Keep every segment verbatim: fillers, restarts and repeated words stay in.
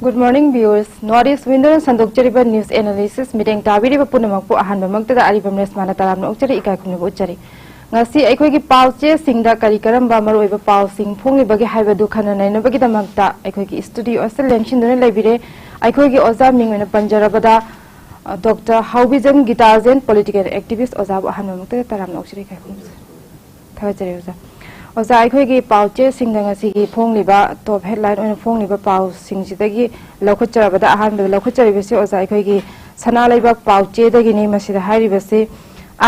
Good morning, viewers. North East Window ꯅ ꯁꯟꯗꯣꯛꯆꯔꯤꯕ news analysis ꯃꯤꯠꯌꯦꯡ ꯇꯥꯕꯤꯔꯤꯕ ꯄꯨꯝꯅꯃꯛꯄꯨ ꯑꯍꯥꯟꯕꯃꯛꯇꯗ ꯑꯔꯤꯕꯝ ꯔꯦꯁꯃꯥꯅ ꯇꯔꯥꯝꯅ ꯑꯣꯛꯆꯔꯤ, ꯏꯀꯥꯏ ꯈꯨꯝꯅꯕ ꯎꯠꯆꯔꯤ꯫ ꯉꯁꯤ ꯑꯩꯈꯣꯏꯒꯤ ꯄꯥꯎꯆꯦꯁꯤꯡꯗ ꯀꯔꯤ ꯀꯔꯝꯕ ꯃꯔꯨꯑꯣꯏꯕ ꯄꯥꯎꯁꯤꯡ ꯐꯣꯡꯂꯤꯕꯒꯦ ꯍꯥꯏꯕꯗꯨ ꯈꯟꯅ ꯅꯩꯅꯕꯒꯤꯗꯃꯛꯇ ꯑꯩꯈꯣꯏꯒꯤ studio ꯑꯁꯤꯗ ꯂꯦꯡꯁꯤꯟꯗꯨꯅ ꯂꯩꯕꯤꯔꯦ꯫ ꯑꯩꯈꯣꯏꯒꯤ ꯑꯣꯖꯥ ꯃꯤꯡ ꯑꯣꯏꯅ ꯄꯟꯖꯔꯕꯗ, ꯑ, ꯗꯣꯛꯇꯔ ꯍꯥꯎꯕꯤꯖꯝ ꯒꯤꯇꯥꯖꯦꯟ, political activist ꯑꯣꯖꯥꯕꯨ ꯑꯍꯥꯟꯕꯃꯛꯇꯗ ꯇꯔꯥꯝꯅ ꯑꯣꯛꯆꯔꯤ, ꯏꯀꯥꯏ ꯈꯨꯝꯅꯕ ꯎꯠꯆꯔꯤ꯫ ꯊꯥꯒꯠꯆꯔꯤ ꯑꯣꯖꯥ꯫ ꯑꯣꯖꯥ, ꯑꯩꯈꯣꯏꯒꯤ ꯄꯥꯎꯆꯦꯁꯤꯡꯗ ꯉꯁꯤꯒꯤ ꯐꯣꯡꯂꯤꯕ top headline ꯑꯣꯏꯅ ꯐꯣꯡꯂꯤꯕ ꯄꯥꯎꯁꯤꯡꯁꯤꯗꯒꯤ ꯂꯧꯈꯠꯆꯔꯕꯗ, ꯑꯍꯥꯟꯕꯗ ꯂꯧꯈꯠꯆꯔꯤꯕꯁꯤ ꯑꯣꯖꯥ, ꯑꯩꯈꯣꯏꯒꯤ ꯁꯅꯥ ꯂꯩꯕꯥꯛ ꯄꯥꯎꯆꯦꯗꯒꯤꯅꯤ꯫ ꯃꯁꯤꯗ ꯍꯥꯏꯔꯤꯕꯁꯤ,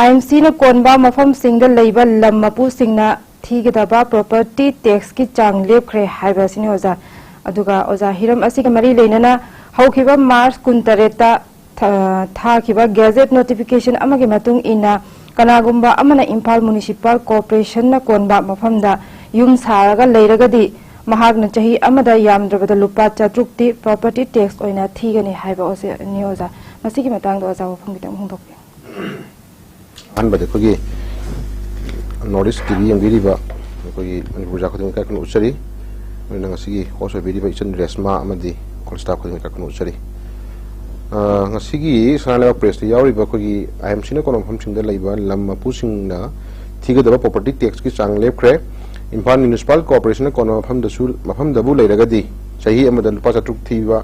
I M C ꯅ ꯀꯣꯟꯕ ꯃꯐꯝꯁꯤꯡꯗ ꯂꯩꯕ ꯂꯝ ꯃꯄꯨꯁꯤꯡꯅ ꯊꯤꯒꯗꯕ property tax ꯀꯤ ꯆꯥꯡ ꯂꯦꯞꯈ꯭ꯔꯦ ꯍꯥꯏꯕ ꯑꯁꯤꯅꯤ ꯑꯣꯖꯥ꯫ ꯑꯗꯨꯒ ꯑꯣꯖꯥ, ꯍꯤꯔꯝ ꯑꯁꯤꯒ ꯃꯔꯤ ꯂꯩꯅꯅ ꯍꯧꯈꯤꯕ March ꯀꯨꯟꯇꯔꯦꯠꯇ ꯊꯥ-, ꯊꯥꯈꯤꯕ gazette notification ꯑꯃꯒꯤ ꯃꯇꯨꯡ ꯏꯟꯅ, ꯀꯅꯥꯒꯨꯝꯕ ꯑꯃꯅ ꯏꯝꯐꯥꯜ Municipal Corporation ꯅ ꯀꯣꯟꯕ ꯃꯐꯝꯗ ꯌꯨꯝ ꯁꯥꯔꯒ ꯂꯩꯔꯒꯗꯤ, ꯃꯍꯥꯛꯅ ꯆꯍꯤ ꯑꯃꯗ ꯌꯥꯝꯗ꯭ꯔꯕꯗ ꯂꯨꯄꯥ ꯆꯥꯇ꯭ꯔꯨꯛꯇꯤ property tax ꯑꯣꯏꯅ ꯊꯤꯒꯅꯤ ꯍꯥꯏꯕ ꯑꯣꯖꯥ-, ꯅꯤ ꯑꯣꯖꯥ꯫ ꯃꯁꯤꯒꯤ ꯃꯇꯥꯡꯗ ꯑꯣꯖꯥ ꯋꯥꯐꯝ ꯈꯤꯇꯪ ꯐꯣꯡꯗꯣꯛꯄꯤꯌꯨ꯫ ꯑꯍꯥꯟꯕꯗ ꯑꯩꯈꯣꯏꯒꯤ North East T V ꯌꯦꯡꯕꯤꯔꯤꯕ ꯑꯩꯈꯣꯏꯒꯤ ꯃꯅꯤꯄꯨꯔ ꯄ꯭ꯔꯖꯥ ꯈꯨꯗꯤꯡꯃꯛ ꯏꯀꯥꯏ ꯈꯨꯝꯅꯕ ꯎꯠꯆꯔꯤ꯫ ꯑꯗꯨꯅ ꯉꯁꯤꯒꯤ host ꯑꯣꯏꯕꯤꯔꯤꯕ ꯏꯆꯟ ꯔꯦꯁꯃꯥ ꯑꯃꯗꯤ all staff ꯈꯨꯗꯤꯡꯃꯛ ꯏꯀꯥꯏ ꯈꯨꯝꯅꯕ ꯎꯠꯆꯔꯤ꯫ ꯑ, ꯉꯁꯤꯒꯤ ꯁꯅꯥ ꯂꯩꯕꯥꯛ ꯄ꯭ꯔꯦꯁꯇ ꯌꯥꯎꯔꯤꯕ ꯑꯩꯈꯣꯏꯒꯤ I M C ꯅ ꯀꯣꯟꯕ ꯃꯐꯝꯁꯤꯡꯗ ꯂꯩꯕ ꯂꯝ ꯃꯄꯨꯁꯤꯡꯅ ꯊꯤꯒꯗꯕ property tax ꯀꯤ ꯆꯥꯡ ꯂꯦꯞꯈ꯭ꯔꯦ꯫ ꯏꯝꯐꯥꯜ Municipal Corporation ꯅ ꯀꯣꯟꯕ ꯃꯐꯝꯗꯁꯨ, ꯃꯐꯝꯗꯕꯨ ꯂꯩꯔꯒꯗꯤ ꯆꯍꯤ ꯑꯃꯗ ꯂꯨꯄꯥ ꯆꯥꯇ꯭ꯔꯨꯛ ꯊꯤꯕ,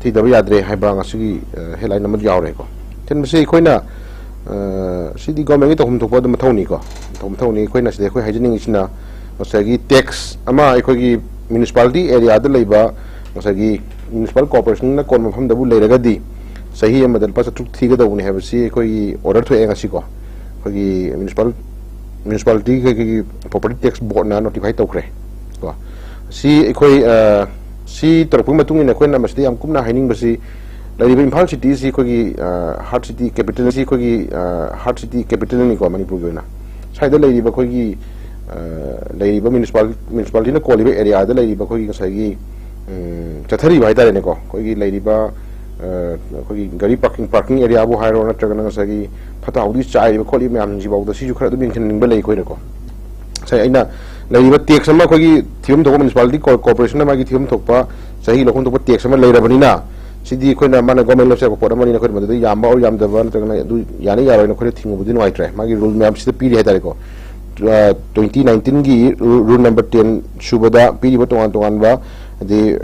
ꯊꯤꯗꯕ ꯌꯥꯗ꯭ꯔꯦ ꯍꯥꯏꯕ ꯉꯁꯤꯒꯤ, ꯑ, headline ꯑꯃ ꯌꯥꯎꯔꯦꯀꯣ꯫ ꯊꯤꯟꯕꯁꯤ ꯑꯩꯈꯣꯏꯅ, ꯑ, ꯁꯤꯗꯤ government ꯀꯤ ꯇꯧꯐꯝ ꯊꯣꯛꯄ ꯑꯗꯨꯝ ꯃꯊꯧꯅꯤꯀꯣ꯫ ꯇꯧꯐꯝ ꯃꯊꯧꯅꯤ꯫ ꯑꯩꯈꯣꯏꯅ ꯁꯤꯗ ꯑꯩꯈꯣꯏ ꯍꯥꯏꯖꯅꯤꯡꯉꯤꯁꯤꯅ ꯉꯁꯥꯏꯒꯤ tax ꯑꯃ ꯑꯩꯈꯣꯏꯒꯤ municipality area ꯗ ꯂꯩꯕ ꯉꯁꯥꯏꯒꯤ Municipal Corporation ꯅ ꯀꯣꯟꯕ ꯃꯐꯝꯗꯕꯨ ꯂꯩꯔꯒꯗꯤ ꯆꯍꯤ ꯑꯃꯗ ꯂꯨꯄꯥ ꯆꯥꯇ꯭ꯔꯨꯛ ꯊꯤꯒꯗꯧꯕꯅꯤ ꯍꯥꯏꯕꯁꯤ ꯑꯩꯈꯣꯏꯒꯤ order ꯊꯣꯛꯑꯦ ꯉꯁꯤꯀꯣ꯫ ꯑꯩꯈꯣꯏꯒꯤ municipal, municipality ꯀꯩ-, ꯀꯩꯒꯤ property tax board ꯅ notify ꯇꯧꯈ꯭ꯔꯦ ꯀꯣ꯫ ꯁꯤ ꯑꯩꯈꯣꯏ, ꯑ, ꯁꯤ ꯇꯧꯔꯛꯄꯒꯤ ꯃꯇꯨꯡ ꯏꯟꯅ ꯑꯩꯈꯣꯏꯅ ꯃꯁꯤꯗ ꯌꯥꯝ ꯀꯨꯞꯅ ꯍꯥꯏꯅꯤꯡꯕꯁꯤ, ꯂꯩꯔꯤꯕ ꯏꯝꯐꯥꯜ city ꯑꯁꯤ ꯑꯩꯈꯣꯏꯒꯤ, ꯑ, heart city capital ꯑꯁꯤ ꯑꯩꯈꯣꯏꯒꯤ, ꯑ, heart city capital ꯅꯤꯀꯣ ꯃꯅꯤꯄꯨꯔꯒꯤ ꯑꯣꯏꯅ꯫ ꯁ꯭ꯋꯥꯏꯗ ꯂꯩꯔꯤꯕ ꯑꯩꯈꯣꯏꯒꯤ, ꯑ, ꯂꯩꯔꯤꯕ municipal-, municipality ꯅ ꯀꯣꯜꯂꯤꯕ area ꯗ ꯂꯩꯔꯤꯕ ꯑꯩꯈꯣꯏꯒꯤ ꯉꯁꯥꯏꯒꯤ, ꯎꯝ, ꯆꯠꯊꯔꯤꯕ ꯍꯥꯏꯇꯥꯔꯦꯅꯦꯀꯣ, ꯑꯩꯈꯣꯏꯒꯤ ꯂꯩꯔꯤꯕ, ꯑ, ꯑꯩꯈꯣꯏꯒꯤ ꯒꯥꯔꯤ parking, parking area ꯕꯨ ꯍꯥꯏꯔꯣ, ꯅꯠꯇ꯭ꯔꯒꯅ ꯉꯁꯥꯏꯒꯤ ꯐꯠꯇ ꯍꯥꯎꯗꯤ ꯆꯥꯏꯔꯤꯕ ꯈꯣꯠꯂꯤꯕ ꯃꯌꯥꯝꯁꯤꯐꯥꯎꯗ ꯁꯤꯁꯨ ꯈꯔ ꯑꯗꯨꯝ ꯌꯦꯡꯁꯤꯟꯅꯤꯡꯕ ꯂꯩ ꯑꯩꯈꯣꯏꯅꯀꯣ꯫ ꯉꯁꯥꯏ ꯑꯩꯅ ꯂꯩꯔꯤꯕ tax ꯑꯃ ꯑꯩꯈꯣꯏꯒꯤ ꯊꯤꯐꯝ ꯊꯣꯛꯄ municipality co-, corporation ꯅ ꯃꯥꯒꯤ ꯊꯤꯐꯝ ꯊꯣꯛꯄ ꯆꯍꯤ ꯂꯧꯐꯝ ꯊꯣꯛꯄ ꯇꯦꯛꯁ ꯑꯃ ꯂꯩꯔꯕꯅꯤꯅ, ꯁꯤꯗꯤ ꯑꯩꯈꯣꯏꯅ, ꯃꯥꯅ ꯒꯣꯔꯃꯦꯟ ꯂꯧꯁꯤꯜꯂꯛꯄ ꯄꯣꯠ ꯑꯃꯅꯤꯅ, ꯑꯩꯈꯣꯏꯅ ꯃꯗꯨꯗ ꯌꯥꯝꯕ ꯑꯣꯔ ꯌꯥꯝꯗꯕ ꯅꯠꯇ꯭ꯔꯒꯅ ꯑꯗꯨ ꯌꯥꯅꯤ ꯌꯥꯔꯣꯏꯅ ꯑꯩꯈꯣꯏꯅ ꯊꯤꯡꯉꯨꯕꯗꯤ ꯅꯨꯡꯉꯥꯏꯇ꯭ꯔꯦ꯫ ꯃꯥꯒꯤ ꯔꯨꯜ ꯃꯌꯥꯝꯁꯤꯗ ꯄꯤꯔꯤ ꯍꯥꯏꯇꯥꯔꯦꯀꯣ꯫ ꯇ꯭ꯋꯦꯟꯇꯤ ꯅꯥꯏꯟꯇꯤꯟꯒꯤ ꯔꯨꯜ ꯅꯝꯕꯔ ꯇꯦꯟ ꯁꯨꯕꯗ ꯄꯤꯔꯤꯕ ꯇꯣꯉꯥꯟ ꯇꯣꯉꯥꯟꯕ, ꯍꯥꯏꯗꯤ,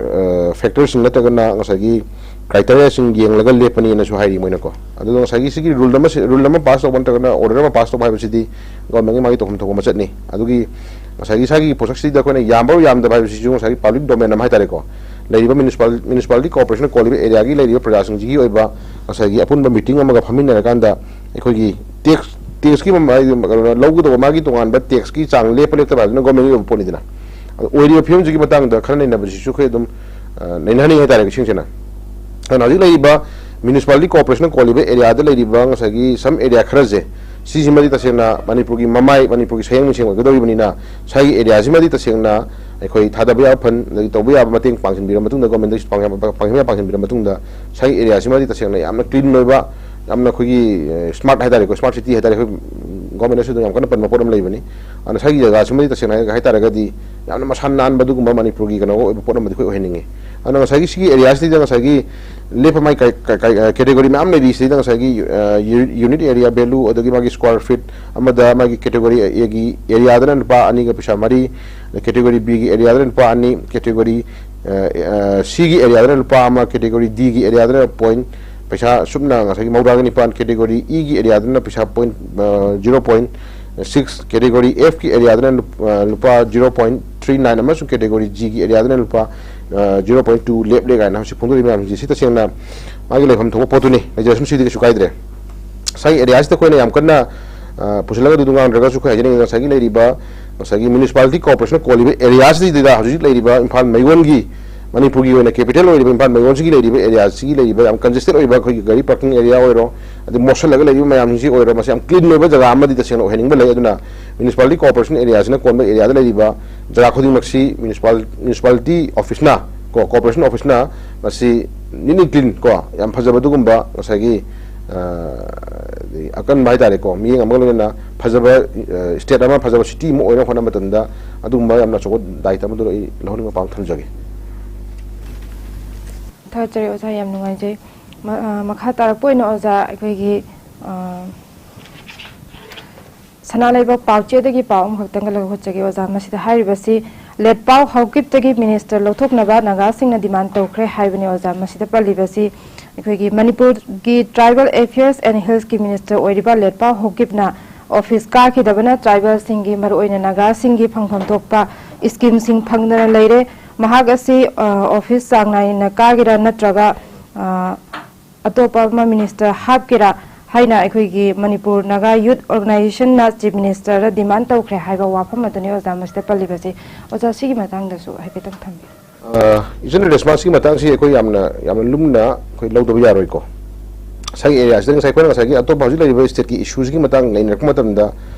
ꯐꯦꯛꯇꯔꯁꯤꯡ ꯅꯠꯇ꯭ꯔꯒꯅ ꯉꯁꯥꯏꯒꯤ ꯀ꯭ꯔꯥꯏꯇꯦꯔꯤꯌꯥꯁꯤꯡ ꯌꯦꯡꯂꯒ ꯂꯦꯞꯄꯅꯤꯅꯁꯨ ꯍꯥꯏꯔꯤ ꯃꯣꯏꯅꯀꯣ꯫ ꯑꯗꯨꯒ ꯉꯁꯥꯏꯒꯤ ꯁꯤꯒꯤ ꯔꯨꯜ ꯑꯃ, ꯔꯨꯜ ꯑꯃ ꯄꯥꯁ ꯇꯧꯕ ꯅꯠꯇ꯭ꯔꯒꯅ ꯑꯣꯔꯗꯔ ꯑꯃ ꯄꯥꯁ ꯇꯧꯕ ꯍꯥꯏꯕꯁꯤꯗꯤ ꯒꯣꯔꯃꯦꯟꯒꯤ ꯃꯥꯒꯤ ꯇꯧꯐꯝ ꯊꯣꯛꯄ ꯃꯆꯠꯅꯤ꯫ ꯑꯗꯨꯒꯤ ꯉꯁꯥꯏꯒꯤ ꯏꯁꯥꯒꯤ ꯄꯣꯠꯁꯛꯁꯤꯗ ꯑꯩꯈꯣꯏꯅ ꯌꯥꯝꯕ ꯌꯥꯝꯗꯕ ꯍꯥꯏꯕꯁꯤꯁꯨ ꯉꯁꯥꯏꯒꯤ ꯄꯕ꯭ꯂꯤꯛ ꯗꯣꯃꯦꯟ ꯑꯃ ꯍꯥꯏꯇꯥꯔꯦꯀꯣ, ꯂꯩꯔꯤꯕ ꯃ꯭ꯌꯨꯅꯤꯁꯤꯄꯥꯜ ꯃ꯭ꯌꯨꯅꯤꯁꯤꯄꯥꯂꯤꯇꯤ ꯀꯣꯔꯄꯣꯔꯦꯁꯟꯅ ꯀꯣꯜꯂꯤꯕ ꯑꯦꯔꯤꯌꯥꯒꯤ ꯂꯩꯔꯤꯕ ꯄ꯭ꯔꯖꯥꯁꯤꯡꯁꯤꯒꯤ ꯑꯣꯏꯕ ꯉꯁꯥꯏꯒꯤ ꯑꯄꯨꯟꯕ ꯃꯤꯇꯤꯡ ꯑꯃꯒ ꯐꯝꯃꯤꯟꯅꯔꯀꯥꯟꯗ ꯑꯩꯈꯣꯏꯒꯤ ꯇꯦꯛꯁ ꯇꯦꯛꯁꯀꯤ ꯃꯃ-, ꯍꯥꯏꯗꯤ ꯀꯩꯅꯣ, ꯂꯧꯒꯗꯧꯕ ꯃꯥꯒꯤ ꯇꯣꯉꯥꯟꯕ ꯇꯦꯛꯁꯀꯤ ꯆꯥꯡ ꯂꯦꯞꯄ ꯂꯦꯞꯇꯕ ꯍꯥꯏꯗꯨꯅ ꯒꯣꯔꯃꯦꯟꯒꯤ ꯑꯣꯏꯕ ꯄꯣꯠꯅꯤꯗꯅ꯫ ꯑꯗꯣ ꯑꯣꯏꯔꯤꯕ ꯐꯤꯕꯝꯁꯤꯒꯤ ꯃꯇꯥꯡꯗ ꯈꯔ ꯅꯩꯅꯕꯁꯤꯁꯨ ꯑꯩꯈꯣꯏ ꯑꯗꯨꯝ, ꯑ, ꯅꯩꯅꯍꯟꯅꯤꯡꯉꯤ ꯍꯥꯏꯇꯥꯔꯦ, ꯏꯁꯦꯡ ꯁꯦꯡꯅ꯫ ꯑꯗꯨꯅ ꯍꯧꯖꯤꯛ ꯂꯩꯔꯤꯕ ꯃ꯭ꯌꯨꯅꯤꯁꯤꯄꯥꯂꯤꯇꯤ ꯀꯣꯔꯄꯣꯔꯦꯁꯟꯅ ꯀꯣꯜꯂꯤꯕ ꯑꯦꯔꯤꯌꯥꯗ ꯂꯩꯔꯤꯕ ꯉꯁꯥꯏꯒꯤ ꯁꯝ ꯑꯦꯔꯤꯌꯥ ꯈꯔꯁꯦ, ꯁꯤꯁꯤꯃꯗꯤ ꯇꯁꯦꯡꯅ ꯃꯅꯤꯄꯨꯔꯒꯤ ꯃꯃꯥꯏ, ꯃꯅꯤꯄꯨꯔꯒꯤ ꯁꯌꯦꯡ ꯃꯤꯁꯦꯡ ꯑꯣꯏꯒꯗꯧꯔꯤꯕꯅꯤꯅ, ꯁ꯭ꯋꯥꯏꯒꯤ ꯑꯦꯔꯤꯌꯥꯁꯤꯃꯗꯤ ꯇꯁꯦꯡꯅ ꯑꯩꯈꯣꯏ ꯊꯥꯗꯕ ꯌꯥꯕ ꯐꯟ, ꯑꯗꯒꯤ ꯇꯧꯕ ꯌꯥꯕ ꯃꯇꯦꯡ ꯄꯥꯡꯁꯤꯟꯕꯤꯔ ꯃꯇꯨꯡꯗ, ꯒꯣꯔꯃꯦꯟꯗꯒꯤ ꯄꯥꯡ-, ꯄꯥꯡ-, ꯄꯥꯡꯁꯤꯟꯕ ꯄꯥꯡꯁꯤꯟꯕꯤꯔ ꯃꯇꯨꯡꯗ, ꯁ꯭ꯋꯥꯏꯒꯤ ꯑꯦꯔꯤꯌꯥꯁꯤꯃꯗꯤ ꯇꯁꯦꯡꯅ ꯌꯥꯝꯅ ꯀ꯭ꯂꯤꯟ ꯑꯣꯏꯕ, ꯌꯥꯝꯅ ꯑꯩꯈꯣꯏꯒꯤ, ꯑ, ꯁ꯭ꯃꯥꯔꯠ ꯍꯥꯏꯇꯥꯔꯦꯀꯣ, ꯁ꯭ꯃꯥꯔꯠ ꯁꯤꯇꯤ ꯍꯥꯏꯇꯥꯔꯦ, ꯑꯩꯈꯣꯏ ꯒꯣꯔꯃꯦꯟꯅꯁꯨ ꯑꯗꯨꯝ ꯌꯥꯝ ꯀꯟꯅ ꯄꯟꯕ ꯄꯣꯠ ꯑꯃ ꯂꯩꯕꯅꯤ꯫ ꯑꯗꯨꯅ ꯁ꯭ꯋꯥꯏꯒꯤ ꯖꯒꯥꯁꯤꯃꯗꯤ ꯇꯁꯦꯡꯅ ꯍꯥꯏ-, ꯍꯥꯏꯇꯥꯔꯒꯗꯤ ꯌꯥꯝꯅ ꯃꯁꯥ ꯅꯥꯟꯕ ꯑꯗꯨꯒꯨꯝꯕ ꯃꯅꯤꯄꯨꯔꯒꯤ ꯀꯩꯅꯣ ꯑꯣꯏꯕ ꯄꯣꯠ ꯑꯃꯗꯤ ꯑꯩꯈꯣꯏ ꯑꯣꯏꯍꯟꯅꯤꯡꯉꯤ꯫ ꯑꯗꯨꯅ ꯉꯁꯥꯏꯒꯤ ꯁꯤꯒꯤ ꯑꯦꯔꯤꯌꯥꯁꯤꯗ ꯉꯁꯥꯏꯒꯤ ꯂꯦꯞꯄ ꯃꯥꯏ ꯀ-, ꯀ-, ꯀ-, ꯀꯦꯇꯦꯒꯣꯔꯤ ꯃꯌꯥꯝ ꯂꯩꯔꯤ꯫ ꯁꯤꯗ ꯉꯁꯥꯏꯒꯤ, ꯑ, ꯌꯨ-, ꯌꯨꯅꯤꯠ ꯑꯦꯔꯤꯌꯥ ꯚꯦꯂꯨ, ꯑꯗꯒꯤ ꯃꯥꯒꯤ ꯁ꯭ꯀ꯭ꯋꯥꯔ ꯐꯤꯠ ꯑꯃꯗ ꯃꯥꯒꯤ ꯀꯦꯇꯦꯒꯣꯔꯤ ꯑꯦꯒꯤ ꯑꯦꯔꯤꯌꯥꯗꯅ ꯂꯨꯄꯥ ꯑꯅꯤꯒ ꯄꯩꯁꯥ ꯃꯔꯤ, ꯀꯦꯇꯦꯒꯣꯔꯤ ꯕꯤꯒꯤ ꯑꯦꯔꯤꯌꯥꯗꯅ ꯂꯨꯄꯥ ꯑꯅꯤ, ꯀꯦꯇꯦꯒꯣꯔꯤ, ꯑ, ꯑ, ꯁꯤꯒꯤ ꯑꯦꯔꯤꯌꯥꯗꯅ ꯂꯨꯄꯥ ꯑꯃ, ꯀꯦꯇꯦꯒꯣꯔꯤ ꯗꯤꯒꯤ ꯑꯦꯔꯤꯌꯥꯗꯅ ꯄꯣꯏꯟ ꯄꯩꯁꯥ ꯁꯨꯞꯅ ꯉꯁꯥꯏꯒꯤ ꯃꯧꯗ꯭ꯔꯥꯒ ꯅꯤꯄꯥꯟ, ꯀꯦꯇꯦꯒꯣꯔꯤ ꯏꯒꯤ ꯑꯦꯔꯤꯌꯥꯗꯅ ꯄꯩꯁꯥ ꯄꯣꯏꯟ, ꯑ, ꯖꯤꯔꯣ ꯄꯣꯏꯟ ꯁꯤꯛꯁ, ꯀꯦꯇꯦꯒꯣꯔꯤ ꯑꯦꯐꯀꯤ ꯑꯦꯔꯤꯌꯥꯗꯅ ꯂꯨꯞ-, ꯑ, ꯂꯨꯄꯥ ꯖꯤꯔꯣ ꯄꯣꯏꯟ ꯊ꯭ꯔꯤ ꯅꯥꯏꯟ ꯑꯃꯁꯨꯡ ꯀꯦꯇꯦꯒꯣꯔꯤ ꯖꯤꯒꯤ ꯑꯦꯔꯤꯌꯥꯗꯅ ꯂꯨꯄꯥ, ꯑ, ꯖꯤꯔꯣ ꯄꯣꯏꯟ ꯇꯨ ꯂꯦꯞꯂꯦ ꯀꯥꯏꯅ ꯍꯧꯖꯤꯛ ꯐꯣꯡꯗꯣꯔꯤꯕ ꯃꯌꯥꯝꯁꯤꯡꯁꯦ, ꯁꯤ ꯇꯁꯦꯡꯅ ꯃꯥꯒꯤ ꯂꯩꯐꯝ ꯊꯣꯛꯄ ꯄꯣꯠꯇꯨꯅꯤ, ꯂꯩꯖꯁꯅꯨ, ꯁꯤꯗꯤ ꯀꯩꯁꯨ ꯀꯥꯏꯗ꯭ꯔꯦ꯫ ꯉꯁꯥꯏꯒꯤ ꯑꯦꯔꯤꯌꯥꯁꯤꯗ ꯑꯩꯈꯣꯏꯅ ꯌꯥꯝ ꯀꯟꯅ, ꯑ, ꯄꯨꯁꯤꯜꯂꯒ ꯑꯗꯨꯗꯣ ꯉꯥꯡꯗ꯭ꯔꯒꯁꯨ, ꯑꯩꯈꯣꯏ ꯍꯥꯏꯖꯅꯤꯡꯉꯤ, ꯉꯁꯥꯏꯒꯤ ꯂꯩꯔꯤꯕ, ꯉꯁꯥꯏꯒꯤ ꯃ꯭ꯌꯨꯅꯤꯁꯤꯄꯥꯂꯤꯇꯤ ꯀꯣꯔꯄꯣꯔꯦꯁꯟꯅ ꯀꯣꯜꯂꯤꯕ ꯑꯦꯔꯤꯌꯥꯁꯤꯗꯩꯗ ꯍꯧꯖꯤꯛ ꯂꯩꯔꯤꯕ ꯏꯝꯐꯥꯜ ꯃꯌꯣꯟꯒꯤ, ꯃꯅꯤꯄꯨꯔꯒꯤ ꯑꯣꯏꯅ ꯀꯦꯄꯤꯇꯦꯜ ꯑꯣꯏꯔꯤꯕ ꯏꯝꯐꯥꯜ ꯃꯌꯣꯟꯁꯤꯒꯤ ꯂꯩꯔꯤꯕ ꯑꯦꯔꯤꯌꯥꯁꯤꯒꯤ ꯂꯩꯔꯤꯕ ꯌꯥꯝ ꯀꯟꯖꯦꯁꯇꯦꯠ ꯑꯣꯏꯕ ꯑꯩꯈꯣꯏꯒꯤ ꯒꯥꯔꯤ ꯄꯥꯔꯀꯤꯡ ꯑꯦꯔꯤꯌꯥ ꯑꯣꯏꯔꯣ, ꯑꯗꯩ ꯃꯣꯠꯁꯜꯂꯒ ꯂꯩꯔꯤꯕ ꯃꯌꯥꯝꯁꯤꯡꯁꯤ ꯑꯣꯏꯔꯣ, ꯃꯁꯤ ꯌꯥꯝ ꯀ꯭ꯂꯤꯟ ꯑꯣꯏꯕ ꯖꯒꯥ ꯑꯃꯗꯤ ꯇꯁꯦꯡꯅ ꯑꯣꯏꯍꯟꯅꯤꯡꯕ ꯂꯩ꯫ ꯑꯗꯨꯅ ꯃ꯭ꯌꯨꯅꯤꯁꯤꯄꯥꯂꯤꯇꯤ ꯀꯣꯔꯄꯣꯔꯦꯁꯟ ꯑꯦꯔꯤꯌꯥꯁꯤꯅ ꯀꯣꯟꯕ ꯑꯦꯔꯤꯌꯥꯗ ꯂꯩꯔꯤꯕ ꯖꯒꯥ ꯈꯨꯗꯤꯡꯃꯛꯁꯤ ꯃ꯭ꯌꯨꯅꯤꯁꯤꯄꯥꯜ-, ꯃ꯭ꯌꯨꯅꯤꯁꯤꯄꯥꯂꯤꯇꯤ ꯑꯣꯐꯤꯁꯅ ꯀꯣ, ꯀꯣꯔꯄꯣꯔꯦꯁꯟ ꯑꯣꯐꯤꯁꯅ ꯃꯁꯤ ꯅꯤꯠ ꯑꯦꯟ ꯀ꯭ꯂꯤꯟ ꯀꯣ, ꯌꯥꯝ ꯐꯖꯕ ꯑꯗꯨꯒꯨꯝꯕ ꯉꯁꯥꯏꯒꯤ, ꯑ, ꯑꯀꯟꯕ ꯍꯥꯏꯇꯥꯔꯦꯀꯣ, ꯃꯤꯠꯌꯦꯡ ꯑꯃꯒ ꯂꯣꯏꯅꯅ ꯐꯖꯕ, ꯑ, ꯁ꯭ꯇꯦꯠ ꯑꯃ, ꯐꯖꯕ ꯁꯤꯇꯤ ꯑꯃ ꯑꯣꯏꯅꯕ ꯍꯣꯠꯅꯕ ꯃꯇꯝꯗ ꯑꯗꯨꯒꯨꯝꯕ ꯌꯥꯝꯅ ꯑꯆꯧꯕ ꯗꯥꯏꯇ ꯑꯃꯗꯨ ꯑꯩ ꯂꯧꯍꯟꯅꯤꯡꯕ ꯄꯥꯝ ꯊꯝꯖꯒꯦ꯫ ꯊꯥꯒꯠꯆꯔꯤ ꯑꯣꯖꯥ, ꯌꯥꯝ ꯅꯨꯡꯉꯥꯏꯖꯩ꯫ ꯃ-, ꯑ, ꯃꯈꯥ ꯇꯥꯔꯛꯄ ꯑꯣꯏꯅ ꯑꯣꯖꯥ, ꯑꯩꯈꯣꯏꯒꯤ, ꯑ, ꯁꯅꯥ ꯂꯩꯕꯥꯛ ꯄꯥꯎꯆꯦꯗꯒꯤ ꯄꯥꯎ ꯑꯃꯈꯛꯇꯪꯒ ꯂꯧꯖꯒꯦ ꯑꯣꯖꯥ꯫ ꯃꯁꯤꯗ ꯍꯥꯏꯔꯤꯕꯁꯤ, ꯂꯦꯠꯄꯥꯎ ꯍꯧꯀꯤꯞꯇꯒꯤ ꯃꯤꯅꯤꯁꯇꯔ ꯂꯧꯊꯣꯛꯅꯕ ꯅꯥꯒꯥꯁꯤꯡꯅ ꯗꯤꯃꯥꯟ ꯇꯧꯈ꯭ꯔꯦ ꯍꯥꯏꯕꯅꯤ ꯑꯣꯖꯥ꯫ ꯃꯁꯤꯗ ꯄꯜꯂꯤꯕꯁꯤ ꯑꯩꯈꯣꯏꯒꯤ ꯃꯅꯤꯄꯨꯔꯒꯤ ꯇ꯭ꯔꯥꯏꯕꯦꯜ ꯑꯦꯐꯤꯌꯔꯁ ꯑꯦꯟ ꯍꯤꯜꯁꯀꯤ ꯃꯤꯅꯤꯁꯇꯔ ꯑꯣꯏꯔꯤꯕ ꯂꯦꯠꯄꯥꯎ ꯍꯧꯀꯤꯞꯅ ꯑꯣꯐꯤꯁ ꯀꯥꯈꯤꯗꯕꯅ ꯇ꯭ꯔꯥꯏꯕꯦꯜꯁꯤꯡꯒꯤ, ꯃꯔꯨꯑꯣꯏꯅ ꯅꯥꯒꯥꯁꯤꯡꯒꯤ ꯐꯪꯐꯝ ꯊꯣꯛꯄ ꯁ꯭ꯀꯤꯝꯁꯤꯡ ꯐꯪꯗꯅ ꯂꯩꯔꯦ꯫ ꯃꯍꯥꯛ ꯑꯁꯤ, ꯑ, ꯑꯣꯐꯤꯁ ꯆꯥꯡ ꯅꯥꯏꯅ ꯀꯥꯒꯦꯔꯥ ꯅꯠꯇ꯭ꯔꯒ, ꯑ, ꯑꯇꯣꯞꯄ ꯑꯃ ꯃꯤꯅꯤꯁꯇꯔ ꯍꯥꯞꯀꯦꯔꯥ ꯍꯥꯏꯅ ꯑꯩꯈꯣꯏꯒꯤ ꯃꯅꯤꯄꯨꯔ ꯅꯥꯒꯥ ꯌꯨꯠ ꯑꯣꯔꯒꯅꯥꯏꯖꯦꯁꯟꯅ ꯆꯤꯐ ꯃꯤꯅꯤꯁꯇꯔꯗ ꯗꯤꯃꯥꯟ ꯇꯧꯈ꯭ꯔꯦ ꯍꯥꯏꯕ ꯋꯥꯐꯝ ꯑꯗꯨꯅꯤ ꯑꯣꯖꯥ ꯃꯁꯤꯗ ꯄꯜꯂꯤꯕꯁꯦ꯫ ꯑꯣꯖꯥ, ꯁꯤꯒꯤ ꯃꯇꯥꯡꯗꯁꯨ ꯍꯥꯏꯐꯦꯠꯇꯪ ꯊꯝꯕꯤꯌꯨ꯫ ꯑ, ꯏꯆꯟ ꯔꯦꯁꯃꯥ, ꯁꯤꯒꯤ ꯃꯇꯥꯡꯁꯤ ꯑꯩꯈꯣꯏ ꯌꯥꯝꯅ, ꯌꯥꯝꯅ ꯂꯨꯝꯅ ꯑꯩꯈꯣꯏ ꯂꯧꯗꯕ ꯌꯥꯔꯣꯏꯀꯣ꯫ ꯉꯁꯥꯏꯒꯤ ꯑꯦꯔꯤꯌꯥꯁꯤꯗ ꯉꯁꯥꯏ ꯑꯩꯈꯣꯏꯅ ꯉꯁꯥꯏꯒꯤ ꯑꯇꯣꯞꯄ ꯍꯧꯖꯤꯛ ꯂꯩꯔꯤꯕ ꯁ꯭ꯇꯦꯠꯀꯤ ꯏꯁꯨꯁꯤꯒꯤ ꯃꯇꯥꯡ ꯅꯩꯅꯔꯛꯄ ꯃꯇꯝꯗ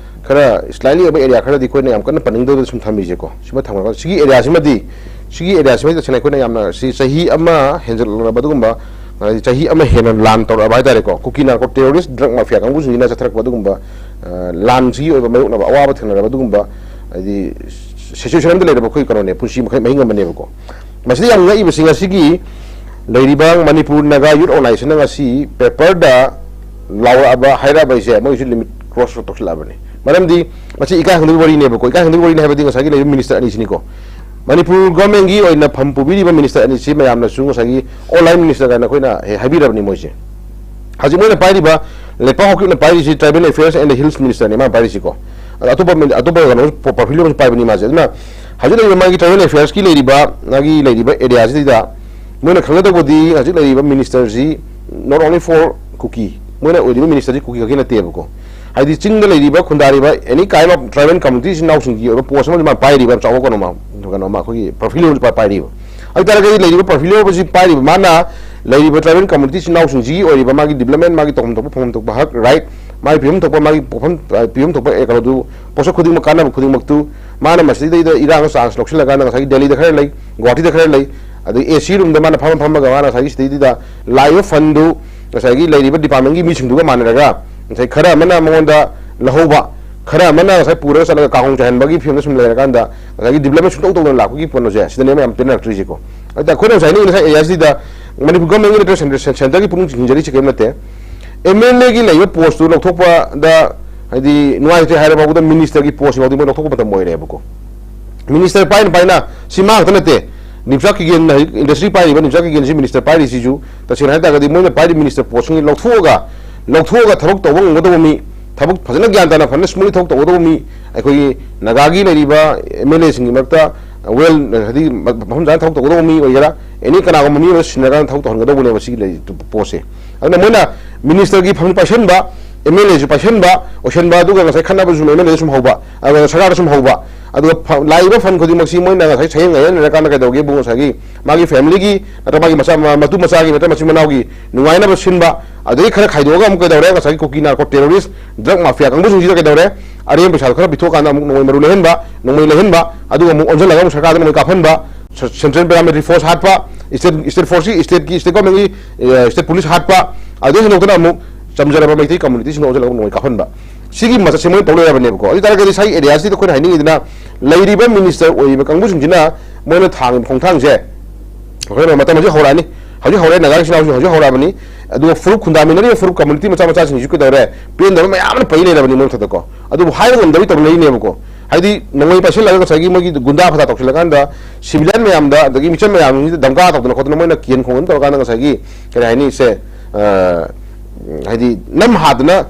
ꯈꯔ ꯁ꯭ꯂꯥꯏꯠꯂꯤ ꯑꯣꯏꯕ ꯑꯦꯔꯤꯌꯥ ꯈꯔꯗꯤ ꯑꯩꯈꯣꯏꯅ ꯌꯥꯝ ꯀꯟꯅ ꯄꯟꯅꯤꯡꯗꯕꯗ ꯁꯨꯝ ꯊꯝꯃꯤꯁꯦꯀꯣ꯫ ꯁꯤꯃ ꯊꯝꯈ꯭ꯔꯒ ꯁꯤꯒꯤ ꯑꯦꯔꯤꯌꯥꯁꯤꯃꯗꯤ, ꯁꯤꯒꯤ ꯑꯦꯔꯤꯌꯥꯁꯤꯃꯗꯤ ꯇꯁꯦꯡꯅ ꯑꯩꯈꯣꯏꯅ ꯌꯥꯝꯅ ꯁꯤ ꯆꯍꯤ ꯑꯃ ꯍꯦꯟꯖꯜꯂꯛꯂꯕ ꯑꯗꯨꯒꯨꯝꯕ, ꯍꯥꯏꯗꯤ ꯆꯍꯤ ꯑꯃ ꯍꯦꯟꯅ ꯂꯥꯟ ꯇꯧꯔꯛꯑꯕ ꯍꯥꯏꯇꯥꯔꯦꯀꯣ꯫ ꯀꯨꯀꯤ ꯅꯥꯔꯀꯣ ꯇꯦꯔꯣꯔꯤꯁ ꯗ꯭ꯔꯒ ꯃꯥꯐꯤꯌꯥ ꯀꯥꯡꯕꯨꯁꯤꯡꯁꯤꯅ ꯆꯠꯊꯔꯛꯄ ꯑꯗꯨꯒꯨꯝꯕ, ꯑ, ꯂꯥꯟꯁꯤꯒꯤ ꯑꯣꯏꯕ ꯃꯥꯌꯣꯛꯅꯕ ꯑꯋꯥꯕ ꯊꯦꯡꯅꯔꯕ ꯑꯗꯨꯒꯨꯝꯕ, ꯍꯥꯏꯗꯤ ꯁꯤꯆꯨꯋꯦꯁꯟ ꯑꯃꯗ ꯂꯩꯔꯕ ꯑꯩꯈꯣꯏ ꯀꯩꯅꯣꯅꯦ, ꯄꯨꯟꯁꯤ ꯃꯈꯜ ꯃꯍꯤꯡ ꯑꯃꯅꯦꯕꯀꯣ꯫ ꯃꯁꯤꯗ ꯌꯥꯝ ꯉꯛꯏꯕꯁꯤ ꯉꯁꯤꯒꯤ ꯂꯩꯔꯤꯕ ꯃꯅꯤꯄꯨꯔ ꯅꯥꯒꯥ ꯌꯨꯠ ꯑꯣꯔꯒꯅꯥꯏꯖꯦꯁꯟꯅ ꯉꯁꯤ ꯄꯦꯄꯔꯗ ꯂꯥꯎꯔꯛꯑꯕ, ꯍꯥꯏꯔꯛꯑꯕ ꯍꯥꯏꯁꯦ ꯃꯣꯏꯁꯨ ꯂꯤꯃꯤꯠ ꯀ꯭ꯔꯣꯁ ꯇꯧꯁꯤꯜꯂꯛꯑꯕꯅꯤ꯫ ꯃꯔꯝꯗꯤ ꯃꯁꯤ ꯏꯀꯥꯏ ꯈꯪꯗꯕꯒꯤ ꯋꯥꯔꯤꯅꯦꯕꯀꯣ꯫ ꯏꯀꯥꯏ ꯈꯪꯗꯕꯒꯤ ꯋꯥꯔꯤꯅꯤ ꯍꯥꯏꯕꯗꯤ ꯉꯁꯥꯏꯒꯤ ꯂꯩꯔꯤꯕ ꯃꯤꯅꯤꯁꯇꯔ ꯑꯅꯤꯁꯤꯅꯤꯀꯣ꯫ ꯃꯅꯤꯄꯨꯔ ꯒꯣꯔꯃꯦꯟꯒꯤ ꯑꯣꯏꯅ ꯐꯝ ꯄꯨꯕꯤꯔꯤꯕ ꯃꯤꯅꯤꯁꯇꯔ ꯑꯅꯤꯁꯤ ꯃꯌꯥꯝꯅꯁꯨ ꯉꯁꯥꯏꯒꯤ ꯑꯣꯟꯂꯥꯏꯟ ꯃꯤꯅꯤꯁꯇꯔ ꯀꯥꯏꯅ ꯑꯩꯈꯣꯏꯅ ꯍꯦꯛ ꯍꯥꯏꯕꯤꯔꯕꯅꯤ ꯃꯣꯏꯁꯦ꯫ ꯍꯧꯖꯤꯛ ꯃꯣꯏꯅ ꯄꯥꯏꯔꯤꯕ, ꯂꯦꯄꯥ ꯍꯥꯎꯀꯤꯞꯅ ꯄꯥꯏꯔꯤꯁꯤ ꯇ꯭ꯔꯥꯏꯕꯦꯜ ꯑꯦꯐꯤꯌꯔꯁ ꯑꯦꯟ ꯍꯤꯜꯁ ꯃꯤꯅꯤꯁꯇꯔꯅꯤ ꯃꯥꯅ ꯄꯥꯏꯔꯤꯁꯤꯀꯣ꯫ ꯑꯗ ꯑꯇꯣꯞꯄ ꯃꯤꯅꯤ-, ꯑꯇꯣꯞꯄ ꯀꯩꯅꯣ ꯄ-, ꯄ꯭ꯔꯣꯐꯤꯂꯦꯕꯜꯁꯨ ꯄꯥꯏꯕꯅꯤ ꯃꯥꯁꯦ꯫ ꯑꯗꯨꯅ ꯍꯧꯖꯤꯛ ꯂꯩꯔꯤꯕ ꯃꯥꯒꯤ ꯇ꯭ꯔꯥꯏꯕꯦꯜ ꯑꯦꯐꯤꯌꯔꯁꯀꯤ ꯂꯩꯔꯤꯕ ꯃꯥꯒꯤ ꯂꯩꯔꯤꯕ ꯑꯦꯔꯤꯌꯥꯁꯤꯗ ꯃꯣꯏꯅ ꯈꯪꯒꯗꯧꯕꯗꯤ ꯍꯧꯖꯤꯛ ꯂꯩꯔꯤꯕ ꯃꯤꯅꯤꯁꯇꯔꯁꯤ not only for ꯀꯨꯀꯤ, ꯃꯣꯏꯅ ꯑꯣꯏꯔꯤꯕ ꯃꯤꯅꯤꯁꯇꯔꯁꯤ ꯀꯨꯀꯤ ꯈꯛꯀꯤ ꯅꯠꯇꯦꯕꯀꯣ꯫ ꯍꯥꯏꯗꯤ ꯆꯤꯡꯗ ꯂꯩꯔꯤꯕ, ꯈꯨꯟꯗꯥꯔꯤꯕ any kind of tribal community ꯏꯆꯤꯟ ꯏꯅꯥꯎꯁꯤꯡꯒꯤ ꯑꯣꯏꯕ ꯄꯣꯁ ꯑꯃꯁꯨ ꯃꯥꯅ ꯄꯥꯏꯔꯤꯕ ꯌꯥꯝ ꯆꯥꯎꯕ ꯀꯩꯅꯣ ꯑꯃ, ꯀꯩꯅꯣ ꯑꯃ ꯑꯩꯈꯣꯏꯒꯤ ꯄ꯭ꯔꯣꯐꯤꯂꯦꯕꯜ ꯄꯥꯏꯔꯤꯕ꯫ ꯑꯗꯨ ꯇꯥꯔꯒꯗꯤ ꯂꯩꯔꯤꯕ ꯄ꯭ꯔꯣꯐꯤꯂꯦꯕꯜꯁꯤ ꯄꯥꯏꯔꯤꯕ ꯃꯥꯅ ꯂꯩꯔꯤꯕ ꯇ꯭ꯔꯥꯏꯕꯦꯜ ꯀꯝꯃꯨꯅꯤꯇꯤ ꯏꯆꯤꯟ ꯏꯅꯥꯎꯁꯤꯡꯁꯤꯒꯤ ꯑꯣꯏꯔꯤꯕ ꯃꯥꯒꯤ ꯗꯤꯕ꯭ꯂꯞꯃꯦꯟ, ꯃꯥꯒꯤ ꯇꯧꯐꯝ ꯊꯣꯛꯄ, ꯐꯪꯐꯝ ꯊꯣꯛꯄ ꯍꯛ, ꯔꯥꯏꯠ, ꯃꯥꯒꯤ ꯄꯤꯐꯝ ꯊꯣꯛꯄ, ꯃꯥꯒꯤ ꯄꯣꯛꯐꯝ, ꯑ, ꯄꯤꯐꯝ ꯊꯣꯛꯄ, ꯑꯦ, ꯀꯩꯅꯣꯗꯨ, ꯄꯣꯠꯁꯛ ꯈꯨꯗꯤꯡꯃꯛ, ꯀꯥꯟꯅꯕ ꯈꯨꯗꯤꯡꯃꯛꯇꯨ ꯃꯥꯅ ꯃꯁꯤꯗꯩꯗ ꯏꯔꯥꯡ ꯆꯥꯟꯁ ꯂꯧꯁꯤꯜꯂꯀꯥꯟꯗ ꯉꯁꯥꯏꯒꯤ ꯗꯦꯜꯂꯤꯗ ꯈꯔ ꯂꯩ, ꯒꯨꯋꯥꯍꯥꯇꯤꯗ ꯈꯔ ꯂꯩ, ꯑꯗꯒꯤ ꯑꯦ ꯁꯤ ꯔꯨꯝꯗ ꯃꯥꯅ ꯐꯝꯃ ꯐꯝꯃꯒ ꯃꯥꯅ ꯉꯁꯥꯏꯒꯤ ꯁꯤꯗꯩꯗꯨꯗ ꯂꯥꯛꯏꯕ ꯐꯟꯗꯨ ꯉꯁꯥꯏꯒꯤ ꯂꯩꯔꯤꯕ ꯗꯤꯄꯥꯔꯠꯃꯦꯟꯒꯤ ꯃꯤꯁꯤꯡꯗꯨꯒ ꯃꯥꯟꯅꯔꯒ ꯉꯁꯥꯏ ꯈꯔ ꯑꯃꯅ ꯃꯉꯣꯟꯗ ꯂꯧꯍꯧꯕ, ꯈꯔ ꯑꯃꯅ ꯉꯁꯥꯏ ꯄꯨꯔꯒ ꯆꯠꯂꯒ ꯀꯥꯡꯍꯧ ꯆꯥꯏꯍꯟꯕꯒꯤ ꯐꯤꯕꯝꯗ ꯁꯨꯝ ꯂꯩꯔꯀꯥꯟꯗ ꯉꯁꯥꯏꯒꯤ ꯗꯤꯕ꯭ꯂꯞꯃꯦꯟ ꯁꯨꯡꯇꯧ ꯇꯧꯗꯅ ꯂꯥꯛꯄꯒꯤ ꯀꯩꯅꯣꯁꯦ ꯁꯤꯗꯅꯦꯕ ꯌꯥꯝ ꯄꯦꯟꯅꯔꯛꯇ꯭ꯔꯤꯁꯦꯀꯣ꯫ ꯑꯗ ꯑꯩꯈꯣꯏꯅ ꯉꯁꯥꯏ ꯉꯁꯥꯏ ꯑꯦꯔꯤꯌꯥꯁꯤꯗ ꯃꯅꯤꯄꯨꯔ ꯒꯚꯔꯟꯃꯦꯟꯒꯤ ꯅꯠꯇ꯭ꯔꯒ ꯁꯦꯟꯇ꯭ꯔꯦꯜ ꯁꯦꯟꯇ꯭ꯔꯒꯤ ꯄꯨꯛꯅꯤꯡ ꯆꯤꯡꯁꯤꯟꯖꯔꯤꯁꯦ ꯀꯔꯤꯝ ꯅꯠꯇꯦ꯫ ꯑꯦꯝ ꯑꯦꯜ ꯑꯦꯒꯤ ꯂꯩꯕ ꯄꯣꯁꯇꯨ ꯂꯧꯊꯣꯛꯄꯗ ꯍꯥꯏꯗꯤ ꯅꯨꯡꯉꯥꯏꯇ꯭ꯔꯦ ꯍꯥꯏꯔ ꯐꯥꯎꯕꯗ ꯃꯤꯅꯤꯁꯇꯔꯒꯤ ꯄꯣꯁꯁꯤ ꯐꯥꯎꯗꯤ ꯃꯣꯏ ꯂꯧꯊꯣꯛꯄ ꯃꯇꯝ ꯑꯣꯏꯔꯦꯕꯀꯣ꯫ ꯃꯤꯅꯤꯁꯇꯔ ꯄꯥꯏꯅ ꯄꯥꯏꯅ ꯁꯤ ꯃꯥ ꯈꯛꯇ ꯅꯠꯇꯦ, ꯅꯤꯝꯆꯥꯛ ꯀꯤꯒꯦꯟ ꯍꯧꯖꯤꯛ ꯏꯟꯗꯁꯇ꯭ꯔꯤ ꯄꯥꯏꯔꯤꯕ ꯅꯤꯝꯆꯥꯛ ꯀꯤꯒꯦꯟꯁꯤ ꯃꯤꯅꯤꯁꯇꯔ ꯄꯥꯏꯔꯤꯁꯤꯁꯨ ꯇꯁꯦꯡꯅ ꯍꯥꯏ ꯇꯥꯔꯒꯗꯤ ꯃꯣꯏꯅ ꯄꯥꯏꯔꯤꯕ ꯃꯤꯅꯤꯁꯇꯔ ꯄꯣꯁꯁꯤꯡꯁꯤ ꯂꯧꯊꯣꯛꯑꯒ ꯂꯧꯊꯣꯛꯑꯒ ꯊꯕꯛ ꯇꯧꯕ ꯉꯝꯒꯗꯧꯕ ꯃꯤ, ꯊꯕꯛ ꯐꯖꯅ ꯒ꯭ꯌꯥꯟ ꯇꯥꯅ ꯐꯖꯅ ꯁ꯭ꯃꯨꯠꯂꯤ ꯊꯕꯛ ꯇꯧꯒꯗꯧꯕ ꯃꯤ, ꯑꯩꯈꯣꯏꯒꯤ ꯅꯥꯒꯥꯒꯤ ꯂꯩꯔꯤꯕ ꯑꯦꯝ ꯑꯦꯜ ꯑꯦꯁꯤꯡꯒꯤ ꯃꯔꯛꯇ ꯋꯦꯜ ꯍꯥꯏꯗꯤ ꯃꯐꯝ ꯆꯥꯅ ꯊꯕꯛ ꯇꯧꯒꯗꯧꯕ ꯃꯤ ꯑꯣꯏꯒꯦꯔꯥ, ꯑꯦꯅꯤ ꯀꯅꯥꯒꯨꯝꯕ ꯃꯤ ꯑꯃ ꯁꯤꯟꯅꯔꯒ ꯊꯕꯛ ꯇꯧꯍꯟꯒꯗꯧꯕꯅꯦꯕ ꯁꯤꯒꯤ ꯂꯩ ꯄꯣꯠꯁꯦ꯫ ꯑꯗꯨꯅ ꯃꯣꯏꯅ ꯃꯤꯅꯤꯁꯇꯔꯒꯤ ꯐꯝ ꯄꯥꯏꯁꯟꯕ, ꯑꯦꯝ ꯑꯦꯜ ꯑꯦꯁꯨ ꯄꯥꯏꯁꯟꯕ, ꯑꯣꯏꯁꯟꯕ, ꯑꯗꯨꯒ ꯉꯁꯥꯏ ꯈꯠꯅꯕꯁꯨ ꯑꯦꯝ ꯑꯦꯜ ꯑꯦꯗ ꯁꯨꯝ ꯍꯧꯕ, ꯑꯗꯨꯒ ꯁꯔꯀꯥꯔꯗ ꯁꯨꯝ ꯍꯧꯕ, ꯑꯗꯨꯒ ꯐ- ꯂꯥꯛꯏꯕ ꯐꯟ ꯈꯨꯗꯤꯡꯃꯛꯁꯤ ꯃꯣꯏꯅ ꯉꯁꯥꯏ ꯁꯌꯦꯡ ꯉꯥꯏꯌꯦꯟꯅꯔꯀꯥꯟꯗ ꯀꯩꯗꯧꯒꯦꯕꯨ ꯉꯁꯥꯏꯒꯤ ꯃꯥꯒꯤ ꯐꯦꯃꯤꯂꯤꯒꯤ ꯅꯠꯇ꯭ꯔꯒ ꯃꯥꯒꯤ ꯃꯆꯥ ꯃ- ꯃꯇꯨ ꯃꯆꯥꯒꯤ ꯅꯠꯇ꯭ꯔꯒ ꯃꯆꯤꯟ ꯃꯅꯥꯎꯒꯤ ꯅꯨꯡꯉꯥꯏꯅꯕ ꯁꯤꯟꯕ, ꯑꯗꯒꯤ ꯈꯔ ꯈꯥꯏꯗꯣꯛꯑꯒ ꯑꯃꯨꯛ ꯀꯩꯗꯧꯔꯦ, ꯉꯁꯥꯏꯒꯤ ꯀꯨꯀꯤ ꯅꯥꯔꯀꯣ ꯇꯦꯔꯣꯔꯤꯁ ꯗ꯭ꯔꯒ ꯃꯥꯐꯤꯌꯥ ꯀꯥꯡꯕꯨꯁꯤꯡꯁꯤꯗ ꯀꯩꯗꯧꯔꯦ, ꯑꯔꯦꯝꯕ ꯄꯩꯁꯥꯗꯣ ꯈꯔ ꯄꯤꯊꯣꯛꯑꯀꯥꯟꯗ ꯑꯃꯨꯛ ꯅꯣꯡꯃꯩ ꯃꯔꯨ ꯂꯩꯍꯟꯕ, ꯅꯣꯡꯃꯩ ꯂꯩꯍꯟꯕ, ꯑꯗꯨꯒ ꯑꯃꯨꯛ ꯑꯣꯟꯁꯤꯜꯂꯒ ꯑꯃꯨꯛ ꯁꯔꯀꯥꯔꯗ ꯅꯣꯡꯃꯩ ꯀꯥꯞꯍꯟꯕ, ꯁ- ꯁꯦꯟꯇ꯭ꯔꯦꯜ ꯄꯦꯔꯥꯃꯤꯂꯤꯇꯔꯤ ꯐꯣꯔꯁ ꯍꯥꯠꯄ, ꯏꯁꯇꯦꯠ ꯏꯁꯇꯦꯠ ꯐꯣꯔꯁꯀꯤ ꯏꯁꯇꯦꯠꯀꯤ ꯏꯁꯇꯦꯠ ꯒꯣꯔꯃꯦꯟꯒꯤ ꯏꯁꯇꯦꯠ ꯄꯨꯂꯤꯁ ꯍꯥꯠꯄ, ꯑꯗꯨꯗꯩ ꯍꯦꯟꯗꯣꯛꯇꯅ ꯑꯃꯨꯛ ꯆꯝꯖꯔꯕ ꯃꯩꯇꯩ ꯀꯝꯃꯨꯅꯤꯇꯤꯁꯤꯡꯗ ꯑꯣꯟꯁꯤꯜꯂꯒ ꯅꯣꯡꯃꯩ ꯀꯥꯞꯍꯟꯕ, ꯁꯤꯒꯤ ꯃꯆꯠꯁꯦ ꯃꯣꯏꯅ ꯇꯧ ꯂꯩꯔꯕꯅꯦꯕꯀꯣ꯫ ꯑꯗꯨ ꯑꯣꯏ ꯇꯥꯔꯒꯗꯤ ꯁꯥꯏ ꯑꯦꯔꯤꯌꯥꯁꯤꯗ ꯑꯩꯈꯣꯏꯅ ꯍꯥꯏꯅꯤꯡꯉꯤꯗꯅ ꯂꯩꯔꯤꯕ ꯃꯤꯅꯤꯁꯇꯔ ꯑꯣꯏꯔꯤꯕ ꯀꯥꯡꯕꯨꯁꯤꯡꯁꯤꯅ ꯃꯣꯏꯅ ꯊꯥꯡꯉꯤꯕ ꯈꯣꯡꯊꯥꯡꯁꯦ ꯑꯩꯈꯣꯏꯅ ꯃꯇꯝ ꯍꯧꯖꯤꯛ ꯍꯧꯔꯛꯑꯅꯤ꯫ ꯍꯧꯖꯤꯛ ꯍꯧꯔꯦ, ꯅꯥꯒꯥꯒꯤ ꯏꯆꯤꯟ ꯏꯅꯥꯎꯁꯤꯡ ꯍꯧꯖꯤꯛ ꯍꯧꯔꯛꯑꯕꯅꯤ꯫ ꯑꯗꯨꯒ ꯐꯨꯔꯨꯞ ꯈꯨꯟꯗꯥꯃꯤꯟꯅꯔꯤꯕ ꯐꯨꯔꯨꯞ ꯀꯝꯃꯨꯅꯤꯇꯤ ꯃꯆꯥ ꯃꯆꯥꯁꯤꯡꯁꯤꯁꯨ ꯀꯩꯗꯧꯔꯦ, ꯄꯦꯟꯗꯕ ꯃꯌꯥꯝ ꯑꯃ ꯄꯩ ꯂꯩꯔꯕꯅꯤ ꯃꯣꯏ ꯃꯊꯛꯇꯀꯣ꯫ ꯑꯗꯨꯕꯨ ꯍꯥꯏꯕ ꯉꯝꯗꯕꯩ ꯇꯧꯅꯔꯤꯅꯦꯕꯀꯣ꯫ ꯍꯥꯏꯗꯤ ꯅꯣꯡꯃꯩ ꯄꯥꯏꯁꯤꯜꯂꯒ ꯉꯁꯥꯏꯒꯤ ꯃꯣꯏꯒꯤ ꯒꯨꯟꯗꯥ ꯐꯗꯥ ꯇꯧꯁꯤꯜꯂꯀꯥꯟꯗ ꯁꯤꯚꯤꯂꯤꯌꯟ ꯃꯌꯥꯝꯗ ꯑꯗꯒꯤ ꯃꯤꯆꯝ ꯃꯌꯥꯝꯁꯤꯡꯁꯤꯗ ꯗꯝꯀꯥ ꯇꯧꯗꯅ ꯈꯣꯠꯇꯅ ꯃꯣꯏꯅ ꯀꯤꯍꯟ ꯈꯣꯡꯍꯟ ꯇꯧꯔꯀꯥꯟꯗ ꯉꯁꯥꯏꯒꯤ ꯀꯔꯤ ꯍꯥꯏꯅꯤ ꯁꯦ, ꯑ, ꯍꯥꯏꯗꯤ ꯅꯝ ꯍꯥꯗꯅ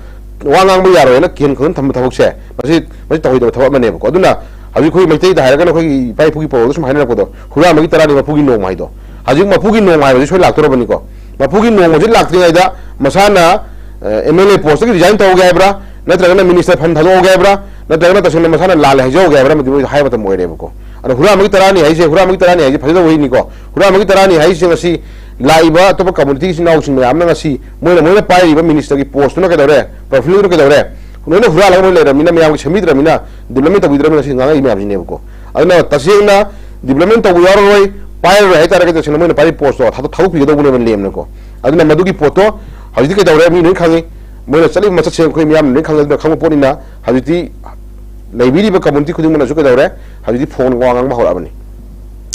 ꯋꯥ ꯉꯥꯡꯕ ꯌꯥꯔꯣꯏꯅ ꯀꯤꯍꯟ ꯈꯣꯡꯍꯟ ꯊꯝꯕ ꯊꯕꯛꯁꯦ ꯃꯁꯤ ꯃꯁꯤ ꯇꯧꯍꯩꯗꯕ ꯊꯕꯛ ꯑꯃꯅꯦꯕꯀꯣ꯫ ꯑꯗꯨꯅ ꯍꯧꯖꯤꯛ ꯑꯩꯈꯣꯏ ꯃꯩꯇꯩꯗ ꯍꯥꯏꯔꯒꯅ ꯑꯩꯈꯣꯏꯒꯤ ꯏꯄꯥ ꯏꯄꯨꯒꯤ ꯄꯥꯎꯔꯧꯗ ꯁꯨꯝ ꯍꯥꯏꯅꯔꯛꯄꯗꯣ, "ꯍꯨꯔꯥꯟꯕꯒꯤ ꯇꯔꯥꯅꯤ ꯃꯄꯨꯒꯤ ꯅꯣꯡꯃ" ꯍꯥꯏꯗꯣ, ꯍꯧꯖꯤꯛ ꯃꯄꯨꯒꯤ ꯅꯣꯡꯃ ꯍꯥꯏꯕꯁꯤ ꯁꯣꯏ ꯂꯥꯛꯇꯣꯔꯕꯅꯤꯀꯣ꯫ ꯃꯄꯨꯒꯤ ꯅꯣꯡꯃꯁꯤ ꯂꯥꯛꯇ꯭ꯔꯤꯉꯩꯗ ꯃꯁꯥꯅ ꯑꯦꯝ ꯑꯦꯜ ꯑꯦ ꯄꯣꯁꯇꯒꯤ ꯔꯤꯖꯥꯏꯟ ꯇꯧꯍꯧꯒꯦ ꯍꯥꯏꯕ꯭ꯔꯥ, ꯅꯠꯇ꯭ꯔꯒꯅ ꯃꯤꯅꯤꯁꯇꯔ ꯐꯟ ꯊꯥꯗꯣꯛꯍꯧꯒꯦ ꯍꯥꯏꯕ꯭ꯔꯥ, ꯅꯠꯇ꯭ꯔꯒꯅ ꯇꯁꯦꯡꯅ ꯃꯁꯥꯅ ꯂꯥꯜꯂꯦ ꯍꯥꯏꯖꯍꯧꯒꯦ ꯍꯥꯏꯕ꯭ꯔꯥ, ꯃꯗꯨ ꯃꯣꯏ ꯍꯥꯏꯕ ꯃꯇꯝ ꯑꯣꯏꯔꯦꯕꯀꯣ꯫ ꯑꯗꯣ ꯍꯨꯔꯥꯟꯕꯒꯤ ꯇꯔꯥꯅꯤ ꯍꯥꯏꯁꯦ, ꯍꯨꯔꯥꯟꯕꯒꯤ ꯇꯔꯥꯅꯤ ꯍꯥꯏꯁꯦ ꯐꯖꯗꯕ ꯋꯥꯔꯤꯅꯤꯀꯣ꯫ ꯍꯨꯔꯥꯟꯕꯒꯤ ꯇꯔꯥꯅꯤ ꯍꯥꯏꯁꯦ ꯉꯁꯤ ꯂꯥꯛꯏꯕ ꯑꯇꯣꯞꯄ ꯀꯝꯃꯨꯅꯤꯇꯤ ꯏꯆꯤꯟ ꯏꯅꯥꯎꯁꯤꯡ ꯃꯌꯥꯝꯅ ꯉꯁꯤ ꯃꯣꯏꯅ ꯃꯣꯏꯅ ꯄꯥꯏꯔꯤꯕ ꯃꯤꯅꯤꯁꯇꯔꯒꯤ ꯄꯣꯁꯇꯨꯅ ꯀꯩꯗꯧꯔꯦ, ꯄ꯭ꯔꯣꯐꯤꯠꯇꯨꯅ ꯀꯩꯗꯧꯔꯦ, ꯂꯣꯏꯅ ꯍꯨꯔꯥꯜꯂꯒ ꯂꯣꯏ ꯂꯩꯔꯕꯅꯤꯅ, ꯃꯌꯥꯝꯒꯤ ꯁꯦꯝꯕꯤꯗ꯭ꯔꯕꯅꯤꯅ, ꯗꯤꯕ꯭ꯂꯞꯃꯦꯟ ꯇꯧꯕꯤꯗ꯭ꯔꯕꯅꯤꯅ ꯁꯤ ꯉꯥꯡꯉꯛꯏ ꯃꯌꯥꯝꯁꯤꯅꯦꯕꯀꯣ꯫ ꯑꯗꯨꯅ ꯇꯁꯦꯡꯅ ꯗꯤꯕ꯭ꯂꯞꯃꯦꯟ ꯇꯧꯕ ꯌꯥꯎꯔꯔꯣꯏ, ꯄꯥꯏꯔꯔꯣꯏ ꯍꯥꯏꯇꯥꯔꯒꯗꯤ ꯇꯁꯦꯡꯅ ꯃꯣꯏꯅ ꯄꯥꯏꯔꯤ ꯄꯣꯁꯇꯣ ꯊꯥꯗꯣꯛ- ꯊꯥꯗꯣꯛꯄꯤꯒꯗꯧꯕꯅꯦꯕ ꯂꯦꯝꯅꯀꯣ꯫ ꯑꯗꯨꯅ ꯃꯗꯨꯒꯤ ꯄꯣꯠꯇꯣ ꯍꯧꯖꯤꯛꯇꯤ ꯀꯩꯗꯧꯔꯦ, ꯃꯤ ꯂꯣꯏ ꯈꯪꯉꯤ꯫ ꯃꯣꯏꯅ ꯆꯠꯂꯤꯕ ꯃꯆꯠꯁꯦ ꯑꯩꯈꯣꯏ ꯃꯤꯌꯥꯝꯅ ꯂꯣꯏ ꯈꯪꯉ-, ꯈꯪꯕ ꯄꯣꯠꯅꯤꯅ ꯍꯧꯖꯤꯛꯇꯤ ꯂꯩꯕꯤꯔꯤꯕ ꯀꯝꯃꯨꯅꯤꯇꯤ ꯈꯨꯗꯤꯡꯃꯛꯅꯁꯨ ꯀꯩꯗꯧꯔꯦ, ꯍꯧꯖꯤꯛꯇꯤ ꯐꯣꯟ ꯋꯥ ꯉꯥꯡꯕ ꯍꯧꯔꯛꯑꯕꯅꯤ꯫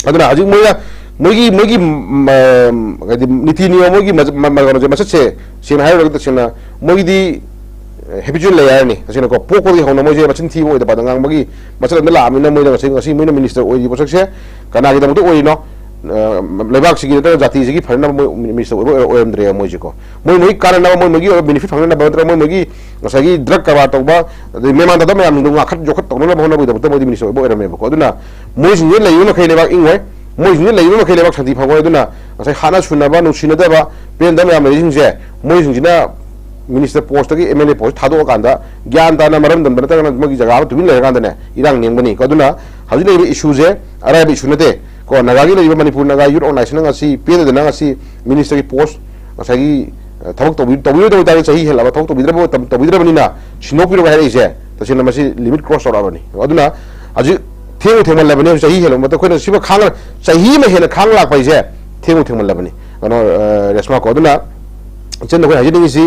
ꯑꯗꯨꯅ ꯍꯧꯖꯤꯛ ꯃꯣꯏꯅ ꯃꯣꯏꯒꯤ ꯃꯣꯏꯒꯤ ꯎꯝ, ꯍꯥꯏꯗꯤ ꯅꯤꯇꯤ ꯅꯤꯌꯣꯝ, ꯃꯣꯏꯒꯤ ꯃꯆ- ꯃ- ꯃ- ꯀꯩꯅꯣꯁꯦ, ꯃꯆꯠꯁꯦ ꯁꯦꯡꯅ ꯍꯥꯏꯔꯨꯔꯒꯗꯤ, ꯇꯁꯦꯡꯅ ꯃꯣꯏꯒꯤꯗꯤ ꯍꯦꯕꯤꯆꯨꯋꯦꯜ ꯂꯩ ꯍꯥꯏꯔꯅꯤ꯫ ꯇꯁꯦꯡꯅꯀꯣ, ꯄꯣꯛꯄꯗꯒꯤ ꯍꯧꯅ ꯃꯣꯏꯁꯦ ꯃꯆꯤꯟ ꯊꯤꯕ ꯑꯣꯏꯗ ꯄꯥꯗ ꯉꯥꯡꯕꯒꯤ ꯃꯆꯠ ꯑꯃꯗ ꯂꯥꯛꯑꯕꯅꯤꯅ, ꯃꯣꯏꯅ ꯉꯁꯤ ꯉꯁꯤ ꯃꯣꯏꯅ ꯃꯤꯅꯤꯁꯇꯔ ꯑꯣꯏꯔꯤꯕ ꯄꯣꯠꯁꯛꯁꯦ ꯀꯅꯥꯒꯤꯗꯃꯛꯇ ꯑꯣꯏꯔꯤꯅꯣ? ꯑ, ꯂꯩꯕꯥꯛꯁꯤꯒꯤ ꯅꯠꯇ꯭ꯔꯒ ꯖꯥꯇꯤꯁꯤꯒꯤ ꯐꯅꯅꯕ ꯃꯣꯏ ꯃꯤꯅꯤꯁꯇꯔ ꯑꯣꯏꯕ ꯑꯣꯏꯔ- ꯑꯣꯏꯔꯝꯗ꯭ꯔꯦ ꯃꯣꯏꯁꯦꯀꯣ꯫ ꯃꯣꯏ ꯃꯣꯏ ꯀꯥꯟꯅꯅꯕ, ꯃꯣꯏ ꯃꯣꯏꯒꯤ ꯑꯣꯏꯕ ꯕꯦꯅꯤꯐꯤꯠ ꯐꯪꯅꯅꯕ ꯅꯠꯇ꯭ꯔꯒ ꯃꯣꯏ ꯃꯣꯏꯒꯤ ꯉꯁꯥꯏꯒꯤ ꯗ꯭ꯔꯒ ꯀꯔꯕꯥꯔ ꯇꯧꯕ, ꯑꯗꯩ ꯃꯦꯃꯥꯟ ꯇꯥꯗꯕ ꯃꯌꯥꯝꯗꯣ ꯉꯥꯈꯠ ꯌꯣꯛꯈꯠ ꯇꯧꯅꯅꯕ ꯍꯣꯠꯅꯕꯒꯤꯗꯃꯛꯇ ꯃꯣꯏꯗꯤ ꯃꯤꯅꯤꯁꯇꯔ ꯑꯣꯏꯕ ꯑꯣꯏꯔꯝꯃꯦꯕꯀꯣ꯫ ꯑꯗꯨꯅ ꯃꯣꯏꯁꯤꯡꯁꯤꯅ ꯂꯩꯔꯤꯕ ꯃꯈꯩ ꯂꯩꯕꯥꯛ ꯏꯪꯉꯣꯏ, ꯃꯣꯏꯁꯤꯡꯁꯤꯅ ꯂꯩꯔꯤꯕ ꯃꯈꯩ ꯂꯩꯕꯥꯛ ꯁꯥꯟꯇꯤ ꯐꯪꯉꯣꯏ꯫ ꯑꯗꯨꯅ ꯉꯁꯥꯏ ꯍꯥꯠꯅ ꯁꯨꯅꯕ, ꯅꯨꯡꯁꯤꯅꯗꯕ, ꯄꯦꯟꯗꯕ ꯃꯌꯥꯝ ꯂꯩꯔꯤꯁꯤꯡꯁꯦ, ꯃꯣꯏꯁꯤꯡꯁꯤꯅ ꯃꯤꯅꯤꯁꯇꯔ ꯄꯣꯁꯇꯒꯤ, ꯑꯦꯝ ꯑꯦꯜ ꯑꯦ ꯄꯣꯁ ꯊꯥꯗꯣꯛꯑꯀꯥꯟꯗ ꯒ꯭ꯌꯥꯟ ꯇꯥꯅ ꯃꯔꯝ ꯗꯝꯗ ꯅꯠꯇ꯭ꯔꯒꯅ ꯃꯣꯏꯒꯤ ꯖꯒꯥ ꯑꯃ ꯇꯨꯃꯤꯟ ꯂꯩꯔꯀꯥꯟꯗꯅꯦ ꯏꯔꯥꯡ ꯅꯦꯝꯒꯅꯤ꯫ ꯑꯗꯨꯅ ꯍꯧꯖꯤꯛ ꯂꯩꯔꯤꯕ ꯏꯁꯨꯁꯦ ꯑꯔꯥꯏꯕ ꯏꯁꯨ ꯅꯠꯇꯦ꯫ ꯀꯣ, ꯅꯥꯒꯥꯒꯤ ꯂꯩꯔꯤꯕ ꯃꯅꯤꯄꯨꯔ ꯅꯥꯒꯥ ꯌꯨꯠ ꯑꯣꯔꯒꯅꯥꯏꯖꯦꯁꯟꯅ ꯉꯁꯤ ꯄꯦꯟꯗꯗꯅ ꯉꯁꯤ ꯃꯤꯅꯤꯁꯇꯔꯒꯤ ꯄꯣꯁ ꯉꯁꯥꯏꯒꯤ, ꯑ, ꯊꯕꯛ ꯇꯧꯕꯤ-, ꯇꯧꯕꯤꯔꯣꯏꯗꯕ ꯑꯣꯏꯇꯥꯔꯗꯤ ꯆꯍꯤ ꯍꯦꯜꯂꯕ ꯊꯕꯛ ꯇꯧꯕꯤꯗ꯭ꯔꯕ, ꯇꯧꯕꯤꯗ꯭ꯔꯕꯅꯤꯅ ꯁꯤꯟꯗꯣꯛꯄꯤꯔꯣ ꯍꯥꯏꯔꯛꯏꯁꯦ, ꯇꯁꯦꯡꯅ ꯃꯁꯤ ꯂꯤꯃꯤꯠ ꯀ꯭ꯔꯣꯁ ꯇꯧꯔꯛꯑꯕꯅꯤ꯫ ꯑꯗꯨꯅ ꯍꯧꯖꯤꯛ ꯊꯦꯡꯉꯨ ꯊꯦꯡꯃꯜꯂꯕꯅꯤ꯫ ꯍꯧꯖꯤꯛ ꯆꯍꯤ ꯍꯦꯜꯂꯕ ꯃꯇꯝꯗ ꯑꯩꯈꯣꯏꯅ ꯁꯤꯕꯨ ꯈꯥꯡꯉ-, ꯆꯍꯤ ꯑꯃ ꯍꯦꯟꯅ ꯈꯥꯡ ꯂꯥꯛꯄ ꯍꯥꯏꯁꯦ ꯊꯦꯡꯉꯨ ꯊꯦꯡꯃꯜꯂꯕꯅꯤ, ꯀꯩꯅꯣ, ꯑ, ꯔꯦꯁꯃꯥ ꯀꯣ꯫ ꯑꯗꯨꯅ ꯏꯆꯟꯗ ꯑꯩꯈꯣꯏꯅ ꯍꯥꯏꯖꯅꯤꯡꯉꯤꯁꯤ,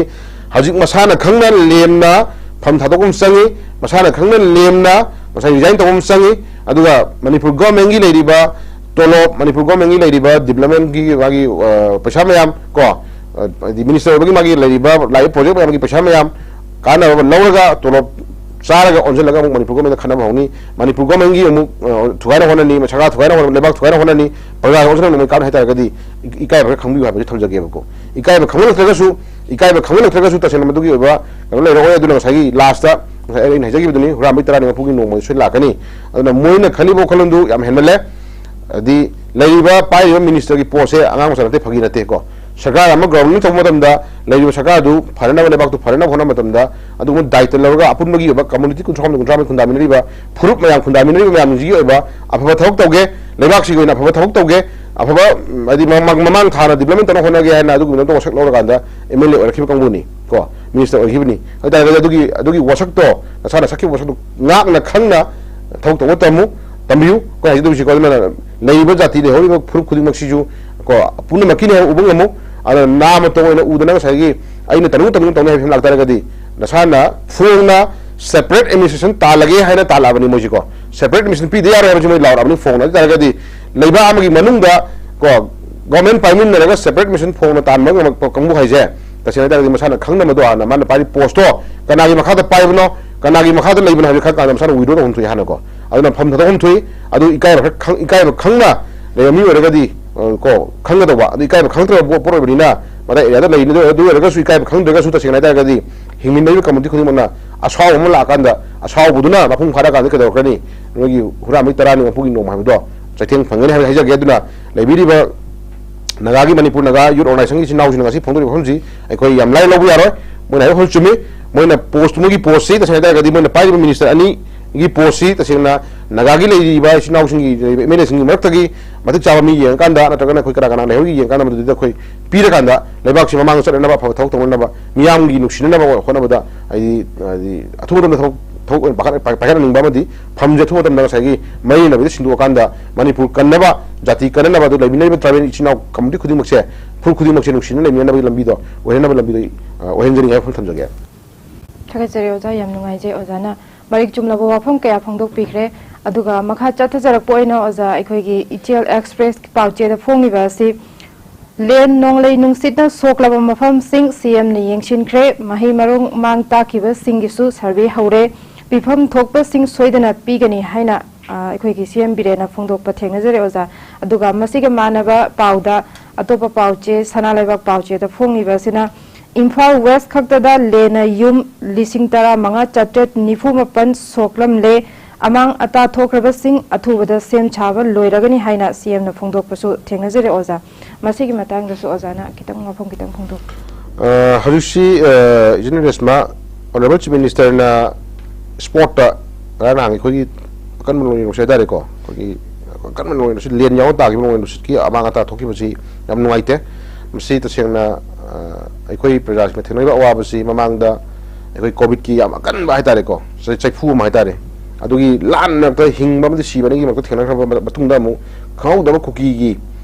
ꯍꯧꯖꯤꯛ ꯃꯁꯥꯅ ꯈꯪꯅ ꯂꯦꯝꯅ ꯐꯝ ꯊꯥꯗꯣꯛꯄ ꯑꯃ ꯆꯪꯉꯤ, ꯃꯁꯥꯅ ꯈꯪꯅ ꯂꯦꯝꯅ ꯉꯁꯥꯏ ꯔꯤꯖꯥꯏꯟ ꯇꯧꯕ ꯑꯃ ꯆꯪꯉꯤ꯫ ꯑꯗꯨꯒ ꯃꯅꯤꯄꯨꯔ ꯒꯣꯔꯃꯦꯟꯒꯤ ꯂꯩꯔꯤꯕ ꯇꯣꯂꯣꯞ, ꯃꯅꯤꯄꯨꯔ ꯒꯣꯔꯃꯦꯟꯒꯤ ꯂꯩꯔꯤꯕ ꯗꯤꯕ꯭ꯂꯞꯃꯦꯟꯒꯤ ꯃꯥꯒꯤ, ꯑ, ꯄꯩꯁꯥ ꯃꯌꯥꯝ ꯀꯣ, ꯑ, ꯍꯥꯏꯗꯤ ꯃꯤꯅꯤꯁꯇꯔ ꯑꯣꯏꯕꯒꯤ ꯃꯥꯒꯤ ꯂꯩꯔꯤꯕ ꯂꯥꯛꯏꯕ ꯄ꯭ꯔꯣꯖꯦꯛ ꯃꯌꯥꯝꯒꯤ ꯄꯩꯁꯥ ꯃꯌꯥꯝ ꯀꯥꯟꯅꯕ ꯂꯧꯔꯒ ꯇꯣꯂꯣꯞ ꯆꯥꯔꯒ ꯑꯣꯟꯁꯤꯜꯂꯒ ꯑꯃꯨꯛ ꯃꯅꯤꯄꯨꯔ ꯒꯣꯔꯃꯦꯟꯗ ꯈꯠꯅꯕ ꯍꯧꯅꯤ꯫ ꯃꯅꯤꯄꯨꯔ ꯒꯣꯔꯃꯦꯟꯒꯤ ꯑꯃꯨꯛ, ꯑ, ꯊꯨꯒꯥꯏꯅ ꯍꯣꯠꯅꯅꯤ, ꯁꯔꯀꯥꯔ ꯊꯨꯒꯥꯏꯅ ꯍꯣꯠꯅꯅꯤ, ꯂꯩꯕꯥꯛ ꯊꯨꯒꯥꯏꯅ ꯍꯣꯠꯅꯅꯤ, ꯄ꯭ꯔꯖꯥ ꯑꯣꯟꯁꯤꯜꯂꯒ ꯅꯣꯡꯃꯩ ꯀꯥꯞꯅꯤ ꯍꯥꯏꯇꯥꯔꯒꯗꯤ ꯏ-, ꯏꯀꯥꯏꯕ ꯈꯔ ꯈꯪꯕꯤꯌꯨ ꯍꯥꯏꯕꯁꯤ ꯊꯝꯖꯒꯦꯕꯀꯣ꯫ ꯏꯀꯥꯏꯕ ꯈꯪꯍꯜꯂꯛꯇ꯭ꯔꯒꯁꯨ, ꯏꯀꯥꯏꯕ ꯈꯪꯍꯜꯂꯛꯇ꯭ꯔꯒꯁꯨ ꯇꯁꯦꯡꯅ ꯃꯗꯨꯒꯤ ꯑꯣꯏꯕ ꯀꯩꯅꯣ ꯂꯩꯔꯛꯑꯣꯏ꯫ ꯑꯗꯨꯅ ꯉꯁꯥꯏꯒꯤ ꯂꯥꯁꯇ ꯉꯁꯥꯏ ꯑꯩꯅ ꯍꯥꯏꯖꯈꯤꯕꯗꯨꯅꯤ, ꯍꯨꯔꯥꯟꯕꯒꯤ ꯇꯔꯥꯅꯤ ꯃꯄꯨꯒꯤ ꯅꯣꯡꯃꯗꯤ ꯁꯣꯏ ꯂꯥꯛꯀꯅꯤ꯫ ꯑꯗꯨꯅ ꯃꯣꯏꯅ ꯈꯜꯂꯤꯕ ꯋꯥꯈꯜꯂꯣꯟꯗꯨ ꯌꯥꯝ ꯍꯦꯟꯃꯜꯂꯦ꯫ ꯍꯥꯏꯗꯤ ꯂꯩꯔꯤꯕ ꯄꯥꯏꯔꯤꯕ ꯃꯤꯅꯤꯁꯇꯔꯒꯤ ꯄꯣꯁꯁꯦ ꯑꯉꯥꯡ ꯃꯆꯥ ꯅꯠꯇꯦ, ꯐꯥꯒꯤ ꯅꯠꯇꯦꯀꯣ꯫ ꯁꯔꯀꯥꯔ ꯑꯃ ꯒ꯭ꯔꯥꯎꯟꯗꯤꯡ ꯇꯧꯕ ꯃꯇꯝꯗ ꯂꯩꯔꯤꯕ ꯁꯔꯀꯥꯔꯗꯨ ꯐꯅꯅꯕ, ꯂꯩꯕꯥꯛꯇꯨ ꯐꯅꯅꯕ ꯍꯣꯠꯅꯕ ꯃꯇꯝꯗ ꯑꯗꯨꯒꯨꯝꯕ ꯗꯥꯏꯇ ꯂꯧꯔꯒ ꯑꯄꯨꯟꯕꯒꯤ ꯑꯣꯏꯕ ꯀꯝꯃꯨꯅꯤꯇꯤ ꯀꯨꯟꯊ꯭ꯔꯥ ꯍꯨꯝꯗꯣꯏ, ꯀꯨꯟꯊ꯭ꯔꯥ ꯃꯔꯤ ꯈꯨꯟꯗꯥꯃꯤꯟꯅꯔꯤꯕ ꯐꯨꯔꯨꯞ ꯃꯌꯥꯝ, ꯈꯨꯟꯗꯥꯃꯤꯟꯅꯔꯤꯕ ꯃꯌꯥꯝꯁꯤꯡꯁꯤꯒꯤ ꯑꯣꯏꯕ ꯑꯐꯕ ꯊꯕꯛ ꯇꯧꯒꯦ, ꯂꯩꯕꯥꯛꯁꯤꯒꯤ ꯑꯣꯏꯅ ꯑꯐꯕ ꯊꯕꯛ ꯇꯧꯒꯦ, ꯑꯐꯕ, ꯎꯝ, ꯍꯥꯏꯗꯤ ꯃꯃꯥꯡ, ꯃꯃꯥꯡ ꯊꯥꯅ ꯗꯤꯕ꯭ꯂꯞꯃꯦꯟ ꯇꯧꯅꯕ ꯍꯣꯠꯅꯒꯦ ꯍꯥꯏꯅ ꯑꯗꯨꯒꯨꯝꯕ ꯋꯥꯁꯛ ꯂꯧꯔꯀꯥꯟꯗ ꯑꯦꯝ ꯑꯦꯜ ꯑꯦ ꯑꯣꯏꯔꯛꯈꯤꯕ ꯀꯥꯡꯕꯨꯅꯤ ꯀꯣ, ꯃꯤꯅꯤꯁꯇꯔ ꯑꯣꯏꯈꯤꯕꯅꯤ꯫ ꯑꯗꯨ ꯑꯣꯏꯇꯥꯔꯒꯗꯤ ꯑꯗꯨꯒꯤ, ꯑꯗꯨꯒꯤ ꯋꯥꯁꯛꯇꯣ, ꯅꯁꯥꯅ ꯁꯛꯈꯤꯕ ꯋꯥꯁꯛꯇꯣ ꯉꯥꯛꯅ ꯈꯪꯅ ꯊꯕꯛ ꯇꯧꯕ ꯇꯝꯃꯨ, ꯇꯝꯕꯤꯌꯨ꯫ ꯑꯩꯈꯣꯏ ꯍꯥꯏꯖꯗꯧꯔꯤꯁꯤꯀꯣ, ꯑꯗꯨꯅ ꯂꯩꯔꯤꯕ ꯖꯥꯇꯤ ꯂꯩꯍꯧꯔꯤꯕ ꯐꯨꯔꯨꯞ ꯈꯨꯗꯤꯡꯃꯛꯁꯤꯁꯨ ꯀꯣ, ꯄꯨꯝꯅꯃꯛꯀꯤꯅꯦ ꯍꯥꯏꯕ ꯎꯕ ꯉꯝꯃꯨ꯫ ꯑꯗꯨꯅ ꯅꯥ ꯃꯇꯧ ꯑꯣꯏꯅ ꯎꯗꯅ ꯉꯁꯥꯏꯒꯤ ꯑꯩꯅ ꯇꯧꯅꯤꯡ ꯇꯧꯅꯤꯡ ꯇꯧꯅꯤ ꯍꯥꯏꯕ ꯐꯤꯕꯝ ꯂꯥꯛꯇꯥꯔꯒꯗꯤ ꯅꯁꯥꯅ ꯐꯣꯡꯅ separate administration ꯇꯥꯜꯂꯒꯦ ꯍꯥꯏꯅ ꯇꯥꯜꯂꯛꯑꯕꯅꯤ ꯃꯣꯏꯁꯤꯀꯣ꯫ Separate administration ꯄꯤꯗ ꯌꯥꯔꯣꯏ ꯍꯥꯏꯕꯁꯤ ꯃꯣꯏ ꯂꯥꯎꯔꯛꯑꯕꯅꯤ ꯐꯣꯡꯅ꯫ ꯑꯗꯨ ꯑꯣꯏꯇꯥꯔꯒꯗꯤ ꯂꯩꯕꯥꯛ ꯑꯃꯒꯤ ꯃꯅꯨꯡꯗ ꯀꯣ, ꯒꯣꯔꯃꯦꯟ ꯄꯥꯏꯃꯤꯟꯅꯔꯒ ꯁꯦꯄꯔꯦꯠ ꯃꯤꯁꯟ ꯐꯣꯡꯅ ꯇꯥꯟꯕ ꯉꯝꯃꯛꯄ ꯀꯥꯡꯕꯨ ꯍꯥꯏꯁꯦ, ꯇꯁꯦꯡꯅ ꯍꯥꯏꯇꯥꯔꯒꯗꯤ ꯃꯁꯥꯅ ꯈꯪꯅ ꯃꯗꯨ ꯍꯥꯟꯅ ꯃꯥꯅ ꯄꯥꯏꯔꯤ ꯄꯣꯁꯇꯣ ꯀꯅꯥꯒꯤ ꯃꯈꯥꯗ ꯄꯥꯏꯕꯅꯣ, ꯀꯅꯥꯒꯤ ꯃꯈꯥꯗ ꯂꯩꯕꯅꯣ ꯍꯥꯏꯕꯁꯤ ꯈꯪ ꯀꯥꯟꯗ ꯃꯁꯥꯅ ꯋꯤꯗ꯭ꯔꯣ ꯇꯧꯐꯝ ꯊꯣꯛꯏ ꯍꯥꯟꯅꯀꯣ꯫ ꯑꯗꯨꯅ ꯐꯝ ꯊꯥꯗꯣꯛꯐꯝ ꯊꯣꯛꯏ꯫ ꯑꯗꯨ ꯏꯀꯥꯏꯕ ꯈꯔ ꯈꯪ-, ꯏꯀꯥꯏꯕ ꯈꯪꯅ ꯂꯩꯕ ꯃꯤ ꯑꯣꯏꯔꯒꯗꯤ, ꯑ, ꯀꯣ, ꯈꯪꯒꯗꯧꯕ꯫ ꯑꯗꯨ ꯏꯀꯥꯏꯕ ꯈꯪꯗ꯭ꯔꯕ ꯄꯣ-, ꯄꯣꯠ ꯑꯣꯏꯕꯅꯤꯅ, ꯃꯇꯥꯏ ꯑꯦꯔꯤꯌꯥꯗ ꯂꯩꯔꯤꯅꯤ꯫ ꯑꯗꯨ, ꯑꯗꯨ ꯑꯣꯏꯔꯒꯁꯨ ꯏꯀꯥꯏꯕ ꯈꯪꯗ꯭ꯔꯒꯁꯨ, ꯇꯁꯦꯡꯅ ꯍꯥꯏꯇꯥꯔꯒꯗꯤ ꯍꯤꯡꯃꯤꯟꯅꯔꯤꯕ ꯀꯝꯃꯨꯅꯤꯇꯤ ꯈꯨꯗꯤꯡꯃꯛꯅ ꯑꯁꯥꯎꯕ ꯑꯃ ꯂꯥꯛꯑꯀꯥꯟꯗ, ꯑꯁꯥꯎꯕꯗꯨꯅ ꯃꯄꯨꯡ ꯐꯥꯔꯀꯥꯟꯗ ꯀꯩꯗꯧꯔꯛꯀꯅꯤ? ꯅꯣꯏꯒꯤ ꯍꯨꯔꯥꯟꯕꯒꯤ ꯇꯔꯥꯅꯤ ꯃꯄꯨꯒꯤ ꯅꯣꯡꯃ ꯍꯥꯏꯕꯗꯣ ꯆꯩꯊꯦꯡ ꯐꯪꯒꯅꯤ ꯍꯥꯏꯕ ꯍꯥꯏꯖꯒꯦ꯫ ꯑꯗꯨꯅ ꯂꯩꯕꯤꯔꯤꯕ ꯅꯥꯒꯥꯒꯤ, ꯃꯅꯤꯄꯨꯔ ꯅꯥꯒꯥ ꯌꯨꯠ ꯑꯣꯔꯒꯅꯥꯏꯖꯦꯁꯟꯒꯤ ꯏꯆꯤꯟ ꯏꯅꯥꯎꯁꯤꯡꯅ ꯉꯁꯤ ꯐꯣꯡꯗꯣꯔꯤꯕ ꯋꯥꯐꯝꯁꯤ ꯑꯩꯈꯣꯏ ꯌꯥꯝ ꯂꯥꯏꯅ ꯂꯧꯕ ꯌꯥꯔꯣꯏ꯫ ꯃꯣꯏꯅ ꯍꯥꯏꯕ ꯋꯥꯐꯝ ꯆꯨꯝꯃꯤ꯫ ꯃꯣꯏꯅ ꯄꯣꯁꯇꯨ, ꯃꯣꯏꯒꯤ ꯄꯣꯁꯁꯤ ꯇꯁꯦꯡꯅ ꯍꯥꯏꯇꯥꯔꯒꯗꯤ ꯃꯣꯏꯅ ꯄꯥꯏꯔꯤꯕ ꯃꯤꯅꯤꯁꯇꯔ ꯑꯅꯤꯒꯤ ꯄꯣꯁꯁꯤ ꯇꯁꯦꯡꯅ ꯅꯥꯒꯥꯒꯤ ꯂꯩꯔꯤꯕ ꯏꯆꯤꯟ ꯏꯅꯥꯎꯁꯤꯡꯒꯤ, ꯂꯩꯔꯤꯕ ꯑꯦꯝ ꯑꯦꯜ ꯑꯦꯁꯤꯡꯒꯤ ꯃꯔꯛꯇꯒꯤ ꯃꯇꯤꯛ ꯆꯥꯕ ꯃꯤ ꯌꯦꯡꯉꯀꯥꯟꯗ, ꯅꯠꯇ꯭ꯔꯒꯅ ꯑꯩꯈꯣꯏ ꯀꯅꯥ ꯀꯅꯥ ꯂꯩꯍꯧꯔꯤꯒꯦ ꯌꯦꯡꯉꯀꯥꯟꯗ, ꯃꯗꯨꯗ ꯑꯩꯈꯣꯏ ꯄꯤꯔꯀꯥꯟꯗ ꯂꯩꯕꯥꯛꯁꯤ ꯃꯃꯥꯡꯗ ꯆꯠꯅꯅꯕ, ꯑꯐꯕ ꯊꯕꯛ ꯇꯧꯅꯅꯕ, ꯃꯤꯌꯥꯝꯒꯤ ꯅꯨꯡꯁꯤꯅꯅꯕ ꯍꯣꯠꯅꯕꯗ, ꯍꯥꯏꯗꯤ, ꯍꯥꯏꯗꯤ ꯑꯊꯨꯕ ꯃꯇꯝꯗ ꯊꯕꯛ, ꯊꯕꯛ ꯑꯣꯏꯅ ꯄꯥꯏꯈꯠ-, ꯄꯥꯏꯈꯠꯍꯟꯅꯤꯡꯕ ꯑꯃꯗꯤ ꯐꯝꯁꯦ ꯑꯊꯨꯕ ꯃꯇꯝꯗ ꯉꯁꯥꯏꯒꯤ ꯃꯔꯤ ꯂꯩꯅꯕꯗ ꯁꯤꯟꯗꯣꯛꯑꯀꯥꯟꯗ ꯃꯅꯤꯄꯨꯔ ꯀꯟꯅꯕ, ꯖꯥꯇꯤ ꯀꯟꯅꯅꯕ, ꯑꯗꯨ ꯂꯩꯃꯤꯟꯅꯔꯤꯕ ꯇ꯭ꯔꯥꯏꯕꯦꯜ ꯏꯆꯤꯟ ꯏꯅꯥꯎ ꯀꯝꯃꯨꯅꯤꯇꯤ ꯈꯨꯗꯤꯡꯃꯛꯁꯦ, ꯐꯨꯔꯨꯞ ꯈꯨꯗꯤꯡꯃꯛꯁꯦ ꯅꯨꯡꯁꯤꯅ ꯂꯩꯃꯤꯟꯅꯅꯕꯒꯤ ꯂꯝꯕꯤꯗꯣ ꯑꯣꯏꯍꯟꯅꯕ ꯂꯝꯕꯤꯗꯣ, ꯑ, ꯑꯣꯏꯍꯟꯖꯅꯤꯡꯉꯤ ꯍꯥꯏꯕ ꯋꯥꯐꯝ ꯊꯝꯖꯒꯦ꯫ ꯊꯥꯒꯠꯆꯔꯤ ꯑꯣꯖꯥ, ꯌꯥꯝ ꯅꯨꯡꯉꯥꯏꯖꯩ꯫ ꯑꯣꯖꯥꯅ ꯃꯔꯤꯛ ꯆꯨꯝꯂꯕ ꯋꯥꯐꯝ ꯀꯌꯥ ꯐꯣꯡꯗꯣꯛꯄꯤꯈ꯭ꯔꯦ꯫ ꯑꯗꯨꯒ ꯃꯈꯥ ꯆꯠꯊꯖꯔꯛꯄ ꯑꯣꯏꯅ ꯑꯣꯖꯥ, ꯑꯩꯈꯣꯏꯒꯤ ꯏꯆꯦꯜ ꯑꯦꯛꯁꯄ꯭ꯔꯦꯁ ꯄꯥꯎꯆꯦꯗ ꯐꯣꯡꯉꯤꯕ ꯑꯁꯤ, ꯂꯦꯟ ꯅꯣꯡꯂꯩ ꯅꯨꯡꯁꯤꯠꯅ ꯁꯣꯛꯂꯕ ꯃꯐꯝꯁꯤꯡ ꯁꯤ ꯑꯦꯝꯅ ꯌꯦꯡꯁꯤꯟꯈ꯭ꯔꯦ꯫ ꯃꯍꯩ ꯃꯔꯣꯡ ꯃꯥꯡ ꯇꯥꯛꯈꯤꯕꯁꯤꯡꯒꯤꯁꯨ ꯁꯔꯚꯦ ꯍꯧꯔꯦ꯫ ꯄꯤꯐꯝ ꯊꯣꯛꯄꯁꯤꯡ ꯁꯣꯏꯗꯅ ꯄꯤꯒꯅꯤ ꯍꯥꯏꯅ, ꯑ, ꯑꯩꯈꯣꯏꯒꯤ ꯁꯤ ꯑꯦꯝ ꯕꯤꯔꯦꯟꯅ ꯐꯣꯡꯗꯣꯛꯄ ꯊꯦꯡꯅꯖꯔꯦ ꯑꯣꯖꯥ꯫ ꯑꯗꯨꯒ ꯃꯁꯤꯒ ꯃꯥꯟꯅꯕ ꯄꯥꯎꯗ ꯑꯇꯣꯞꯄ ꯄꯥꯎꯆꯦ, ꯁꯅꯥ ꯂꯩꯕꯥꯛ ꯄꯥꯎꯆꯦꯗ ꯐꯣꯡꯉꯤꯕ ꯑꯁꯤꯅ, ꯏꯝꯐꯥꯜ ꯋꯦꯁ ꯈꯛꯇꯗ ꯂꯦꯟꯅ ꯌꯨꯝ ꯂꯤꯁꯤꯡ ꯇꯔꯥꯃꯉꯥ ꯆꯥꯇ꯭ꯔꯦꯠ ꯅꯤꯐꯨ ꯃꯥꯄꯟ ꯁꯣꯛꯂꯝꯂꯦ꯫ ꯑꯃꯥꯡ ꯑꯇꯥ ꯊꯣꯛꯈ꯭ꯔꯕꯁꯤꯡ ꯑꯊꯨꯕꯗ ꯁꯦꯝ ꯁꯥꯕ ꯂꯣꯏꯔꯒꯅꯤ ꯍꯥꯏꯅ ꯁꯤ ꯑꯦꯝꯅ ꯐꯣꯡꯗꯣꯛꯄꯁꯨ ꯊꯦꯡꯅꯖꯔꯦ ꯑꯣꯖꯥ꯫ ꯃꯁꯤꯒꯤ ꯃꯇꯥꯡꯗꯁꯨ ꯑꯣꯖꯥꯅ ꯈꯤꯇꯪ ꯋꯥꯐꯝ ꯈꯤꯇꯪ ꯐꯣꯡꯗꯣꯛꯄꯤꯌꯨ꯫ ꯑ, ꯍꯧꯖꯤꯛꯁꯤ, ꯑ, ꯏꯆꯤꯟ ꯔꯦꯁꯃꯥ, ꯑꯣꯅꯔꯦꯕꯜ ꯆꯤꯐ ꯃꯤꯅꯤꯁꯇꯔꯅ ꯁ꯭ꯄꯣꯔꯠꯇ ꯉꯔꯥꯡ ꯅꯍꯥꯟ ꯑꯩꯈꯣꯏꯒꯤ ꯑꯀꯟꯕ ꯅꯣꯡꯂꯩ ꯅꯨꯡꯁꯤꯠ ꯍꯥꯏꯇꯥꯔꯦꯀꯣ, ꯑꯩꯈꯣꯏꯒꯤ ꯑꯀꯟꯕ ꯅꯣꯡꯂꯩ ꯅꯨꯡꯁꯤꯠ, ꯂꯦꯟ ꯌꯥꯎꯔ ꯇꯥꯈꯤꯕ ꯅꯣꯡꯂꯩ ꯅꯨꯡꯁꯤꯠꯀꯤ ꯑꯃꯥꯡ ꯑꯇꯥ ꯊꯣꯛꯈꯤꯕꯁꯤ ꯌꯥꯝ ꯅꯨꯡꯉꯥꯏꯇꯦ꯫ ꯃꯁꯤ ꯇꯁꯦꯡꯅ, ꯑ, ꯑꯩꯈꯣꯏ ꯄ꯭ꯔꯖꯥꯁꯤꯡꯅ ꯊꯦꯡꯅꯔꯤꯕ ꯑꯋꯥꯕꯁꯤ ꯃꯃꯥꯡꯗ ꯑꯩꯈꯣꯏ ꯀꯣꯚꯤꯗꯀꯤ ꯌꯥꯝ ꯑꯀꯟꯕ ꯍꯥꯏꯇꯥꯔꯦꯀꯣ, ꯆꯩ-, ꯆꯩꯐꯨ ꯑꯃ ꯍꯥꯏꯇꯥꯔꯦ, ꯑꯗꯨꯒꯤ ꯂꯥꯟ ꯃꯔꯛꯇ ꯍꯤꯡꯕ ꯑꯃꯗꯤ ꯁꯤꯕ ꯑꯅꯤꯒꯤ ꯃꯔꯛꯇ ꯊꯦꯡꯅꯈ꯭ꯔꯕ ꯃꯇꯨꯡꯗ ꯑꯃꯨꯛ ꯈꯪꯍꯧꯗꯕ ꯀꯨꯀꯤꯒꯤ,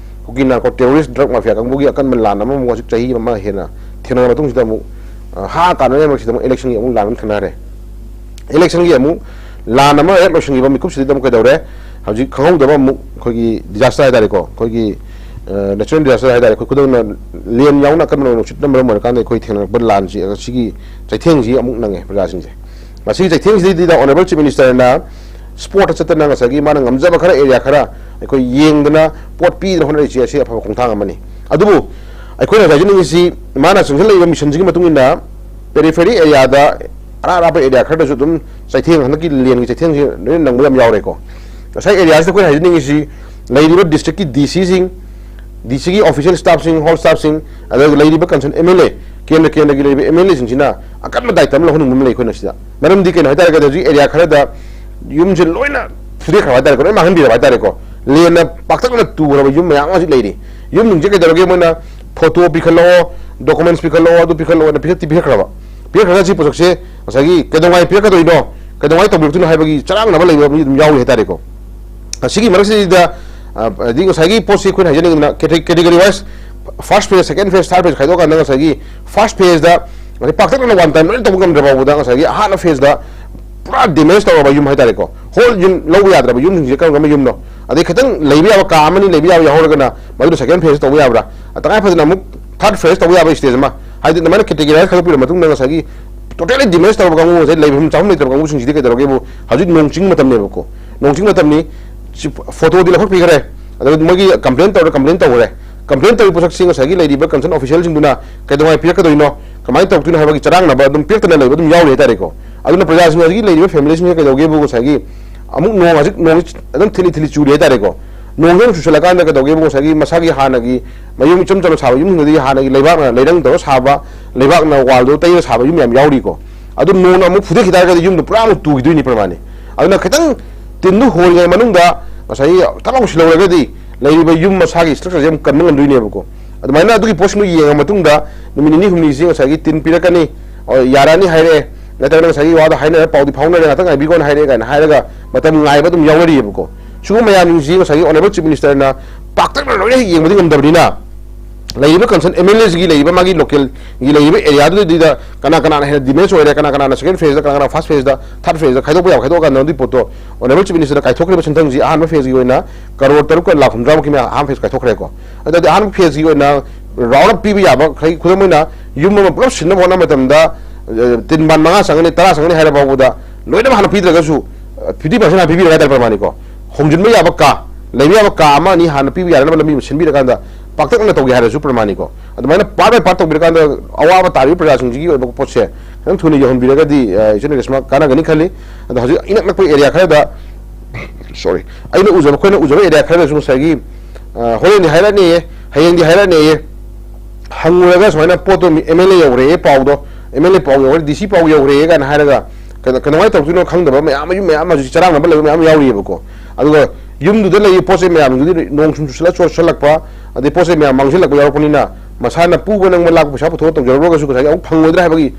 ꯀꯨꯀꯤ ꯅꯥꯔꯀꯣ ꯇꯦꯔꯣꯔꯤꯁ ꯗ꯭ꯔꯒ ꯃꯥꯐꯤꯌꯥ ꯀꯥꯡꯕꯨꯒꯤ ꯑꯀꯟꯕ ꯂꯥꯟ ꯑꯃꯃꯨꯛ ꯍꯧꯖꯤꯛ ꯆꯍꯤ ꯑꯃ ꯍꯦꯟꯅ ꯊꯦꯡꯅꯔꯕ ꯃꯇꯨꯡꯁꯤꯗ ꯑꯃꯨꯛ, ꯑ, ꯍꯥ ꯇꯥꯟꯅꯔꯤꯉꯩ ꯃꯔꯛꯁꯤꯗ ꯑꯃꯨꯛ ꯏꯂꯦꯛꯁꯟꯒꯤ ꯑꯃꯨꯛ ꯂꯥꯟ ꯑꯃ ꯊꯦꯡꯅꯔꯦ꯫ ꯏꯂꯦꯛꯁꯟꯒꯤ ꯑꯃꯨꯛ ꯂꯥꯟ ꯑꯃ ꯍꯦꯛ ꯂꯣꯏꯁꯤꯟꯈꯤꯕ ꯃꯤꯀꯨꯞꯁꯤꯗ ꯑꯃꯨꯛ ꯀꯩꯗꯧꯔꯦ? ꯍꯧꯖꯤꯛ ꯈꯪꯍꯧꯗꯕ ꯑꯃꯨꯛ ꯑꯩꯈꯣꯏꯒꯤ ꯗꯤꯖꯥꯁꯇꯔ ꯍꯥꯏꯇꯥꯔꯦꯀꯣ, ꯑꯩꯈꯣꯏꯒꯤ natural disaster ꯍꯥꯏꯇꯥꯔꯦ, ꯑꯩꯈꯣꯏ ꯈꯨꯗꯝ ꯑꯣꯏꯅ ꯂꯦꯟ ꯌꯥꯎꯅ ꯑꯀꯟꯕ ꯅꯨꯡꯁꯤꯠꯅ ꯃꯔꯝ ꯑꯣꯏꯔꯀꯥꯟꯗ ꯑꯩꯈꯣꯏ ꯊꯦꯡꯅꯔꯛꯄ ꯂꯥꯟꯁꯤ, ꯁꯤꯒꯤ ꯆꯩꯊꯦꯡꯁꯤ ꯑꯃꯨꯛ ꯅꯪꯉꯦ ꯄ꯭ꯔꯖꯥꯁꯤꯡꯁꯦ꯫ ꯃꯁꯤꯒꯤ ꯆꯩꯊꯦꯡꯁꯤꯗꯩꯗ Honourable Chief Minister ꯅ spot ꯇ ꯆꯠꯇꯅ ꯉꯁꯥꯏꯒꯤ ꯃꯥꯅ ꯉꯝꯖꯕ ꯈꯔ, area ꯈꯔ ꯑꯩꯈꯣꯏ ꯌꯦꯡꯗꯅ ꯄꯣꯠ ꯄꯤꯗꯅ ꯍꯣꯠꯅꯔꯤꯁꯦ, ꯑꯁꯤ ꯑꯐꯕ ꯈꯣꯡꯊꯥꯡ ꯑꯃꯅꯤ꯫ ꯑꯗꯨꯕꯨ ꯑꯩꯈꯣꯏꯅ ꯍꯥꯏꯖꯅꯤꯡꯉꯤꯁꯤ, ꯃꯥꯅ ꯆꯪꯁꯤꯜꯂꯛꯏꯕ mission ꯁꯤꯒꯤ ꯃꯇꯨꯡ ꯏꯟꯅ periphery area ꯗ, ꯑꯔꯥꯞ ꯑꯔꯥꯞꯄ area ꯈꯔꯗꯁꯨ ꯑꯗꯨꯝ ꯆꯩꯊꯦꯡ, ꯍꯟꯗꯛꯀꯤ ꯂꯦꯟꯒꯤ ꯆꯩꯊꯦꯡꯁꯤ ꯂꯣꯏꯅ ꯅꯪꯕ ꯌꯥꯝ ꯌꯥꯎꯔꯦꯀꯣ꯫ ꯉꯁꯥꯏ area ꯁꯤꯗ ꯑꯩꯈꯣꯏꯅ ꯍꯥꯏꯖꯅꯤꯡꯉꯤꯁꯤ, ꯂꯩꯔꯤꯕ district ꯀꯤ D C ꯁꯤꯡ, D C ꯒꯤ official staff ꯁꯤꯡ, hall staff ꯁꯤꯡ, ꯑꯗꯨꯒ ꯂꯩꯔꯤꯕ concerned M L A, ꯀꯦꯟꯗ꯭ꯔ ꯀꯦꯟꯗ꯭ꯔꯒꯤ ꯂꯩꯔꯤꯕ M L A ꯁꯤꯡꯁꯤꯅ ꯑꯀꯟꯕ ꯗꯥꯏꯇ ꯑꯃ ꯂꯧꯍꯟꯅꯤꯡꯕ ꯑꯃ ꯂꯩ ꯑꯩꯈꯣꯏꯅ ꯁꯤꯗ꯫ ꯃꯔꯝꯗꯤ ꯀꯩꯅꯣ ꯍꯥꯏꯇꯥꯔꯒꯗꯤ, ꯍꯧꯖꯤꯛ area ꯈꯔꯗ ꯌꯨꯝꯁꯦ ꯂꯣꯏꯅ ꯐꯨꯗꯦꯛꯈ꯭ꯔꯕ ꯍꯥꯏꯇꯥꯔꯦꯀꯣ, ꯂꯣꯏ ꯃꯥꯡꯍꯟꯕꯤꯔꯕ ꯍꯥꯏꯇꯥꯔꯦꯀꯣ꯫ ꯂꯦꯟꯅ ꯄꯥꯛꯇꯛꯅ ꯇꯨꯈ꯭ꯔꯕ ꯌꯨꯝ ꯃꯌꯥꯝ ꯑꯃ ꯍꯧꯖꯤꯛ ꯂꯩꯔꯤ꯫ ꯌꯨꯝꯁꯤꯡꯁꯦ ꯀꯩꯗꯧꯔꯒꯦ, ꯃꯣꯏꯅ photo ꯄꯤꯈꯠꯂꯛꯑꯣ, documents ꯄꯤꯈꯠꯂꯛꯑꯣ, ꯑꯗꯨ ꯄꯤꯈꯠꯂꯛꯑꯣꯅ ꯄꯤꯈꯠꯇꯤ ꯄꯤꯈꯠꯈ꯭ꯔꯕ꯫ ꯄꯤꯈꯠꯈ꯭ꯔꯒ ꯁꯤ ꯄꯣꯠꯁꯛꯁꯦ ꯉꯁꯥꯏꯒꯤ ꯀꯩꯗꯧꯉꯥꯏ ꯄꯤꯔꯛꯀꯗꯣꯏꯅꯣ, ꯀꯩꯗꯧꯉꯥꯏ ꯇꯧꯕꯤꯔꯛꯇꯣꯏꯅꯣ ꯍꯥꯏꯕꯒꯤ ꯆꯔꯥꯡꯅꯕ ꯂꯩꯕ ꯃꯤ ꯑꯗꯨꯝ ꯌꯥꯎꯔꯤ ꯍꯥꯏꯇꯥꯔꯦꯀꯣ꯫ ꯑꯁꯤꯒꯤ ꯃꯔꯛꯁꯤꯗ, ꯑ, ꯍꯥꯏꯗꯤ ꯉꯁꯥꯏꯒꯤ ꯄꯣꯠꯁꯤ ꯑꯩꯈꯣꯏꯅ ꯍꯥꯏꯖꯅꯤꯡꯉꯤꯗꯅ, cate-, category wise, first phase, second phase, third phase ꯈꯥꯏꯗꯣꯛꯑꯀꯥꯟꯗ ꯉꯁꯥꯏꯒꯤ first phase ꯗ ꯉꯁꯥꯏ ꯄꯥꯛꯇꯛꯅꯅ one time ꯂꯣꯏꯅ ꯇꯧꯕ ꯉꯝꯗ꯭ꯔ ꯐꯥꯎꯕꯗ, ꯉꯁꯥꯏꯒꯤ ꯑꯍꯥꯟꯕ phase ꯗ ꯄꯨꯔꯥ damage ꯇꯧꯔꯕ ꯌꯨꯝ ꯍꯥꯏꯇꯥꯔꯦꯀꯣ, whole ꯌꯨꯝ ꯂꯧꯕ ꯌꯥꯗ꯭ꯔꯕ ꯌꯨꯝꯁꯤꯡꯁꯦ ꯀꯔꯝ ꯀꯔꯝꯕ ꯌꯨꯝꯅꯣ, ꯑꯗꯩ ꯈꯤꯇꯪ ꯂꯩꯕ ꯌꯥꯕ ꯀꯥ ꯑꯃꯅꯤ ꯂꯩꯕ ꯌꯥꯕ ꯌꯥꯎꯍꯧꯔꯒꯅ ꯃꯗꯨꯗ second phase ꯇꯧꯕ ꯌꯥꯕ꯭ꯔꯥ, ꯇꯉꯥꯏ ꯐꯗꯅ ꯑꯃꯨꯛ third phase ꯇꯧꯕ ꯌꯥꯕ stage ꯑꯃ, ꯍꯥꯏꯗꯤ ꯑꯗꯨꯃꯥꯏꯅ categorize ꯈꯥꯏꯗꯣꯛꯄꯤꯔ ꯃꯇꯨꯡꯗ ꯉꯁꯥꯏꯒꯤ totally damage ꯇꯧꯔꯕ ꯀꯥꯡꯕꯨ, ꯉꯁꯥꯏ ꯂꯩꯐꯝ ꯆꯥꯐꯝ ꯂꯩꯇ꯭ꯔꯕ ꯀꯥꯡꯕꯨꯁꯤꯡꯁꯤꯗꯤ ꯀꯩꯗꯧꯔꯒꯦꯕꯨ, ꯍꯧꯖꯤꯛ ꯅꯣꯡ ꯆꯤꯡ ꯃꯇꯝꯅꯦꯕꯀꯣ, ꯅꯣꯡ ꯆꯤꯡ ꯃꯇꯝꯅꯤ꯫ ꯁꯤ photo ꯗꯤ ꯂꯧꯈꯠꯄꯤꯈ꯭ꯔꯦ, ꯑꯗꯨꯒ ꯃꯣꯏꯒꯤ complain ꯇꯧꯔ complain ꯇꯧꯈ꯭ꯔꯦ꯫ Complain ꯇꯧꯔꯤꯕ ꯄꯣꯠꯁꯛꯁꯤ ꯉꯁꯥꯏꯒꯤ ꯂꯩꯔꯤꯕ concerned official ꯁꯤꯡꯗꯨꯅ ꯀꯩꯗꯧꯉꯩ ꯄꯤꯔꯛꯀꯗꯣꯏꯅꯣ, ꯀꯃꯥꯏꯅ ꯇꯧꯔꯛꯇꯣꯏꯅꯣ ꯍꯥꯏꯕꯒꯤ ꯆꯔꯥꯡꯅꯕ ꯑꯗꯨꯝ ꯄꯤꯔꯛꯇꯅ ꯂꯩꯕ ꯑꯗꯨꯝ ꯌꯥꯎꯔꯤ ꯍꯥꯏꯇꯥꯔꯦꯀꯣ꯫ ꯑꯗꯨꯅ ꯄ꯭ꯔꯖꯥꯁꯤꯡ ꯍꯧꯖꯤꯛ ꯂꯩꯔꯤꯕ family ꯁꯤꯡꯁꯦ ꯀꯩꯗꯧꯒꯦꯕꯨ, ꯉꯁꯥꯏꯒꯤ ꯑꯃꯨꯛ ꯅꯣꯡ ꯍꯧꯖꯤꯛ ꯅꯣꯡ ꯑꯗꯨꯝ ꯊꯤꯂꯤ ꯊꯤꯂꯤ ꯆꯨꯔꯤ ꯍꯥꯏꯇꯥꯔꯦꯀꯣ꯫ ꯅꯣꯡꯁꯦ ꯑꯃꯨꯛ ꯆꯨꯁꯜꯂꯛꯀꯥꯟꯗ ꯀꯩꯗꯧꯒꯦꯕꯨ, ꯉꯁꯥꯏꯒꯤ ꯃꯁꯥꯒꯤ ꯍꯥꯟꯅꯒꯤ ꯃꯌꯨꯝ ꯏꯆꯝ ꯆꯝꯅ ꯁꯥꯕ ꯌꯨꯝꯁꯤꯡꯗꯨꯗꯒꯤ ꯍꯥꯟꯅꯒꯤ ꯂꯩꯕꯥꯛꯅ ꯂꯩꯔꯪ ꯇꯧꯔ ꯁꯥꯕ, ꯂꯩꯕꯥꯛꯅ wall ꯗꯣ ꯇꯩꯔ ꯁꯥꯕ ꯌꯨꯝ ꯌꯥꯝ ꯌꯥꯎꯔꯤꯀꯣ꯫ ꯑꯗꯨ ꯅꯣꯡꯅ ꯑꯃꯨꯛ ꯐꯨꯗꯦꯛꯈꯤ ꯇꯥꯔꯒꯗꯤ ꯌꯨꯝꯗꯣ ꯄꯨꯔꯥ ꯑꯃꯨꯛ ꯇꯨꯈꯤꯗꯣꯏꯅꯤ ꯄ꯭ꯔꯃꯥꯅꯤ꯫ ꯑꯗꯨꯅ ꯈꯤꯇꯪ ꯇꯤꯟꯗꯨ ꯍꯣꯔꯤꯉꯩ ꯃꯅꯨꯡꯗ ꯉꯁꯥꯏꯒꯤ ꯊꯕꯛ ꯍꯧꯁꯤꯜꯍꯧꯔꯒꯗꯤ ꯂꯩꯔꯤꯕ ꯌꯨꯝ ꯃꯁꯥꯒꯤ structure ꯁꯦ ꯑꯃꯨꯛ ꯀꯟꯕ ꯉꯝꯗꯣꯏꯅꯦꯕꯀꯣ꯫ ꯑꯗꯨꯃꯥꯏꯅ ꯑꯗꯨꯒꯤ ꯄꯣꯠꯁꯤꯡꯗꯣ ꯌꯦꯡꯉ ꯃꯇꯨꯡꯗ ꯅꯨꯃꯤꯠ ꯅꯤꯅꯤ ꯍꯨꯝꯅꯤꯁꯤ ꯉꯁꯥꯏꯒꯤ ꯇꯤꯟ ꯄꯤꯔꯛꯀꯅꯤ, ꯑꯣ, ꯌꯥꯔꯛꯑꯅꯤ ꯍꯥꯏꯔꯛꯑꯦ, ꯅꯠꯇ꯭ꯔꯒꯅ ꯉꯁꯥꯏꯒꯤ ꯋꯥꯗꯣ ꯍꯥꯏꯅꯔ ꯄꯥꯎꯗꯤ ꯐꯥꯎꯅꯔꯦ, ꯉꯥꯛꯇꯪ ꯉꯥꯏꯕꯤꯈꯣꯅ ꯍꯥꯏꯔꯛꯑꯦ ꯀꯥꯏꯅ ꯍꯥꯏꯔꯒ ꯃꯇꯝ ꯉꯥꯏꯕ ꯑꯗꯨꯝ ꯌꯥꯎꯅꯔꯤꯑꯕꯀꯣ꯫ ꯁꯤꯒꯨꯝꯕ ꯃꯌꯥꯝꯁꯤꯡꯁꯤ ꯉꯁꯥꯏꯒꯤ Honourable Chief Minister ꯅ ꯄꯥꯛꯇꯛꯅ ꯂꯣꯏꯅ ꯍꯦꯛ ꯌꯦꯡꯕꯗꯤ ꯉꯝꯗꯕꯅꯤꯅ, ꯂꯩꯔꯤꯕ concern MLAꯁꯤꯒꯤ ꯂꯩꯔꯤꯕ ꯃꯥꯒꯤ localꯒꯤ ꯂꯩꯔꯤꯕ areaꯗꯨꯗꯩꯗꯨꯗ ꯀꯅꯥ ꯀꯅꯥꯅ ꯍꯦꯟꯅ damage ꯑꯣꯏꯔꯦ, ꯀꯅꯥ ꯀꯅꯥꯅ second phaseꯗ, ꯀꯅꯥ ꯀꯅꯥ first phaseꯗ, third phaseꯗ ꯈꯥꯏꯗꯣꯛꯄ ꯌꯥꯕ ꯈꯥꯏꯗꯣꯛꯑꯀꯥꯟꯗ ꯑꯗꯨꯒꯤ ꯄꯣꯠꯇꯣ Honourable Chief Ministerꯗ ꯀꯥꯏꯊꯣꯛꯈ꯭ꯔꯤꯕ ꯁꯦꯟꯊꯪꯁꯤ ꯑꯍꯥꯟꯕ phaseꯀꯤ ꯑꯣꯏꯅ ꯀꯔꯣꯔ ꯇꯔꯨꯛꯀ ꯂꯥꯛ ꯍꯨꯝꯗ꯭ꯔꯥꯃꯨꯛꯀꯤ ꯃꯌꯥ ꯑꯍꯥꯟꯕ phase ꯀꯥꯏꯊꯣꯛꯈ꯭ꯔꯦꯀꯣ꯫ ꯑꯗꯨꯗꯤ ꯑꯍꯥꯟꯕ phaseꯀꯤ ꯑꯣꯏꯅ round up ꯄꯤꯕ ꯌꯥꯕ, ꯈꯨꯗꯝ ꯑꯣꯏꯅ ꯌꯨꯝ ꯑꯃ ꯄꯨꯂꯞ ꯁꯤꯟꯅꯕ ꯍꯣꯠꯅꯕ ꯃꯇꯝꯗ, ꯑ, ꯇꯤꯟ ꯕꯥꯟ ꯃꯉꯥ ꯆꯪꯒꯅꯤ, ꯇꯔꯥ ꯆꯪꯒꯅꯤ ꯍꯥꯏꯔ ꯐꯥꯎꯕꯗ ꯂꯣꯏꯅꯃꯛ ꯍꯥꯟꯅ ꯄꯤꯗ꯭ꯔꯒꯁꯨ, ꯑ, fifty percent ꯍꯥꯟꯅ ꯄꯤꯕꯤꯔꯒ ꯍꯥꯏꯇꯥꯔꯦ ꯄ꯭ꯔꯃꯥꯅꯤꯀꯣ꯫ ꯍꯣꯡꯖꯤꯟꯕ ꯌꯥꯕ ꯀꯥ, ꯂꯩꯕ ꯌꯥꯕ ꯀꯥ ꯑꯃ ꯑꯅꯤ ꯍꯥꯟꯅ ꯄꯤꯕ ꯌꯥꯅꯅꯕ ꯂꯝꯕꯤ ꯑꯃ ꯁꯤꯟꯕꯤꯔꯀꯥꯟꯗ ꯄꯥꯛꯇꯛꯅꯅ ꯇꯧꯒꯦ ꯍꯥꯏꯔꯁꯨ ꯄ꯭ꯔꯃꯥꯅꯤꯀꯣ꯫ ꯑꯗꯨꯃꯥꯏꯅ part by part ꯇꯧꯕꯤꯔꯀꯥꯟꯗ ꯑꯋꯥꯕ ꯇꯥꯔꯤꯕ ꯄ꯭ꯔꯖꯥꯁꯤꯡꯁꯤꯒꯤ ꯑꯣꯏꯕ ꯄꯣꯠꯁꯦ ꯈꯤꯇꯪ ꯊꯨꯅ ꯌꯧꯍꯟꯕꯤꯔꯒꯗꯤ, ꯑ, ꯏꯆꯟ ꯔꯦꯁꯃꯥ ꯀꯥꯟꯅꯒꯅꯤ ꯈꯜꯂꯤ꯫ ꯑꯗꯣ ꯍꯧꯖꯤꯛ ꯏꯅꯛ ꯅꯛꯄ area ꯈꯔꯗ, sorry, ꯑꯩꯅ ꯎꯖꯕ, ꯑꯩꯈꯣꯏꯅ ꯎꯖꯕ area ꯈꯔꯗꯁꯨ ꯉꯁꯥꯏꯒꯤ, ꯑ, ꯍꯣꯔꯦꯟꯗꯤ ꯍꯥꯏꯔꯛꯑꯅꯤꯌꯦ, ꯍꯌꯦꯡꯗꯤ ꯍꯥꯏꯔꯛꯑꯅꯤꯌꯦ, ꯍꯪꯉꯨꯔꯒ ꯁꯨꯃꯥꯏꯅ ꯄꯣꯠꯇꯣ MLA ꯌꯧꯔꯦ ꯄꯥꯎꯗꯣ, MLA ꯄꯥꯎ ꯌꯧꯔꯦ, DC ꯄꯥꯎ ꯌꯧꯔꯦ ꯀꯥꯏꯅ ꯍꯥꯏꯔꯒ ꯀꯩꯅꯣ, ꯀꯩꯅꯣꯃꯥꯏꯅ ꯇꯧꯗꯣꯏꯅꯣ ꯈꯪꯗꯕ ꯃꯌꯥꯝ, ꯃꯌꯨꯝ ꯃꯌꯥꯝ ꯑꯃꯁꯨ ꯆꯔꯥꯡꯅꯕ ꯂꯩꯕ ꯃꯌꯥꯝ ꯌꯥꯎꯔꯤꯑꯕꯀꯣ꯫ ꯑꯗꯨꯒ ꯌꯨꯝꯗꯨꯗ ꯂꯩꯔꯤꯕ ꯄꯣꯠ ꯆꯩ ꯃꯌꯥꯝꯗꯨꯗꯤ ꯅꯣꯡ ꯁꯨꯝ ꯆꯨꯁꯜꯂꯛ, ꯆꯣꯠꯁꯜꯂꯛꯄ, ꯑꯗꯩ ꯄꯣꯠ ꯆꯩ ꯃꯌꯥꯝ ꯃꯥꯡꯁꯤꯜꯂꯛꯄ ꯌꯥꯎꯔꯛꯄꯅꯤꯅ ꯃꯁꯥꯅ ꯄꯨꯕ ꯅꯪꯕ ꯂꯥꯛꯄ ꯄꯩꯁꯥ ꯄꯨꯊꯣꯛꯑ ꯇꯧꯖꯔꯨꯔꯒꯁꯨ ꯉꯁꯥꯏꯒꯤ ꯑꯃꯨꯛ ꯐꯪꯉꯣꯏꯗ꯭ꯔꯥ ꯍꯥꯏꯕꯒꯤ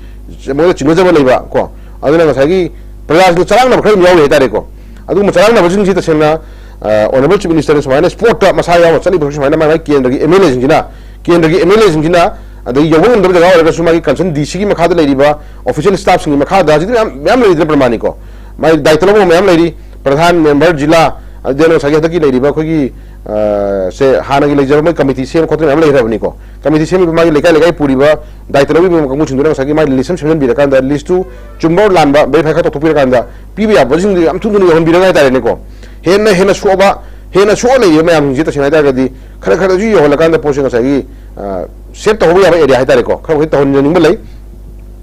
ꯃꯣꯏꯗ ꯆꯤꯡꯅꯖꯕ ꯂꯩꯕ ꯀꯣ꯫ ꯑꯗꯨꯅ ꯉꯁꯥꯏꯒꯤ ꯄ꯭ꯔꯖꯥꯁꯤꯡꯗ ꯆꯔꯥꯡꯅꯕ ꯈꯔ ꯑꯗꯨꯝ ꯌꯥꯎꯔꯤ ꯍꯥꯏꯇꯥꯔꯦꯀꯣ꯫ ꯑꯗꯨꯒꯨꯝꯕ ꯆꯔꯥꯡꯅꯕꯁꯤꯡꯁꯤ ꯇꯁꯦꯡꯅ, ꯑ, Honourable Chief Ministerꯅ ꯁꯨꯃꯥꯏꯅ spotꯇ ꯃꯁꯥ ꯌꯥꯎꯅ ꯆꯠꯂꯤꯕ ꯁꯨꯃꯥꯏꯅ ꯃꯥꯏ ꯃꯥꯏ ꯀꯦꯟꯗ꯭ꯔꯒꯤ MLAꯁꯤꯡꯁꯤꯅ, ꯀꯦꯟꯗ꯭ꯔꯒꯤ MLAꯁꯤꯡꯁꯤꯅ ꯑꯗꯒꯤ ꯌꯧꯕ ꯉꯝꯗꯕ ꯖꯒꯥ ꯑꯣꯏꯔꯒꯁꯨ ꯃꯥꯒꯤ concern DCꯒꯤ ꯃꯈꯥꯗ ꯂꯩꯔꯤꯕ official staffꯁꯤꯡꯒꯤ ꯃꯈꯥꯗ ꯍꯧꯖꯤꯛꯇꯤ ꯃꯌꯥꯝ, ꯃꯌꯥꯝ ꯂꯩꯔꯤꯗꯅ ꯄ꯭ꯔꯃꯥꯅꯤꯀꯣ꯫ ꯃꯥꯒꯤ ꯗꯥꯏꯇ ꯂꯧꯕ ꯃꯌꯥꯝ ꯂꯩꯔꯤ, ꯄ꯭ꯔꯙꯥꯟ, member, ꯖꯤꯂꯥ, ꯑꯗꯨꯗ ꯉꯁꯥꯏꯒꯤ ꯍꯟꯗꯛꯀꯤ ꯂꯩꯔꯤꯕ ꯑꯩꯈꯣꯏꯒꯤ, ꯑ, ꯁꯦ ꯍꯥꯟꯅꯒꯤ ꯂꯩꯖꯔꯝꯕ committee ꯁꯦꯝꯕ ꯈꯣꯠꯇꯅ ꯃꯌꯥꯝ ꯂꯩꯈ꯭ꯔꯕꯅꯤꯀꯣ꯫ Committee ꯁꯦꯝꯃꯤꯕ ꯃꯥꯒꯤ ꯂꯩꯀꯥꯏ ꯂꯩꯀꯥꯏ ꯄꯨꯔꯤꯕ ꯗꯥꯏꯇ ꯂꯧꯕꯤꯕ ꯀꯥꯡꯕꯨꯁꯤꯡꯗꯨꯅ ꯉꯁꯥꯏꯒꯤ ꯃꯥꯒꯤ list ꯑꯃ ꯁꯦꯝꯖꯤꯟꯕꯤꯔꯀꯥꯟꯗ listꯇꯨ ꯆꯨꯝꯕ ꯂꯥꯟꯕ verify ꯈꯔ ꯇꯧꯊꯣꯛꯄꯤꯔꯀꯥꯟꯗ ꯄꯤꯕ ꯌꯥꯕꯁꯤꯡꯗꯨ ꯌꯥꯝ ꯊꯨ ꯊꯨꯅ ꯌꯧꯍꯟꯕꯤꯔꯒ ꯍꯥꯏꯇꯥꯔꯦꯅꯦꯀꯣ꯫ ꯍꯦꯟꯅ ꯍꯦꯟꯅ ꯁꯣꯛꯑꯕ, ꯍꯦꯟꯅ ꯁꯣꯛꯑ ꯂꯩꯔꯤꯕ ꯃꯌꯥꯝꯁꯤꯡꯁꯦ ꯇꯁꯦꯡꯅ ꯍꯥꯏꯇꯥꯔꯒꯗꯤ ꯈꯔ ꯈꯔꯗꯁꯨ ꯌꯧꯍꯜꯂꯀꯥꯟꯗ ꯄꯣꯠꯁꯦ ꯉꯁꯥꯏꯒꯤ, ꯑ, save ꯇꯧꯍꯧꯕ ꯌꯥꯕ area ꯍꯥꯏꯇꯥꯔꯦꯀꯣ, ꯈꯔ ꯃꯈꯩ ꯇꯧꯍꯟꯖꯅꯤꯡꯕ ꯂꯩ꯫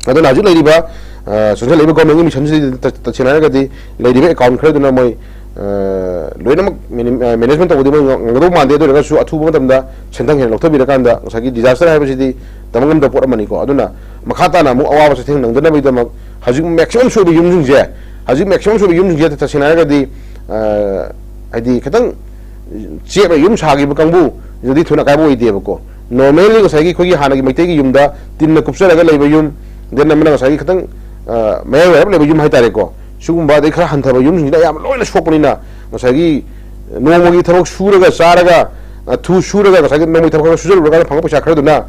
ꯑꯗꯨꯅ ꯍꯧꯖꯤꯛ ꯂꯩꯔꯤꯕ, ꯑ, ꯆꯪꯁꯤꯜꯂꯛꯏꯕ governmentꯀꯤ missionꯁꯤꯗꯤ ꯇ-, ꯇꯁꯦꯡꯅ ꯍꯥꯏꯔꯒꯗꯤ ꯂꯩꯔꯤꯕ account ꯈꯔꯗꯨꯅ ꯃꯣꯏ, ꯑ, ꯂꯣꯏꯅꯃꯛ mini-, ꯑ, management ꯇꯧꯕꯗꯤ ꯃꯣꯏ ꯉ-, ꯉꯝꯒꯗꯧ ꯃꯥꯟꯗꯦ꯫ ꯑꯗꯨ ꯑꯣꯏꯔꯒꯁꯨ ꯑꯊꯨꯕ ꯃꯇꯝꯗ ꯁꯦꯟꯊꯪ ꯍꯦꯟꯅ ꯂꯧꯊꯕꯤꯔꯀꯥꯟꯗ ꯉꯁꯥꯏꯒꯤ disaster ꯍꯥꯏꯕꯁꯤꯗꯤ ꯇꯝꯕ ꯉꯝꯗꯕ ꯄꯣꯠ ꯑꯃꯅꯤꯀꯣ꯫ ꯑꯗꯨꯅ ꯃꯈꯥ ꯇꯥꯅ ꯑꯃꯨꯛ ꯑꯋꯥꯕ ꯆꯩꯊꯦꯡ ꯅꯪꯗꯅꯕꯒꯤꯗꯃꯛ ꯍꯧꯖꯤꯛ maximum ꯁꯣꯏꯕ ꯌꯨꯝꯁꯤꯡꯁꯦ, ꯍꯧꯖꯤꯛ maximum ꯁꯣꯏꯕ ꯌꯨꯝꯁꯤꯡꯁꯦ ꯇꯁꯦꯡꯅ ꯍꯥꯏꯔꯒꯗꯤ, ꯑ, ꯍꯥꯏꯗꯤ ꯈꯤꯇꯪ ꯆꯦꯛꯅ ꯌꯨꯝ ꯁꯥꯈꯤꯕ ꯀꯥꯡꯕꯨꯁꯤꯗꯤ ꯊꯣꯏꯅ ꯑꯀꯥꯏꯕ ꯑꯣꯏꯗꯦꯕꯀꯣ꯫ Normally ꯉꯁꯥꯏꯒꯤ ꯑꯩꯈꯣꯏꯒꯤ ꯍꯥꯟꯅꯒꯤ ꯃꯩꯇꯩꯒꯤ ꯌꯨꯝꯗ ꯇꯤꯟꯅ ꯀꯨꯞꯆꯔꯒ ꯂꯩꯕ ꯌꯨꯝ, then ꯑꯃꯅ ꯉꯁꯥꯏꯒꯤ ꯈꯤꯇꯪ, ꯑ, ꯃꯌꯥꯏ ꯋꯥꯏꯔꯞ ꯂꯩꯕ ꯌꯨꯝ ꯍꯥꯏꯇꯥꯔꯦꯀꯣ, ꯁꯤꯒꯨꯝꯕ ꯑꯗꯩ ꯈꯔ ꯍꯟꯊꯕ ꯌꯨꯝꯁꯤꯡꯁꯤꯅ ꯑꯌꯥꯝꯕ ꯂꯣꯏꯅ ꯁꯣꯛꯄꯅꯤꯅ ꯉꯁꯥꯏꯒꯤ ꯅꯣꯡꯃꯒꯤ ꯊꯕꯛ ꯁꯨꯔꯒ ꯆꯥꯔꯒ ꯑꯊꯨ ꯁꯨꯔꯒ ꯉꯁꯥꯏꯒꯤ ꯅꯣꯡꯃꯩ ꯊꯕꯛ ꯈꯔ ꯁꯨꯖꯔꯨꯔꯒ ꯐꯪꯕ ꯄꯩꯁꯥ ꯈꯔꯗꯨꯅ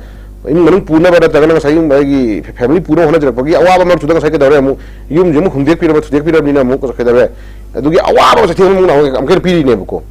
ꯏꯃꯨꯡ ꯃꯅꯨꯡ ꯄꯨꯅꯕ ꯅꯠꯇ꯭ꯔꯒꯅ ꯉꯁꯥꯏꯒꯤ ꯃꯥꯒꯤ family ꯄꯨꯅꯕ ꯍꯣꯠꯅꯖꯔꯛꯄꯒꯤ ꯑꯋꯥꯕ ꯃꯔꯛꯇꯨꯗ ꯉꯁꯥꯏ ꯀꯩꯗꯧꯔꯦ, ꯑꯃꯨꯛ ꯌꯨꯝꯁꯦ ꯑꯃꯨꯛ ꯍꯨꯟꯗꯦꯛꯄꯤꯔꯕ, ꯊꯨꯗꯦꯛꯄꯤꯔꯕꯅꯤꯅ ꯑꯃꯨꯛ ꯀꯩꯗꯧꯔꯦ, ꯑꯗꯨꯒꯤ ꯑꯋꯥꯕ ꯆꯩꯊꯦꯡ ꯑꯃꯨꯛ ꯑꯃꯨꯛ ꯍꯦꯟꯅ ꯄꯤꯔꯤꯅꯦꯕꯀꯣ꯫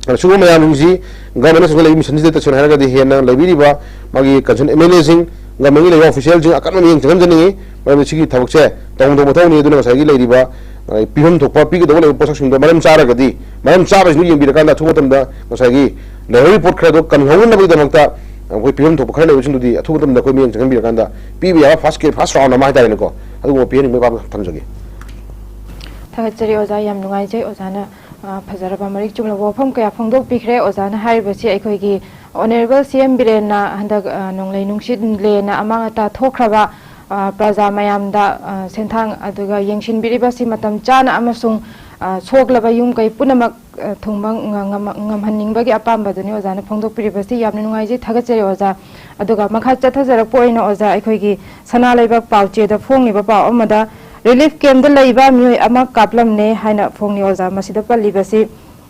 ꯑꯗꯨꯅ ꯁꯤꯒꯨꯝꯕ ꯃꯌꯥꯝꯁꯤꯡꯁꯤ government ꯅ ꯂꯩꯕ mission ꯁꯤꯗ ꯇꯁꯦꯡꯅ ꯍꯥꯏꯔꯒꯗꯤ ꯍꯦꯟꯅ ꯂꯩꯕꯤꯔꯤꯕ ꯃꯥꯒꯤ concern MLA ꯁꯤꯡ, government ꯀꯤ ꯂꯩꯕ official ꯁꯤꯡ ꯑꯀꯟꯕ ꯃꯤꯠꯌꯦꯡ ꯆꯪꯍꯟꯖꯅꯤꯡꯉꯤ꯫ ꯃꯔꯝꯗꯤ ꯁꯤꯒꯤ ꯊꯕꯛꯁꯦ ꯇꯧꯐꯝ ꯊꯣꯛꯄ ꯊꯕꯛꯅꯤ꯫ ꯑꯗꯨꯅ ꯉꯁꯥꯏꯒꯤ ꯂꯩꯔꯤꯕ, ꯑ, ꯄꯤꯐꯝ ꯊꯣꯛꯄ ꯄꯤꯒꯗꯧꯕ ꯂꯩꯕ ꯄꯣꯠꯁꯛꯁꯤꯡꯗꯣ ꯃꯔꯝ ꯆꯥꯔꯒꯗꯤ, ꯃꯔꯝ ꯆꯥꯕꯁꯤꯡꯗꯨ ꯌꯦꯡꯕꯤꯔꯀꯥꯟꯗ ꯑꯊꯨꯕ ꯃꯇꯝꯗ ꯉꯁꯥꯏꯒꯤ ꯂꯩꯍꯧꯔꯤꯕ ꯄꯣꯠ ꯈꯔꯗꯣ ꯀꯟꯍꯧꯅꯕꯒꯤꯗꯃꯛꯇ ꯑꯩꯈꯣꯏ ꯄꯤꯐꯝ ꯊꯣꯛꯄ ꯈꯔ ꯂꯩꯕꯁꯤꯡꯗꯨꯗꯤ ꯑꯊꯨꯕ ꯃꯇꯝꯗ ꯑꯩꯈꯣꯏ ꯃꯤꯠꯌꯦꯡ ꯆꯪꯍꯟꯕꯤꯔꯀꯥꯟꯗ ꯄꯤꯕ ꯌꯥꯕ first case, first round ꯑꯃ ꯍꯥꯏꯇꯥꯔꯦꯅꯦꯀꯣ, ꯑꯗꯨꯒꯨꯝꯕ ꯄꯤꯍꯟꯅꯤꯡꯕꯒꯤ ꯄꯥꯝꯕꯩ ꯊꯝꯖꯒꯦ꯫ ꯊꯥꯒꯠꯆꯔꯤ ꯑꯣꯖꯥ, ꯌꯥꯝ ꯅꯨꯡꯉꯥꯏꯖꯩ ꯑꯣꯖꯥꯅ, ꯑ, ꯐꯖꯔꯕ ꯃꯔꯤꯛ ꯆꯨꯝꯂꯕ ꯋꯥꯐꯝ ꯀꯌꯥ ꯐꯣꯡꯗꯣꯛꯄꯤꯈ꯭ꯔꯦ꯫ ꯑꯣꯖꯥꯅ ꯍꯥꯏꯔꯤꯕꯁꯤ ꯑꯩꯈꯣꯏꯒꯤ Honourable C M ꯕꯤꯔꯦꯟꯅ ꯍꯟꯗꯛ, ꯑ, ꯅꯣꯡꯂꯩ ꯅꯨꯡꯁꯤꯠ ꯂꯦꯟꯅ ꯑꯃꯥꯡ ꯑꯇꯥ ꯊꯣꯛꯈ꯭ꯔꯕ, ꯑ, ꯄ꯭ꯔꯖꯥ ꯃꯌꯥꯝꯗ, ꯑ, ꯁꯦꯟꯊꯥꯡ ꯑꯗꯨꯒ ꯌꯦꯡꯁꯤꯟꯕꯤꯔꯤꯕꯁꯤ ꯃꯇꯝ ꯆꯥꯅ ꯑꯃꯁꯨꯡ, ꯑ, ꯁꯣꯛꯂꯕ ꯌꯨꯝ ꯀꯩ ꯄꯨꯝꯅꯃꯛ, ꯑ, ꯊꯨꯡꯕ ꯉ-, ꯉꯝ-, ꯉꯝꯍꯟꯅꯤꯡꯕꯒꯤ ꯑꯄꯥꯝꯕꯗꯨꯅꯤ ꯑꯣꯖꯥꯅ ꯐꯣꯡꯗꯣꯛꯄꯤꯔꯤꯕꯁꯤ꯫ ꯌꯥꯝꯅ ꯅꯨꯡꯉꯥꯏꯖꯩ, ꯊꯥꯒꯠꯆꯔꯤ ꯑꯣꯖꯥ꯫ ꯑꯗꯨꯒ ꯃꯈꯥ ꯆꯠꯊꯖꯔꯛꯄ ꯑꯣꯏꯅ ꯑꯣꯖꯥ, ꯑꯩꯈꯣꯏꯒꯤ ꯁꯅꯥ ꯂꯩꯕꯥꯛ ꯄꯥꯎꯆꯦꯗ ꯐꯣꯡꯂꯤꯕ ꯄꯥꯎ ꯑꯃꯗ relief camp ꯇ ꯂꯩꯕ ꯃꯤꯑꯣꯏ ꯑꯃ ꯀꯥꯞꯂꯝꯂꯦ ꯍꯥꯏꯅ ꯐꯣꯡꯂꯤ ꯑꯣꯖꯥ꯫ ꯃꯁꯤꯗ ꯄꯜꯂꯤꯕꯁꯤ,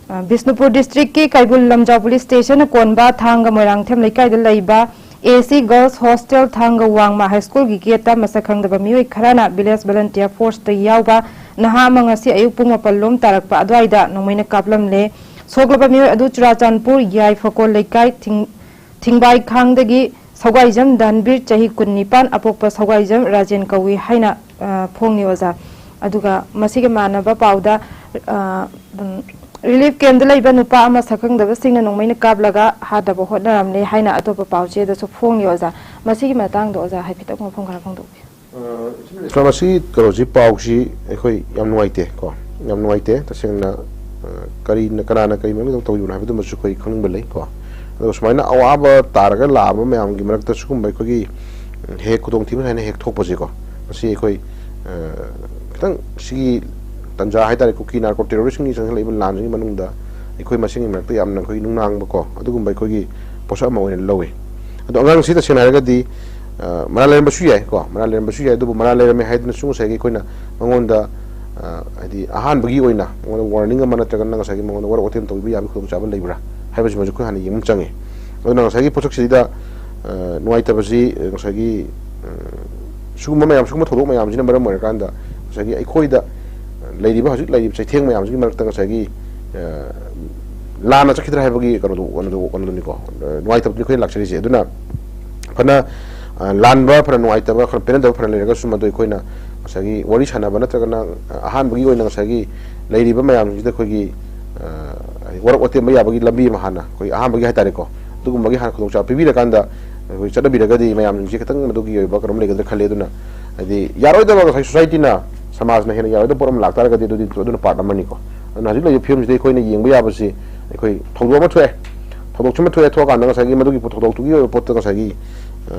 ꯑ, ꯕꯤꯁꯅꯨꯄꯨꯔ district ꯀꯤ ꯀꯩꯕꯨꯜ ꯂꯝꯖꯥꯎ police station ꯅ ꯀꯣꯟꯕ ꯊꯥꯡꯒ ꯃꯣꯏꯔꯥꯡꯊꯦꯝ ꯂꯩꯀꯥꯏꯗ ꯂꯩꯕ A C Girls Hostel ꯊꯥꯡꯒ ꯋꯥꯡꯃ high school ꯒꯤ gate ꯇ ꯃꯁꯛ ꯈꯪꯗꯕ ꯃꯤꯑꯣꯏ ꯈꯔꯅ village volunteer force ꯇ ꯌꯥꯎꯕ ꯅꯍꯥ ꯑꯃ ꯉꯁꯤ ꯑꯌꯨꯛ ꯄꯨꯡ ꯃꯥꯄꯜ ꯂꯣꯝ ꯇꯥꯔꯛꯄ ꯑꯗꯨꯋꯥꯏꯗ ꯅꯣꯡꯃꯩꯅ ꯀꯥꯞꯂꯝꯂꯦ꯫ ꯁꯣꯛꯂꯕ ꯃꯤꯑꯣꯏ ꯑꯗꯨ ꯆꯨꯔꯥꯆꯥꯟꯄꯨꯔ ꯌꯥꯏꯐꯀꯣꯜ ꯂꯩꯀꯥꯏ ꯊꯤꯡ-, ꯊꯤꯡꯕꯥꯏꯈꯥꯡꯗꯒꯤ ꯁꯧꯒꯥꯏꯖꯝ ꯗꯥꯟꯕꯤꯔ, ꯆꯍꯤ ꯀꯨꯟꯅꯤꯄꯥꯟ, ꯑꯄꯣꯛꯄ ꯁꯧꯒꯥꯏꯖꯝ ꯔꯥꯖꯦꯟ ꯀꯧꯏ ꯍꯥꯏꯅ, ꯑ, ꯐꯣꯡꯂꯤ ꯑꯣꯖꯥ꯫ ꯑꯗꯨꯒ ꯃꯁꯤꯒ ꯃꯥꯟꯅꯕ ꯄꯥꯎꯗ, ꯑ, ꯎꯝ, relief camp ꯇ ꯂꯩꯕ ꯅꯨꯄꯥ ꯑꯃ ꯁꯛꯈꯪꯗꯕꯁꯤꯡꯅ ꯅꯣꯡꯃꯩꯅ ꯀꯥꯞꯂꯒ ꯍꯥꯠꯅꯕ ꯍꯣꯠꯅꯔꯝꯂꯦ ꯍꯥꯏꯅ ꯑꯇꯣꯞꯄ ꯄꯥꯎꯆꯦꯗꯁꯨ ꯐꯣꯡꯂꯤ ꯑꯣꯖꯥ꯫ ꯃꯁꯤꯒꯤ ꯃꯇꯥꯡꯗ ꯑꯣꯖꯥ ꯍꯥꯏꯐꯦꯠꯇꯪ ꯋꯥꯐꯝ ꯈꯔ ꯐꯣꯡꯗꯣꯛꯄꯤꯌꯨ꯫ ꯑ, ꯏꯆꯤꯟ ꯏꯅꯥꯎ, ꯃꯁꯤ ꯀꯩꯅꯣꯁꯤ, ꯄꯥꯎꯁꯤ ꯑꯩꯈꯣꯏ ꯌꯥꯝ ꯅꯨꯡꯉꯥꯏꯇꯦ ꯀꯣ, ꯌꯥꯝ ꯅꯨꯡꯉꯥꯏꯇꯦ ꯇꯁꯦꯡꯅ꯫ ꯑ, ꯀꯔꯤꯅ, ꯀꯅꯥꯅ ꯀꯔꯤ ꯃꯔꯝꯒꯤꯗꯃꯛ ꯇꯧꯈꯤꯕꯅꯣ ꯍꯥꯏꯕꯗꯨꯃꯁꯨ ꯑꯩꯈꯣꯏ ꯈꯪꯅꯤꯡꯕ ꯂꯩ ꯀꯣ꯫ ꯑꯗꯨꯒ ꯁꯨꯃꯥꯏꯅ ꯑꯋꯥꯕ ꯇꯥꯔꯒ ꯂꯥꯛꯑꯕ ꯃꯌꯥꯝꯒꯤ ꯃꯔꯛꯇ ꯁꯤꯒꯨꯝꯕ ꯑꯩꯈꯣꯏꯒꯤ, ꯎꯝ, ꯍꯦꯛ ꯈꯨꯗꯣꯡꯊꯤꯕ ꯁꯨꯃꯥꯏꯅ ꯍꯦꯛ ꯊꯣꯛꯄꯁꯦꯀꯣ, ꯃꯁꯤ ꯑꯩꯈꯣꯏ, ꯑ, ꯈꯤꯇꯪ ꯁꯤꯒꯤ ꯇꯥꯟꯖꯥ ꯍꯥꯏꯇꯥꯔꯦ, ꯀꯨꯀꯤ narco terrorist ꯁꯤꯡꯒꯤ ꯆꯪꯁꯤꯜꯂꯛꯏꯕ ꯂꯥꯟꯁꯤꯒꯤ ꯃꯅꯨꯡꯗ ꯑꯩꯈꯣꯏ ꯃꯁꯦꯟꯒꯤ ꯃꯔꯛꯇ ꯌꯥꯝꯅ ꯑꯩꯈꯣꯏꯒꯤ ꯅꯨꯡꯅꯥꯡꯕ ꯀꯣ, ꯑꯗꯨꯒꯨꯝꯕ ꯑꯩꯈꯣꯏꯒꯤ ꯄꯣꯠꯁꯛ ꯑꯃ ꯑꯣꯏꯅ ꯂꯧꯋꯤ꯫ ꯑꯗꯣ ꯑꯉꯥꯡꯁꯤ ꯇꯁꯦꯡꯅ ꯍꯥꯏꯔꯒꯗꯤ, ꯑ, ꯃꯔꯥꯜ ꯂꯩꯔꯝꯕꯁꯨ ꯌꯥꯏ ꯀꯣ, ꯃꯔꯥꯜ ꯂꯩꯔꯝꯕꯁꯨ ꯌꯥꯏ, ꯑꯗꯨꯕꯨ ꯃꯔꯥꯜ ꯂꯩꯔꯝꯃꯦ ꯍꯥꯏꯗꯨꯅꯁꯨ ꯉꯁꯥꯏꯒꯤ ꯑꯩꯈꯣꯏꯅ ꯃꯉꯣꯟꯗ, ꯑ, ꯍꯥꯏꯗꯤ ꯑꯍꯥꯟꯕꯒꯤ ꯑꯣꯏꯅ ꯃꯉꯣꯟꯗ warning ꯑꯃ ꯅꯠꯇ꯭ꯔꯒꯅ ꯉꯁꯥꯏꯒꯤ ꯃꯉꯣꯟꯗ ꯋꯥꯔꯧ ꯋꯥꯇꯦꯝ ꯇꯧꯕꯤꯕ ꯌꯥꯕꯒꯤ ꯈꯨꯗꯣꯡꯆꯥꯕ ꯂꯩꯕ꯭ꯔꯥ? ꯍꯥꯏꯕꯁꯤꯃꯁꯨ ꯑꯩꯈꯣꯏ ꯍꯥꯟꯅ ꯌꯦꯡꯕ ꯑꯃ ꯆꯪꯉꯤ꯫ ꯑꯗꯨꯅ ꯉꯁꯥꯏꯒꯤ ꯄꯣꯠꯁꯛꯁꯤꯗ, ꯑ, ꯅꯨꯡꯉꯥꯏꯇꯕꯁꯤ, ꯑ, ꯉꯁꯥꯏꯒꯤ, ꯎꯝ, ꯁꯤꯒꯨꯝꯕ ꯃꯌꯥꯝ, ꯁꯤꯒꯨꯝꯕ ꯊꯧꯗꯣꯛ ꯃꯌꯥꯝꯁꯤꯅ ꯃꯔꯝ ꯑꯣꯏꯔꯀꯥꯟꯗ ꯉꯁꯥꯏꯒꯤ ꯑꯩꯈꯣꯏꯗ, ꯑ, ꯂꯩꯔꯤꯕ, ꯍꯧꯖꯤꯛ ꯂꯩꯔꯤꯕ ꯆꯩꯊꯦꯡ ꯃꯌꯥꯝꯁꯤꯒꯤ ꯃꯔꯛꯇ ꯉꯁꯥꯏꯒꯤ, ꯑ, ꯂꯥꯟꯅ ꯆꯠꯈꯤꯗ꯭ꯔꯥ ꯍꯥꯏꯕꯒꯤ ꯀꯩꯅꯣꯗꯣ, ꯀꯩꯅꯣꯗꯣ, ꯀꯩꯅꯣꯗꯨꯅꯤꯀꯣ, ꯑ, ꯅꯨꯡꯉꯥꯏꯇꯕꯗꯨꯅꯤ ꯑꯩꯈꯣꯏꯅ ꯂꯥꯛꯆꯔꯤꯁꯦ꯫ ꯑꯗꯨꯅ ꯐꯅ, ꯑ, ꯂꯥꯟꯕ, ꯐꯅ ꯅꯨꯡꯉꯥꯏꯇꯕ, ꯐꯅ ꯄꯦꯟꯅꯗꯕ ꯐꯅ ꯂꯩꯔꯒꯁꯨ, ꯃꯗꯨ ꯑꯩꯈꯣꯏꯅ ꯉꯁꯥꯏꯒꯤ ꯋꯥꯔꯤ ꯁꯥꯟꯅꯕ ꯅꯠꯇ꯭ꯔꯒꯅ, ꯑ, ꯑꯍꯥꯟꯕꯒꯤ ꯑꯣꯏꯅ ꯉꯁꯥꯏꯒꯤ ꯂꯩꯔꯤꯕ ꯃꯌꯥꯝꯁꯤꯗ ꯑꯩꯈꯣꯏꯒꯤ, ꯑ, ꯋꯥꯔꯛ ꯋꯥꯇꯦꯝꯕ ꯌꯥꯕꯒꯤ ꯂꯝꯕꯤ ꯑꯃ ꯍꯥꯟꯅ, ꯑꯩꯈꯣꯏ ꯑꯍꯥꯟꯕꯒꯤ ꯍꯥꯏꯇꯥꯔꯦꯀꯣ, ꯑꯗꯨꯒꯨꯝꯕꯒꯤ ꯍꯥꯟꯅ ꯈꯨꯗꯣꯡꯆꯥꯕ ꯄꯤꯕꯤꯔꯀꯥꯟꯗ ꯑꯩꯈꯣꯏ ꯆꯠꯅꯕꯤꯔꯒꯗꯤ ꯃꯌꯥꯝꯁꯤꯡꯁꯦ ꯈꯤꯇꯪ ꯃꯗꯨꯒꯤ ꯑꯣꯏꯕ ꯀꯩꯅꯣꯝ ꯂꯩꯒꯗ꯭ꯔꯥ ꯈꯜꯂꯤ꯫ ꯑꯗꯨꯅ ꯍꯥꯏꯗꯤ ꯌꯥꯔꯣꯏꯗꯕ ꯉꯁꯥꯏ ꯁꯣꯁꯥꯏꯇꯤꯅ, ꯁꯃꯥꯖꯅ ꯍꯦꯟꯅ ꯌꯥꯔꯣꯏꯗꯕ ꯄꯣꯠ ꯑꯃ ꯂꯥꯛꯇꯥꯔꯒꯗꯤ ꯑꯗꯨꯗꯤ ꯑꯗꯨꯅ ꯄꯥꯔꯠ ꯑꯃꯅꯤꯀꯣ꯫ ꯑꯗꯨꯅ ꯍꯧꯖꯤꯛ ꯂꯩꯔꯤꯕ ꯐꯤꯕꯝꯁꯤꯗ ꯑꯩꯈꯣꯏꯅ ꯌꯦꯡꯕ ꯌꯥꯕꯁꯤ, ꯑꯩꯈꯣꯏ ꯊꯧꯗꯣꯛ ꯑꯃ ꯊꯣꯛꯑꯦ, ꯊꯧꯗꯣꯛꯁꯤꯃ ꯊꯣꯛꯑꯦ, ꯊꯣꯛꯑꯀꯥꯟꯗ ꯉꯁꯥꯏꯒꯤ ꯃꯗꯨꯒꯤ ꯄꯣꯠ-, ꯊꯧꯗꯣꯛꯇꯨꯒꯤ ꯑꯣꯏꯕ ꯄꯣꯠꯇ ꯉꯁꯥꯏꯒꯤ, ꯑ,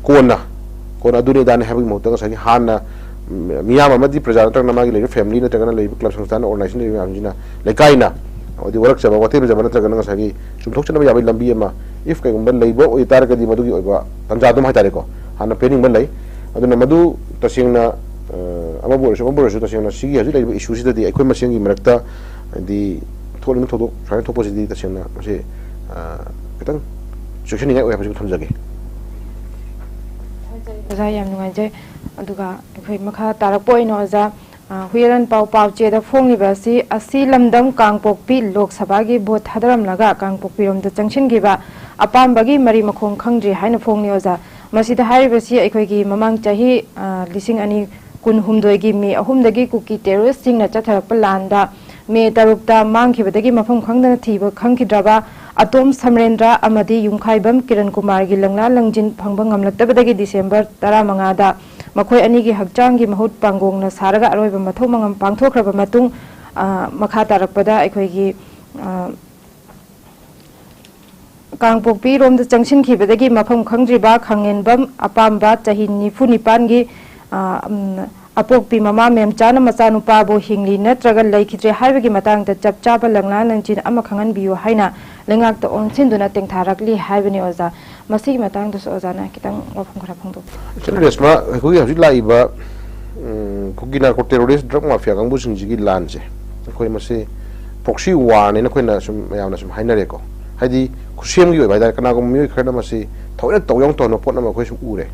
ꯀꯣꯟꯅ, ꯀꯣꯟꯅ ꯑꯗꯨꯅꯤ ꯑꯗꯥꯅꯤ ꯍꯥꯏꯕꯒꯤ ꯃꯍꯨꯠꯇ ꯉꯁꯥꯏꯒꯤ ꯍꯥꯟꯅ, ꯎꯝ, ꯃꯤꯌꯥꯝ ꯑꯃꯗꯤ ꯄ꯭ꯔꯖꯥ ꯅꯠꯇ꯭ꯔꯒꯅ ꯃꯥꯒꯤ ꯂꯩꯔꯤꯕ ꯐꯦꯃꯤꯂꯤ ꯅꯠꯇ꯭ꯔꯒꯅ ꯂꯩꯔꯤꯕ ꯀ꯭ꯂꯕ ꯁꯪꯁꯊꯥꯟ ꯑꯣꯔꯒꯅꯥꯏꯖꯦꯁꯟ ꯂꯩꯔꯤꯕ ꯃꯌꯥꯝꯁꯤꯅ ꯂꯩꯀꯥꯏꯅ ꯍꯥꯏꯗꯤ ꯋꯥꯔꯛꯆꯕ, ꯋꯥꯇꯦꯝꯖꯕ ꯅꯠꯇ꯭ꯔꯒꯅ ꯉꯁꯥꯏꯒꯤ ꯆꯨꯝꯊꯣꯛꯆꯅꯕ ꯌꯥꯕꯒꯤ ꯂꯝꯕꯤ ꯑꯃ, ꯏꯐ ꯀꯩꯒꯨꯝꯕ ꯂꯩꯕ ꯑꯣꯏꯇꯥꯔꯒꯗꯤ ꯃꯗꯨꯒꯤ ꯑꯣꯏꯕ ꯇꯥꯟꯖꯥꯗꯨꯝ ꯍꯥꯏꯇꯥꯔꯦꯀꯣ, ꯍꯥꯟꯅ ꯄꯦꯟꯅꯤꯡꯕ ꯂꯩ꯫ ꯑꯗꯨꯅ ꯃꯗꯨ ꯇꯁꯦꯡꯅ, ꯑ, ꯑꯃꯕꯨ ꯑꯣꯏꯔꯁꯨ ꯑꯃꯕꯨ ꯑꯣꯏꯔꯁꯨ ꯇꯁꯦꯡꯅ ꯁꯤꯒꯤ ꯍꯧꯖꯤꯛ ꯂꯩꯔꯤꯕ ꯏꯁꯨꯁꯤꯗꯗꯤ ꯑꯩꯈꯣꯏ ꯃꯁꯦꯟꯒꯤ ꯃꯔꯛꯇ ꯍꯥꯏꯗꯤ ꯊꯣꯛꯂꯤꯕ ꯊꯧꯗꯣꯛ ꯁꯨꯃꯥꯏꯅ ꯊꯣꯛꯄꯁꯤꯗꯤ ꯇꯁꯦꯡꯅ ꯃꯁꯤ, ꯑ, ꯈꯤꯇꯪ ꯆꯦꯛꯁꯤꯟꯅꯤꯡꯉꯥꯏ ꯑꯣꯏ ꯍꯥꯏꯕꯁꯤ ꯊꯝꯖꯒꯦ꯫ ꯑꯣꯖꯥ, ꯌꯥꯝ ꯅꯨꯡꯉꯥꯏꯖꯩ꯫ ꯑꯗꯨꯒ ꯑꯩꯈꯣꯏ ꯃꯈꯥ ꯇꯥꯔꯛꯄ ꯑꯣꯏꯅ ꯑꯣꯖꯥ, ꯑ, ꯍꯨꯏꯌꯦꯟ ꯄꯥꯎ ꯄꯥꯎꯆꯦꯗ ꯐꯣꯡꯂꯤꯕ ꯑꯁꯤ, ꯑꯁꯤ ꯂꯝꯗꯝ ꯀꯥꯡꯄꯣꯛꯄꯤ ꯂꯣꯛ ꯁꯚꯥꯒꯤ ꯚꯣꯠ ꯊꯥꯗꯔꯝꯂꯒ ꯀꯥꯡꯄꯣꯛꯄꯤꯔꯣꯝꯗ ꯆꯪꯁꯤꯟꯈꯤꯕ ꯑꯄꯥꯝꯕꯒꯤ ꯃꯔꯤ ꯃꯈꯣꯡ ꯈꯪꯗ꯭ꯔꯤ ꯍꯥꯏꯅ ꯐꯣꯡꯂꯤ ꯑꯣꯖꯥ꯫ ꯃꯁꯤꯗ ꯍꯥꯏꯔꯤꯕꯁꯤ ꯑꯩꯈꯣꯏꯒꯤ ꯃꯃꯥꯡ ꯆꯍꯤ, ꯑ, ꯂꯤꯁꯤꯡ ꯑꯅꯤ ꯀꯨꯟꯍꯨꯝꯗꯣꯏꯒꯤ ꯃꯦ ꯑꯍꯨꯝꯗꯒꯤ ꯀꯨꯀꯤ ꯇꯦꯔꯣꯔꯤꯁꯁꯤꯡꯅ ꯆꯠꯊꯔꯛꯄ ꯂꯥꯟꯗ ꯃꯦ ꯇꯔꯨꯛꯇ ꯃꯥꯡꯈꯤꯕꯗꯒꯤ ꯃꯐꯝ ꯈꯪꯗꯅ ꯊꯤꯕ ꯈꯪꯈꯤꯗ꯭ꯔꯕ ꯑꯇꯣꯝ ꯁꯃꯔꯦꯟꯗ꯭ꯔ ꯑꯃꯗꯤ ꯌꯨꯝꯈꯥꯏꯕꯝ ꯀꯤꯔꯟ ꯀꯨꯃꯥꯔꯒꯤ ꯂꯪꯂꯥ ꯂꯪꯖꯤꯟ ꯐꯪꯕ ꯉꯝꯂꯛꯇꯕꯗꯒꯤ ꯗꯤꯁꯦꯝꯕꯔ ꯇꯔꯥꯃꯉꯥꯗ ꯃꯈꯣꯏ ꯑꯅꯤꯒꯤ ꯍꯛꯆꯥꯡꯒꯤ ꯃꯍꯨꯠ ꯄꯥꯡꯒꯣꯡꯅ ꯁꯥꯔꯒ ꯑꯔꯣꯏꯕ ꯃꯊꯧ ꯃꯉꯝ ꯄꯥꯡꯊꯣꯛꯈ꯭ꯔꯕ ꯃꯇꯨꯡ, ꯑ, ꯃꯈꯥ ꯇꯥꯔꯛꯄꯗ ꯑꯩꯈꯣꯏꯒꯤ, ꯑ, ꯀꯥꯡꯄꯣꯛꯄꯤꯔꯣꯝꯗ ꯆꯪꯁꯤꯟꯈꯤꯕꯗꯒꯤ ꯃꯐꯝ ꯈꯪꯗ꯭ꯔꯤꯕ ꯈꯥꯡꯉꯦꯟꯕꯝ ꯑꯄꯥꯝꯕ ꯆꯍꯤ ꯅꯤꯐꯨ ꯅꯤꯄꯥꯟꯒꯤ, ꯑ, ꯎꯝ, ꯑꯄꯣꯛꯄꯤ ꯃꯃꯥ ꯃꯦꯝꯆꯥꯅ ꯃꯆꯥꯅꯨꯄꯥꯕꯨ ꯍꯤꯡꯂꯤ ꯅꯠꯇ꯭ꯔꯒ ꯂꯩꯈꯤꯗ꯭ꯔꯦ ꯍꯥꯏꯕꯒꯤ ꯃꯇꯥꯡꯗ ꯆꯞ ꯆꯥꯕ ꯂꯪꯂꯥ ꯂꯪꯆꯤꯟ ꯑꯃ ꯈꯪꯍꯟꯕꯤꯌꯨ ꯍꯥꯏꯅ ꯂꯩꯉꯥꯛꯇ ꯑꯣꯟꯁꯤꯟꯗꯨꯅ ꯇꯦꯡꯊꯥꯔꯛꯂꯤ ꯍꯥꯏꯕꯅꯤ ꯑꯣꯖꯥ꯫ ꯃꯁꯤꯒꯤ ꯃꯇꯥꯡꯗꯁꯨ ꯑꯣꯖꯥꯅ ꯈꯤꯇꯪ ꯋꯥꯐꯝ ꯈꯔ ꯐꯣꯡꯗꯣꯛꯄꯤꯌꯨ꯫ ꯏꯆꯟ ꯔꯦꯁꯃꯥ, ꯑꯩꯈꯣꯏꯒꯤ ꯍꯧꯖꯤꯛ ꯂꯥꯛꯏꯕ, ꯎꯝ, ꯀꯨꯀꯤ ꯅꯥꯔꯀꯣ ꯇꯦꯔꯣꯔꯤꯁ ꯗ꯭ꯔꯒ ꯃꯥꯐꯤꯌꯥ ꯀꯥꯡꯕꯨꯁꯤꯡꯁꯤꯒꯤ ꯂꯥꯟꯁꯦ ꯑꯩꯈꯣꯏ ꯃꯁꯤ ꯄ꯭ꯔꯣꯛꯁꯤ ꯋꯥꯔꯅꯦꯅ ꯑꯩꯈꯣꯏꯅ ꯁꯨꯝ ꯃꯌꯥꯝꯅ ꯁꯨꯝ ꯍꯥꯏꯅꯔꯦꯀꯣ꯫ ꯍꯥꯏꯗꯤ ꯈꯨꯠꯁꯦꯝꯒꯤ ꯑꯣꯏꯕ ꯍꯥꯏꯇꯥꯔꯦ, ꯀꯅꯥꯒꯨꯝꯕ ꯃꯤꯑꯣꯏ ꯈꯔꯅ ꯃꯁꯤ ꯊꯑꯣꯏꯅ ꯇꯧ ꯌꯥꯎꯅ ꯇꯧꯍꯟꯕ ꯄꯣꯠ ꯑꯃ ꯑꯩꯈꯣꯏ ꯁꯨꯝ ꯎꯔꯦ꯫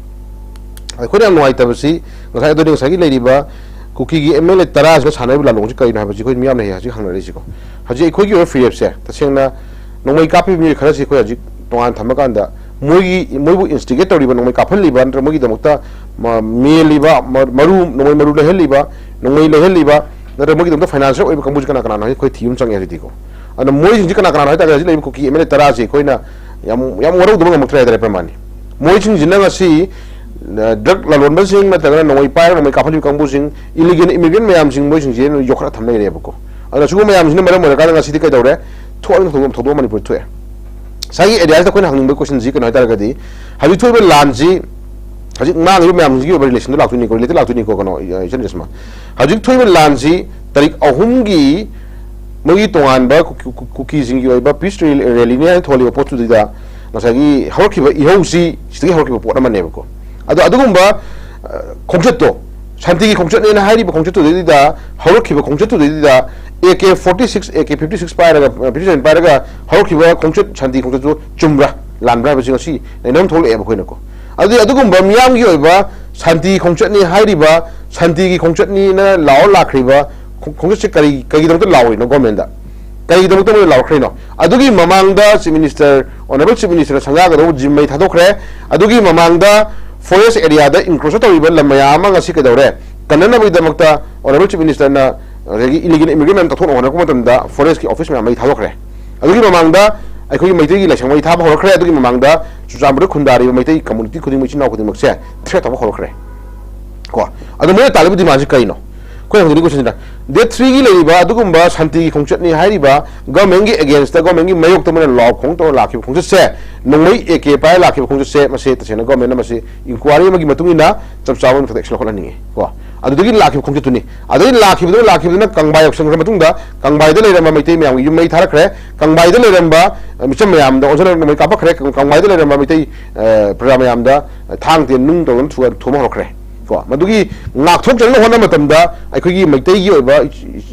ꯑꯩꯈꯣꯏꯅ ꯌꯥꯝ ꯅꯨꯡꯉꯥꯏꯇꯕꯁꯤ, ꯉꯁꯥꯏ ꯑꯗꯨꯅꯤ, ꯉꯁꯥꯏꯒꯤ ꯂꯩꯔꯤꯕ ꯀꯨꯀꯤꯒꯤ ꯑꯦꯝ ꯑꯦꯜ ꯑꯦ ꯇꯔꯥꯁꯤꯅ ꯁꯥꯟꯅꯔꯤꯕ ꯂꯥꯂꯣꯡꯁꯤ ꯀꯔꯤꯅꯣ ꯍꯥꯏꯕꯁꯤ ꯑꯩꯈꯣꯏ ꯃꯤꯌꯥꯝꯅ ꯍꯦꯛ ꯍꯧꯖꯤꯛ ꯍꯪꯅꯔꯤꯁꯤꯀꯣ꯫ ꯍꯧꯖꯤꯛ ꯑꯩꯈꯣꯏꯒꯤ ꯑꯣꯏꯕ ꯐꯤꯔꯦꯞꯁꯦ, ꯇꯁꯦꯡꯅ ꯅꯣꯡꯃꯩ ꯀꯥꯞꯄꯤꯕ ꯃꯤꯑꯣꯏ ꯈꯔꯁꯤ ꯑꯩꯈꯣꯏ ꯍꯧꯖꯤꯛ ꯇꯣꯉꯥꯟ ꯊꯝꯃꯀꯥꯟꯗ, ꯃꯣꯏꯒꯤ, ꯃꯣꯏꯕꯨ ꯏꯟꯁꯇꯤꯒꯦꯠ ꯇꯧꯔꯤꯕ, ꯅꯣꯡꯃꯩ ꯀꯥꯞꯍꯜꯂꯤꯕ, ꯅꯠꯇ꯭ꯔꯒ ꯃꯣꯏꯒꯤꯗꯃꯛꯇ ꯃ-, ꯃꯦꯜꯂꯤꯕ, ꯃ-, ꯃꯔꯨ, ꯅꯣꯡꯃꯩ ꯃꯔꯨ ꯂꯩꯍꯜꯂꯤꯕ, ꯅꯣꯡꯃꯩ ꯂꯩꯍꯜꯂꯤꯕ, ꯅꯠꯇ꯭ꯔꯒ ꯃꯣꯏꯒꯤꯗꯃꯛꯇ ꯐꯥꯏꯅꯥꯟꯁꯤꯌꯦꯜ ꯑꯣꯏꯕ ꯀꯥꯡꯕꯨꯁꯤ ꯀꯅꯥ ꯀꯅꯥꯅꯣ ꯍꯥꯏ ꯑꯩꯈꯣꯏ ꯊꯤꯕ ꯑꯃ ꯆꯪꯉꯦ ꯍꯧꯖꯤꯛꯇꯤꯀꯣ꯫ ꯑꯗꯨꯅ ꯃꯣꯏꯁꯤꯡꯁꯤ ꯀꯅꯥ ꯀꯅꯥꯅꯣ ꯍꯥꯏ ꯇꯥꯔꯒꯗꯤ, ꯍꯧꯖꯤꯛ ꯂꯩꯔꯤꯕ ꯀꯨꯀꯤ ꯑꯦꯝ ꯑꯦꯜ ꯑꯦ ꯇꯔꯥꯁꯤ ꯑꯩꯈꯣꯏꯅ ꯌꯥꯝ, ꯌꯥꯝ ꯋꯥꯔꯧꯗꯕ ꯉꯝꯃꯛꯇ꯭ꯔꯦ ꯍꯥꯏ ꯇꯥꯔꯦ, ꯄ꯭ꯔꯃꯥꯟꯅꯤ꯫ ꯃꯣꯏꯁꯤꯡꯁꯤꯅ ꯉꯁꯤ, ꯑ, ꯗ꯭ꯔꯒ ꯂꯂꯣꯟꯕꯁꯤꯡ ꯅꯠꯇ꯭ꯔꯒꯅ ꯅꯣꯡꯃꯩ ꯄꯥꯏꯔꯒ ꯅꯣꯡꯃꯩ ꯀꯥꯞꯍꯜꯂꯤꯕ ꯀꯥꯡꯕꯨꯁꯤꯡ, ꯏꯂꯤꯒꯦꯜ ꯏꯃꯤꯒ꯭ꯔꯦꯟ ꯃꯌꯥꯝꯁꯤꯡ, ꯃꯣꯏꯁꯤꯡꯁꯦ ꯌꯣꯛꯈꯠꯂ ꯊꯝ ꯂꯩꯔꯦꯕꯀꯣ꯫ ꯑꯗꯨꯅ ꯁꯤꯒꯨꯝꯕ ꯃꯌꯥꯝꯁꯤꯅ ꯃꯔꯝ ꯑꯣꯏꯔꯀꯥꯟꯗ ꯉꯁꯤꯗꯤ ꯀꯩꯗꯧꯔꯦ? ꯊꯣꯛꯑꯒ ꯊꯧꯗꯣꯛ, ꯊꯧꯗꯣꯛ ꯃꯅꯤꯄꯨꯔꯗ ꯊꯣꯛꯑꯦ꯫ ꯉꯁꯥꯏꯒꯤ ꯑꯦꯔꯤꯌꯥꯁꯤꯗ ꯑꯩꯈꯣꯏꯅ ꯍꯪꯅꯤꯡꯕ ꯀꯣꯏꯁꯟꯁꯤ ꯀꯩꯅꯣ ꯍꯥꯏ ꯇꯥꯔꯒꯗꯤ, ꯍꯧꯖꯤꯛ ꯊꯣꯛꯏꯕ ꯂꯥꯟꯁꯤ, ꯍꯧꯖꯤꯛ ꯃꯥꯡꯉꯤꯕ ꯃꯌꯥꯝꯁꯤꯒꯤ ꯑꯣꯏꯕ ꯔꯤꯂꯦꯁꯟꯗ ꯂꯥꯛꯇꯣꯏꯅꯤꯀꯣ, ꯔꯤꯂꯦꯇꯦꯗ ꯂꯥꯛꯇꯣꯏꯅꯤꯀꯣ, ꯀꯩꯅꯣ, ꯏꯆꯟ ꯔꯦꯁꯃꯥ꯫ ꯍꯧꯖꯤꯛ ꯊꯣꯛꯏꯕ ꯂꯥꯟꯁꯤ ꯇꯥꯔꯤꯛ ꯑꯍꯨꯝꯒꯤ ꯃꯣꯏꯒꯤ ꯇꯣꯉꯥꯟꯕ ꯀꯨꯀꯤ-, ꯀꯨ-, ꯀꯨꯀꯤꯁꯤꯡꯒꯤ ꯑꯣꯏꯕ ꯄꯤꯁ ꯔꯦꯂꯤ-, ꯔꯦꯂꯤꯅꯤ ꯍꯥꯏꯅ ꯊꯣꯛꯂꯤꯕ ꯄꯣꯠꯇꯨꯗ ꯉꯁꯥꯏꯒꯤ ꯍꯧꯔꯛꯈꯤꯕ ꯏꯍꯧꯁꯤ ꯁꯤꯗꯒꯤ ꯍꯧꯔꯛꯈꯤꯕ ꯄꯣꯠ ꯑꯃꯅꯦꯕꯀꯣ꯫ ꯑꯗꯣ ꯑꯗꯨꯒꯨꯝꯕ, ꯑ, ꯈꯣꯡꯆꯠꯇꯣ, ꯁꯥꯟꯇꯤꯒꯤ ꯈꯣꯡꯆꯠꯅꯦꯅ ꯍꯥꯏꯔꯤꯕ ꯈꯣꯡꯆꯠꯇꯨꯗꯩꯗꯨꯗ, ꯍꯧꯔꯛꯈꯤꯕ ꯈꯣꯡꯆꯠꯇꯨꯗꯩꯗꯨꯗ A K forty six, A K fifty six ꯄꯥꯏꯔꯒ, ꯑ, ꯐꯤꯐꯇꯤ ꯁꯚꯦꯟ ꯄꯥꯏꯔꯒ ꯍꯧꯔꯛꯈꯤꯕ ꯈꯣꯡꯆꯠ, ꯁꯥꯟꯇꯤ ꯈꯣꯡꯆꯠꯇꯨ ꯆꯨꯝꯕ꯭ꯔꯥ ꯂꯥꯟꯕ꯭ꯔꯥ ꯍꯥꯏꯕꯁꯤ ꯉꯁꯤ ꯅꯩꯅꯕ ꯊꯣꯛꯂꯛꯑꯦꯕ ꯑꯩꯈꯣꯏꯅꯀꯣ꯫ ꯑꯗꯨꯗꯤ ꯑꯗꯨꯒꯨꯝꯕ ꯃꯤꯌꯥꯝꯒꯤ ꯑꯣꯏꯕ ꯁꯥꯟꯇꯤ ꯈꯣꯡꯆꯠꯅꯤ ꯍꯥꯏꯔꯤꯕ, ꯁꯥꯟꯇꯤꯒꯤ ꯈꯣꯡꯆꯠꯅꯤꯅ ꯂꯥꯎꯔ ꯂꯥꯛꯈ꯭ꯔꯤꯕ ꯈꯣꯡ-, ꯈꯣꯡꯆꯠꯁꯦ ꯀꯔꯤ, ꯀꯔꯤꯒꯤꯗꯃꯛꯇ ꯂꯥꯎꯔꯤꯅꯣ ꯒꯣꯔꯃꯦꯟꯗ? ꯀꯔꯤꯒꯤꯗꯃꯛꯇ ꯃꯣꯏꯅ ꯂꯥꯎꯔꯛꯈ꯭ꯔꯤꯅꯣ? ꯑꯗꯨꯒꯤ ꯃꯃꯥꯡꯗ ꯆꯤꯐ ꯃꯤꯅꯤꯁꯇꯔ, ꯑꯣꯅꯔꯦꯕꯜ ꯆꯤꯐ ꯃꯤꯅꯤꯁꯇꯔꯅ ꯁꯪꯒꯥꯒꯗꯧꯕ ꯖꯤꯝ ꯃꯩ ꯊꯥꯗꯣꯛꯈ꯭ꯔꯦ꯫ ꯑꯗꯨꯒꯤ ꯃꯃꯥꯡꯗ ꯐꯣꯔꯦꯁ ꯑꯦꯔꯤꯌꯥꯗ ꯏꯟꯀ꯭ꯔꯣꯆ ꯇꯧꯔꯤꯕ ꯂꯝ ꯃꯌꯥꯝ ꯑꯃ ꯉꯁꯤ ꯀꯩꯗꯧꯔꯦ? ꯀꯟꯅꯅꯕꯒꯤꯗꯃꯛꯇ ꯑꯣꯅꯔꯦꯕꯜ ꯆꯤꯐ ꯃꯤꯅꯤꯁꯇꯔꯅ ꯉꯁꯥꯏꯒꯤ ꯏꯂꯤꯒꯦꯜ ꯏꯃꯤꯒ꯭ꯔꯦꯟ ꯃꯌꯥꯝ ꯇꯧꯊꯣꯛꯅꯕ ꯍꯣꯠꯅꯔꯛꯄ ꯃꯇꯝꯗ ꯐꯣꯔꯦꯁꯀꯤ ꯑꯣꯐꯤꯁ ꯃꯌꯥꯝ ꯃꯩ ꯊꯥꯗꯣꯛꯈ꯭ꯔꯦ꯫ ꯑꯗꯨꯒꯤ ꯃꯃꯥꯡꯗ ꯑꯩꯈꯣꯏꯒꯤ ꯃꯩꯇꯩꯒꯤ ꯂꯥꯏꯁꯪ ꯃꯩ ꯊꯥꯕ ꯍꯧꯔꯛꯈ꯭ꯔꯦ꯫ ꯑꯗꯨꯒꯤ ꯃꯃꯥꯡꯗ ꯆꯨꯔꯆꯥꯟꯄꯨꯔꯗ ꯈꯨꯟꯗꯥꯔꯤꯕ ꯃꯩꯇꯩ ꯀꯝꯃꯨꯅꯤꯇꯤ ꯈꯨꯗꯤꯡꯃꯛ, ꯏꯆꯤꯟ ꯏꯅꯥꯎ ꯈꯨꯗꯤꯡꯃꯛꯁꯦ ꯊ꯭ꯔꯦꯠ ꯇꯧꯕ ꯍꯧꯔꯛꯈ꯭ꯔꯦ꯫ ꯀꯣ, ꯑꯗꯣ ꯃꯣꯏꯅ ꯇꯥꯜꯂꯤꯕ ꯗꯤꯃꯥꯟꯁꯤ ꯀꯔꯤꯅꯣ? ꯑꯩꯈꯣꯏꯅ ꯍꯪꯅꯤꯡꯉꯤ ꯀꯣꯏꯁꯟꯁꯤꯅ, ꯗꯦꯠ ꯊ꯭ꯔꯤꯒꯤ ꯂꯩꯔꯤꯕ ꯑꯗꯨꯒꯨꯝꯕ ꯁꯥꯟꯇꯤꯒꯤ ꯈꯣꯡꯆꯠꯅꯤ ꯍꯥꯏꯔꯤꯕ, ꯒꯚꯔꯟꯃꯦꯟꯒꯤ ꯑꯦꯒꯦꯟꯁꯇ, ꯒꯚꯔꯟꯃꯦꯟꯒꯤ ꯃꯥꯌꯣꯛꯇ ꯃꯣꯏꯅ ꯂꯥꯎ ꯈꯣꯡ ꯇꯧꯔ ꯂꯥꯛꯈꯤꯕ ꯈꯣꯡꯆꯠꯁꯦ, ꯅꯣꯡꯃꯩ ꯑꯦ ꯀꯦ ꯄꯥꯏꯔ ꯂꯥꯛꯈꯤꯕ ꯈꯣꯡꯆꯠꯁꯦ, ꯃꯁꯤ ꯇꯁꯦꯡꯅ ꯒꯚꯔꯟꯃꯦꯟꯅ ꯃꯁꯤ ꯏꯟꯀ꯭ꯋꯥꯏꯔꯤ ꯑꯃꯒꯤ ꯃꯇꯨꯡ ꯏꯟꯅ ꯆꯞ ꯆꯥꯕ ꯑꯃ ꯊꯛꯇ ꯑꯦꯛꯁꯟ ꯂꯧꯈꯠꯍꯟꯅꯤꯡꯉꯤ꯫ ꯀꯣ, ꯑꯗꯨꯗꯒꯤ ꯂꯥꯛꯈꯤꯕ ꯈꯣꯡꯆꯠꯇꯨꯅꯤ꯫ ꯑꯗꯒꯤ ꯂꯥꯛꯈꯤꯕꯗꯨꯅ, ꯂꯥꯛꯈꯤꯕꯗꯨꯅ ꯀꯪꯕꯥꯏ ꯌꯧꯁꯟꯈ꯭ꯔ ꯃꯇꯨꯡꯗ, ꯀꯪꯕꯥꯏꯗ ꯂꯩꯔꯝꯕ ꯃꯩꯇꯩ ꯃꯌꯥꯝꯒꯤ ꯌꯨꯝ ꯃꯩ ꯊꯥꯔꯛꯈ꯭ꯔꯦ꯫ ꯀꯪꯕꯥꯏꯗ ꯂꯩꯔꯝꯕ, ꯑ, ꯃꯤꯆꯝ ꯃꯌꯥꯝꯗ ꯑꯣꯟꯁꯤꯟꯅ ꯅꯣꯡꯃꯩ ꯀꯥꯞꯄꯛꯈ꯭ꯔꯦ꯫ ꯀꯪ-, ꯀꯪꯕꯥꯏꯗ ꯂꯩꯔꯝꯕ ꯃꯩꯇꯩ, ꯑ, ꯄ꯭ꯔꯖꯥ ꯃꯌꯥꯝꯗ ꯊꯥꯡ, ꯇꯦꯟ, ꯅꯨꯡ ꯇꯧꯗꯨꯅ ꯊꯨ-, ꯊꯣꯝꯕ ꯍꯧꯔꯛꯈ꯭ꯔꯦ꯫ ꯀꯣ, ꯃꯗꯨꯒꯤ ꯉꯥꯛꯊꯣꯛꯆꯅꯕ ꯍꯣꯠꯅꯕ ꯃꯇꯝꯗ ꯑꯩꯈꯣꯏꯒꯤ ꯃꯩꯇꯩꯒꯤ ꯑꯣꯏꯕ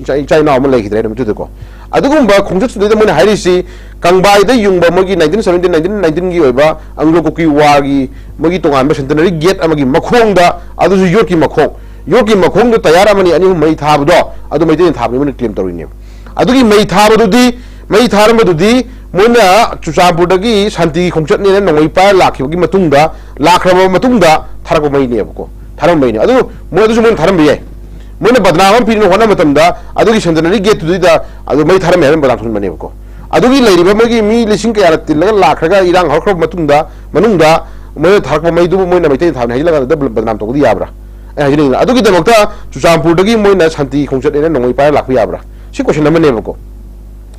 ꯏꯆꯥ, ꯏꯆꯥ ꯏꯅꯥꯎ ꯑꯃ ꯂꯩꯈꯤꯗ꯭ꯔꯦ ꯅꯨꯃꯤꯠꯇꯨꯗꯀꯣ꯫ ꯑꯗꯨꯒꯨꯝꯕ ꯈꯣꯡꯆꯠꯁꯤꯗꯩꯗ ꯃꯣꯏꯅ ꯍꯥꯏꯔꯤꯁꯤ, ꯀꯪꯕꯥꯏꯗ ꯌꯨꯡꯕ ꯃꯣꯏꯒꯤ nineteen seventeen, nineteen nineteenꯒꯤ ꯑꯣꯏꯕ Anglo Kuki Warꯒꯤ ꯃꯣꯏꯒꯤ ꯇꯣꯉꯥꯟꯕ centenary gate ꯑꯃꯒꯤ ꯃꯈꯣꯡꯗ, ꯑꯗꯨꯁꯨ ꯌꯣꯠꯀꯤ ꯃꯈꯣꯡ, ꯌꯣꯠꯀꯤ ꯃꯈꯣꯡꯗ ꯇꯌꯥꯔ ꯑꯃꯅꯤ ꯑꯅꯤ ꯑꯍꯨꯝ ꯃꯩ ꯊꯥꯕꯗꯣ, ꯑꯗꯨ ꯃꯩꯇꯩꯅ ꯊꯥꯕꯅꯤ ꯃꯣꯏꯅ claim ꯇꯧꯔꯤꯅꯦꯕ꯫ ꯑꯗꯨꯒꯤ ꯃꯩ ꯊꯥꯕꯗꯨꯗꯤ, ꯃꯩ ꯊꯥꯔꯝꯕꯗꯨꯗꯤ ꯃꯣꯏꯅ ꯆꯨꯔꯆꯥꯟꯄꯨꯔꯗꯒꯤ ꯁꯥꯟꯇꯤꯒꯤ ꯈꯣꯡꯆꯠꯅꯦꯅ ꯅꯣꯡꯃꯩ ꯄꯥꯏꯔ ꯂꯥꯛꯈꯤꯕꯒꯤ ꯃꯇꯨꯡꯗ, ꯂꯥꯛꯈ꯭ꯔꯕ ꯃꯇꯨꯡꯗ ꯊꯥꯔꯛꯄ ꯃꯩꯅꯦꯕꯀꯣ, ꯊꯥꯔꯝꯕꯩꯅꯦ꯫ ꯑꯗꯨ ꯃꯣꯏ, ꯑꯗꯨꯁꯨ ꯃꯣꯏꯅ ꯊꯥꯔꯝꯕ ꯌꯥꯏ꯫ ꯃꯣꯏꯅ ꯕꯗꯅꯥꯝ ꯑꯃ ꯄꯤꯅꯕ ꯍꯣꯠꯅꯕ ꯃꯇꯝꯗ ꯑꯗꯨꯒꯤ centenary gateꯇꯨꯗ ꯑꯗꯨ ꯃꯩ ꯊꯥꯔꯝꯃꯦ ꯍꯥꯏꯕ ꯕꯗꯅꯥꯝ ꯊꯣꯛꯍꯟꯕꯅꯦꯕꯀꯣ꯫ ꯑꯗꯨꯒꯤ ꯂꯩꯔꯤꯕ ꯃꯣꯏꯒꯤ ꯃꯤ ꯂꯤꯁꯤꯡ ꯀꯌꯥꯅ ꯇꯤꯜꯂꯒ ꯂꯥꯛꯈ꯭ꯔꯒ ꯏꯔꯥꯡ ꯍꯧꯔꯛꯈ꯭ꯔꯕ ꯃꯇꯨꯡꯗ, ꯃꯅꯨꯡꯗ ꯃꯣꯏꯅ ꯊꯥꯔꯛꯄ ꯃꯩꯗꯨꯕꯨ ꯃꯣꯏꯅ ꯃꯩꯇꯩꯅ ꯊꯥꯕꯅꯤ ꯍꯥꯏꯖꯤꯜꯂꯒ ꯑꯗꯨꯗ ꯕꯗꯅꯥꯝ ꯇꯧꯕꯗꯤ ꯌꯥꯕ꯭ꯔꯥ? ꯑꯩ ꯍꯥꯏꯖꯅꯤꯡꯉꯤꯅ, ꯑꯗꯨꯒꯤꯗꯃꯛꯇ ꯆꯨꯔꯆꯥꯟꯄꯨꯔꯗꯒꯤ ꯃꯣꯏꯅ ꯁꯥꯟꯇꯤ ꯈꯣꯡꯆꯠ ꯑꯩꯅ ꯅꯣꯡꯃꯩ ꯄꯥꯏꯔ ꯂꯥꯛꯄ ꯌꯥꯕ꯭ꯔꯥ? ꯁꯤ question ꯑꯃꯅꯦꯕꯀꯣ꯫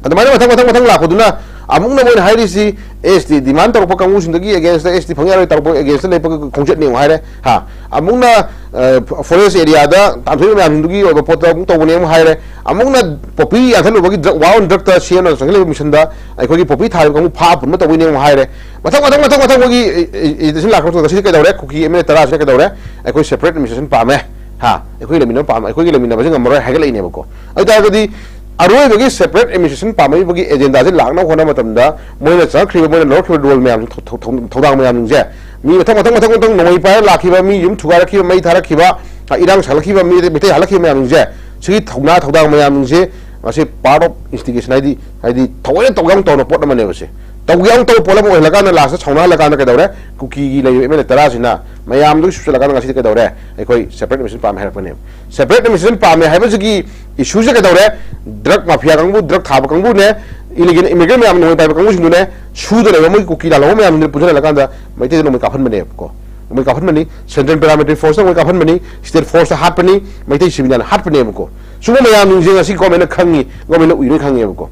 ꯑꯗꯨꯃꯥꯏꯅ ꯃꯊꯪ, ꯃꯊꯪ, ꯃꯊꯪ ꯂꯥꯛꯄꯗꯨꯅ ꯑꯃꯨꯛꯅ ꯃꯣꯏꯅ ꯍꯥꯏꯔꯤꯁꯤ, ST demand ꯇꯧꯔꯛꯄ ꯀꯥꯡꯕꯨꯁꯤꯡꯗꯒꯤ againstꯇ, ST ꯐꯪ ꯌꯥꯔꯣꯏ ꯇꯧꯔꯛꯄ againstꯇ ꯂꯦꯞꯄꯒ ꯈꯣꯡꯆꯠꯅꯦ ꯑꯃꯨꯛ ꯍꯥꯏꯔꯦ꯫ ꯍꯥ, ꯑꯃꯨꯛꯅ, ꯑ, forest areaꯗ ꯇꯥꯟꯊꯣꯛꯏꯕ ꯃꯌꯥꯝꯁꯤꯡꯗꯨꯒꯤ ꯑꯣꯏꯕ ꯄꯣꯠꯇ ꯑꯃꯨꯛ ꯇꯧꯕꯅꯦ ꯑꯃꯨꯛ ꯍꯥꯏꯔꯦ꯫ ꯑꯃꯨꯛꯅ poppy ꯌꯥꯟꯊꯠꯂꯨꯕꯒꯤ drug, war on drugꯇ CMꯅ ꯆꯪꯁꯤꯜꯂꯤꯕ missionꯗ ꯑꯩꯈꯣꯏꯒꯤ poppy ꯊꯥꯔꯤꯕ ꯀꯥꯡꯕꯨ ꯐꯥ ꯄꯨꯟꯕ ꯇꯧꯕꯩꯅꯦ ꯑꯃꯨꯛ ꯍꯥꯏꯔꯦ꯫ ꯃꯊꯪ, ꯃꯊꯪ, ꯃꯊꯪ, ꯃꯊꯪ ꯃꯣꯏꯒꯤ, ꯑꯦ, ꯑꯦ, ꯑꯦ, ꯂꯥꯛꯄ ꯃꯇꯨꯡꯗ ꯉꯁꯤꯗꯤ ꯀꯩꯗꯧꯔꯦ? ꯀꯨꯀꯤ MLA ꯇꯔꯥꯁꯤꯅ ꯀꯩꯗꯧꯔꯦ? ꯑꯩꯈꯣꯏ separate administration ꯄꯥꯝꯃꯦ꯫ ꯍꯥ, ꯑꯩꯈꯣꯏ ꯂꯩꯃꯤꯟꯅꯕ ꯄꯥꯝꯃꯦ, ꯑꯩꯈꯣꯏꯒꯤ ꯂꯩꯃꯤꯟꯅꯕꯁꯦ ꯉꯝꯃꯔꯣꯏ ꯍꯥꯏꯒꯠꯂꯛꯏꯅꯦꯕꯀꯣ꯫ ꯑꯗꯨ ꯇꯥꯔꯒꯗꯤ ꯑꯔꯣꯏꯕꯒꯤ separate administration ꯄꯥꯝꯃꯛꯏꯕꯒꯤ agendaꯁꯦ ꯂꯥꯛꯅꯕ ꯍꯣꯠꯅꯕ ꯃꯇꯝꯗ ꯃꯣꯏꯅ ꯆꯪꯉꯛꯈ꯭ꯔꯤꯕ, ꯃꯣꯏꯅ ꯂꯧꯔꯛꯈꯤꯕ role ꯃꯌꯥꯝꯁꯦ, ꯊꯧ-, ꯊꯧ-, ꯊꯧ-, ꯊꯧꯗꯥꯡ ꯃꯌꯥꯝꯁꯤꯡꯁꯦ, ꯃꯤ ꯃꯊꯪ, ꯃꯊꯪ, ꯃꯊꯪ, ꯃꯊꯪ ꯅꯣꯡꯃꯩ ꯄꯥꯏꯔ ꯂꯥꯛꯈꯤꯕ, ꯃꯤ ꯌꯨꯝ ꯊꯨꯒꯥꯏꯔꯛꯈꯤꯕ, ꯃꯩ ꯊꯥꯔꯛꯈꯤꯕ, ꯑ, ꯏꯔꯥꯡ ꯁꯥꯒꯠꯂꯛꯈꯤꯕ, ꯃꯤ, ꯃꯩꯇꯩ ꯍꯥꯠꯂꯛꯈꯤꯕ ꯃꯌꯥꯝꯁꯤꯡꯁꯦ, ꯁꯤꯒꯤ ꯊꯧꯅꯥ ꯊꯧꯗꯥꯡ ꯃꯌꯥꯝꯁꯤꯡꯁꯦ ꯃꯁꯤ part of instigation, ꯍꯥꯏꯗꯤ, ꯍꯥꯏꯗꯤ ꯊꯑꯣꯏꯅ ꯇꯧꯒꯦ ꯌꯥꯎꯅ ꯇꯧꯅ ꯄꯣꯠ ꯑꯃꯅꯦꯕ ꯁꯦ꯫ ꯇꯧꯒꯦ ꯌꯥꯎꯅ ꯇꯧꯕ ꯄꯣꯠ ꯑꯃ ꯑꯣꯏꯍꯜꯂꯀꯥꯟꯗ lastꯇ ꯁꯥꯎꯅꯍꯜꯂꯀꯥꯟꯗ ꯀꯩꯗꯧꯔꯦ? ꯀꯨꯀꯤꯒꯤ ꯂꯩꯔꯤꯕ MLA ꯇꯔꯥꯁꯤꯅ ꯃꯌꯥꯝꯗꯨꯒꯤ ꯁꯨꯞꯆꯜꯂꯀꯥꯟꯗ ꯉꯁꯤꯗꯤ ꯀꯩꯗꯧꯔꯦ? ꯑꯩꯈꯣꯏ separate administration ꯄꯥꯝꯃꯦ ꯍꯥꯏꯔꯛꯄꯅꯦꯕ꯫ Separate administration ꯄꯥꯝꯃꯦ ꯍꯥꯏꯕꯁꯤꯒꯤ issueꯁꯦ ꯀꯩꯗꯧꯔꯦ? Drug mafia ꯀꯥꯡꯕꯨ, drug ꯊꯥꯕ ꯀꯥꯡꯕꯨꯅꯦ, illegal immigrant ꯃꯌꯥꯝ ꯅꯣꯡꯃꯩ ꯄꯥꯏꯕ ꯀꯥꯡꯕꯨꯁꯤꯡꯗꯨꯅꯦ, ꯁꯨꯗ ꯂꯩꯕ ꯃꯣꯏꯒꯤ ꯀꯨꯀꯤ ꯂꯥꯜꯍꯧꯕ ꯃꯌꯥꯝꯗꯨꯅ ꯄꯨꯟꯁꯤꯜꯍꯜꯂꯀꯥꯟꯗ ꯃꯩꯇꯩꯗ ꯅꯣꯡꯃꯩ ꯀꯥꯞꯍꯟꯕꯅꯦꯕꯀꯣ꯫ ꯅꯣꯡꯃꯩ ꯀꯥꯞꯍꯟꯕꯅꯤ, Central Paramilitary Forceꯅ ꯅꯣꯡꯃꯩ ꯀꯥꯞꯍꯟꯕꯅꯤ, state forceꯇ ꯍꯥꯠꯄꯅꯤ, ꯃꯩꯇꯩ civilian ꯍꯥꯠꯄꯅꯦꯕꯀꯣ꯫ ꯁꯤꯒꯨꯝꯕ ꯃꯌꯥꯝꯁꯤꯡꯁꯦ ꯉꯁꯤ governmentꯅ ꯈꯪꯉꯤ, governmentꯅ ꯎꯏ ꯂꯣꯏ ꯈꯪꯉꯦꯕꯀꯣ꯫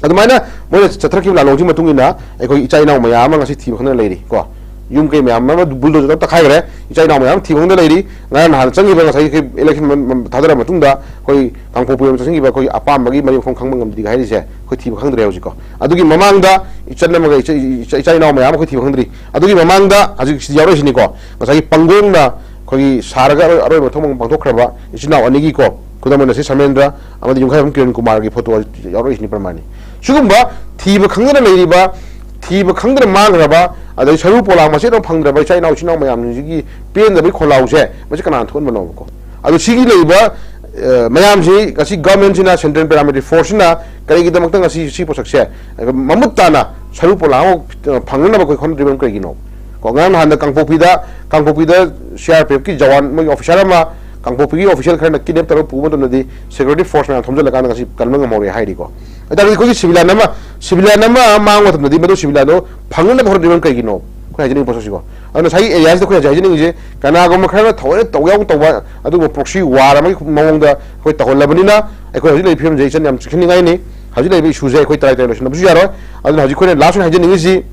ꯑꯗꯨꯃꯥꯏꯅ ꯃꯣꯏꯅ ꯆꯠꯊꯔꯛꯈꯤꯕ ꯂꯥꯟꯂꯣꯡꯁꯤ ꯃꯇꯨꯡ ꯏꯟꯅ ꯑꯩꯈꯣꯏ ꯏꯆꯥ ꯏꯅꯥꯎ ꯃꯌꯥꯝ ꯑꯃ ꯉꯁꯤ ꯊꯤꯕ ꯈꯪꯗꯅ ꯂꯩꯔꯤ ꯀꯣ꯫ ꯌꯨꯝ ꯀꯩ ꯃꯌꯥꯝ ꯑꯃ bulldozer ꯇꯧꯔ ꯇꯛꯈꯥꯏꯈ꯭ꯔꯦ꯫ ꯏꯆꯥ ꯏꯅꯥꯎ ꯃꯌꯥꯝ ꯊꯤꯕ ꯈꯪꯗꯅ ꯂꯩꯔꯤ꯫ ꯉꯔꯥꯡ ꯅꯍꯥꯟ ꯆꯪꯈꯤꯕ ꯉꯁꯥꯏꯒꯤ ꯑꯩꯈꯣꯏ election ꯃ-, ꯃ-, ꯊꯥꯗꯔ ꯃꯇꯨꯡꯗ ꯑꯩꯈꯣꯏ ꯀꯥꯡꯄꯣꯛꯄꯤ ꯔꯣꯝꯗ ꯆꯪꯈꯤꯕ ꯑꯩꯈꯣꯏ ꯑꯄꯥꯝꯕꯒꯤ ꯃꯔꯤ ꯃꯈꯣꯡ ꯈꯪꯕ ꯉꯝꯗ꯭ꯔꯤ ꯍꯥꯏꯔꯤꯁꯦ ꯑꯩꯈꯣꯏ ꯊꯤꯕ ꯈꯪꯗ꯭ꯔꯦ ꯍꯧꯖꯤꯛꯀꯣ꯫ ꯑꯗꯨꯒꯤ ꯃꯃꯥꯡꯗ ꯏꯆꯟ ꯑꯃꯒ ꯏꯆꯥ, ꯏꯆꯥ, ꯏꯆꯥ ꯏꯅꯥꯎ ꯃꯌꯥꯝ ꯑꯃ ꯑꯩꯈꯣꯏ ꯊꯤꯕ ꯈꯪꯗ꯭ꯔꯤ꯫ ꯑꯗꯨꯒꯤ ꯃꯃꯥꯡꯗ ꯍꯧꯖꯤꯛ ꯁꯤꯗ ꯌꯥꯎꯔꯛꯏꯁꯤꯅꯤꯀꯣ꯫ ꯉꯁꯥꯏꯒꯤ ꯄꯪꯒꯣꯡꯅ ꯑꯩꯈꯣꯏꯒꯤ ꯁꯥꯔꯒ ꯑꯔꯣꯏ-, ꯑꯔꯣꯏꯕ ꯊꯧꯑꯣꯡ ꯄꯥꯡꯊꯣꯛꯈ꯭ꯔꯕ ꯏꯆꯤꯟ ꯏꯅꯥꯎ ꯑꯅꯤꯒꯤꯀꯣ, ꯈꯨꯗꯝ ꯑꯣꯏꯅ ꯁꯤ ꯁꯃꯦꯟꯗ꯭ꯔ ꯑꯃꯗꯤ ꯌꯨꯝꯈꯥꯏꯕꯝ ꯀꯤꯔꯟ ꯀꯨꯃꯥꯔꯒꯤ ꯐꯣꯇꯣ ꯌꯥꯎꯔꯛꯏꯁꯤꯅꯤ ꯄ꯭ꯔꯃꯥꯟꯅꯤ꯫ ꯁꯤꯒꯨꯝꯕ ꯊꯤꯕ ꯈꯪꯗꯅ ꯂꯩꯔꯤꯕ, ꯊꯤꯕ ꯈꯪꯗꯅ ꯃꯥꯡꯈ꯭ꯔꯕ, ꯑꯗꯩ ꯁꯔꯨ ꯄꯣꯂꯥꯡ ꯃꯆꯦꯠ ꯑꯃ ꯐꯪꯗ꯭ꯔꯕ ꯏꯆꯥ ꯏꯅꯥꯎ, ꯏꯆꯤꯟ ꯏꯅꯥꯎ ꯃꯌꯥꯝꯁꯤꯡꯁꯤꯒꯤ ꯄꯦꯟꯗꯕꯒꯤ ꯈꯣꯜꯂꯥꯎꯁꯦ ꯃꯁꯤ ꯀꯅꯥꯅ ꯊꯣꯛꯍꯟꯕꯅꯣꯕꯀꯣ? ꯑꯗꯣ ꯁꯤꯒꯤ ꯂꯩꯔꯤꯕ, ꯑ, ꯃꯌꯥꯝꯁꯤ ꯉꯁꯤ government ꯁꯤꯅ, central paramilitary force ꯁꯤꯅ ꯀꯔꯤꯒꯤꯗꯃꯛꯇ ꯉꯁꯤ ꯁꯤ ꯄꯣꯠꯁꯛꯁꯦ ꯃꯃꯨꯠ ꯇꯥꯅ ꯁꯔꯨ ꯄꯣꯂꯥꯡ ꯑꯃ ꯐꯪꯅꯅꯕ ꯑꯩꯈꯣꯏ ꯍꯣꯠꯅꯗ꯭ꯔꯤꯕꯅꯣ ꯀꯔꯤꯒꯤꯅꯣ? ꯀꯣ, ꯉꯔꯥꯡ ꯅꯍꯥꯟꯗ ꯀꯥꯡꯄꯣꯛꯄꯤꯗ, ꯀꯥꯡꯄꯣꯛꯄꯤꯗ C R P F ꯀꯤ ꯖꯋꯥꯟ, ꯃꯣꯏꯒꯤ officer ꯑꯃ, ꯀꯥꯡꯄꯣꯛꯄꯤꯒꯤ official ꯈꯔꯅ kidnap ꯇꯧꯔꯒ ꯄꯨꯕ ꯃꯇꯝꯗꯗꯤ security force ꯃꯌꯥꯝ ꯊꯣꯝꯖꯤꯜꯂꯀꯥꯟꯗ ꯉꯁꯤ ꯀꯟꯕ ꯉꯝꯍꯧꯔꯦ ꯍꯥꯏꯔꯤꯀꯣ꯫ ꯑꯗꯨ ꯇꯥꯔꯗꯤ ꯑꯩꯈꯣꯏꯒꯤ civilian ꯑꯃ, civilian ꯑꯃ ꯃꯥꯡꯕ ꯃꯇꯝꯗꯗꯤ ꯃꯗꯨ civilian ꯗꯣ ꯐꯪꯅꯅꯕ ꯍꯣꯠꯅꯗ꯭ꯔꯤꯕꯅ ꯀꯩꯒꯤꯅꯣ? ꯑꯩꯈꯣꯏ ꯍꯥꯏꯖꯅꯤꯡꯉꯤ ꯄꯣꯠꯁꯛꯁꯤꯀꯣ꯫ ꯑꯗꯨꯅ ꯉꯁꯥꯏꯒꯤ area ꯁꯤꯗ ꯑꯩꯈꯣꯏ ꯍꯧꯖꯤꯛ ꯍꯥꯏꯖꯅꯤꯡꯉꯤꯁꯦ, ꯀꯅꯥꯒꯨꯝꯕ ꯈꯔꯅ ꯊꯑꯣꯏꯅ ꯇꯧ ꯌꯥꯎꯅ ꯇꯧꯕ ꯑꯗꯨꯒꯨꯝꯕ proxy war ꯑꯃꯒꯤ ꯃꯑꯣꯡꯗ ꯑꯩꯈꯣꯏ ꯇꯧꯍꯜꯂꯕꯅꯤꯅ, ꯑꯩꯈꯣꯏ ꯍꯧꯖꯤꯛ ꯂꯩꯔꯤꯕ ꯐꯤꯕꯝꯁꯦ ꯏꯆꯟ ꯌꯥꯝ ꯆꯦꯛꯁꯤꯟꯅꯤꯡꯉꯥꯏꯅꯤ꯫ ꯍꯧꯖꯤꯛ ꯂꯩꯔꯤꯕ issue ꯁꯦ ꯑꯩꯈꯣꯏ ꯇꯔꯥꯏ ꯇꯔꯥꯏ ꯂꯣꯏꯁꯤꯟꯅꯕꯁꯨ ꯌꯥꯔꯣꯏ꯫ ꯑꯗꯨꯅ ꯍꯧꯖꯤꯛ ꯑꯩꯈꯣꯏꯅ last ꯑꯣꯏꯅ ꯍꯥꯏꯖꯅꯤꯡꯉꯤꯁꯤ,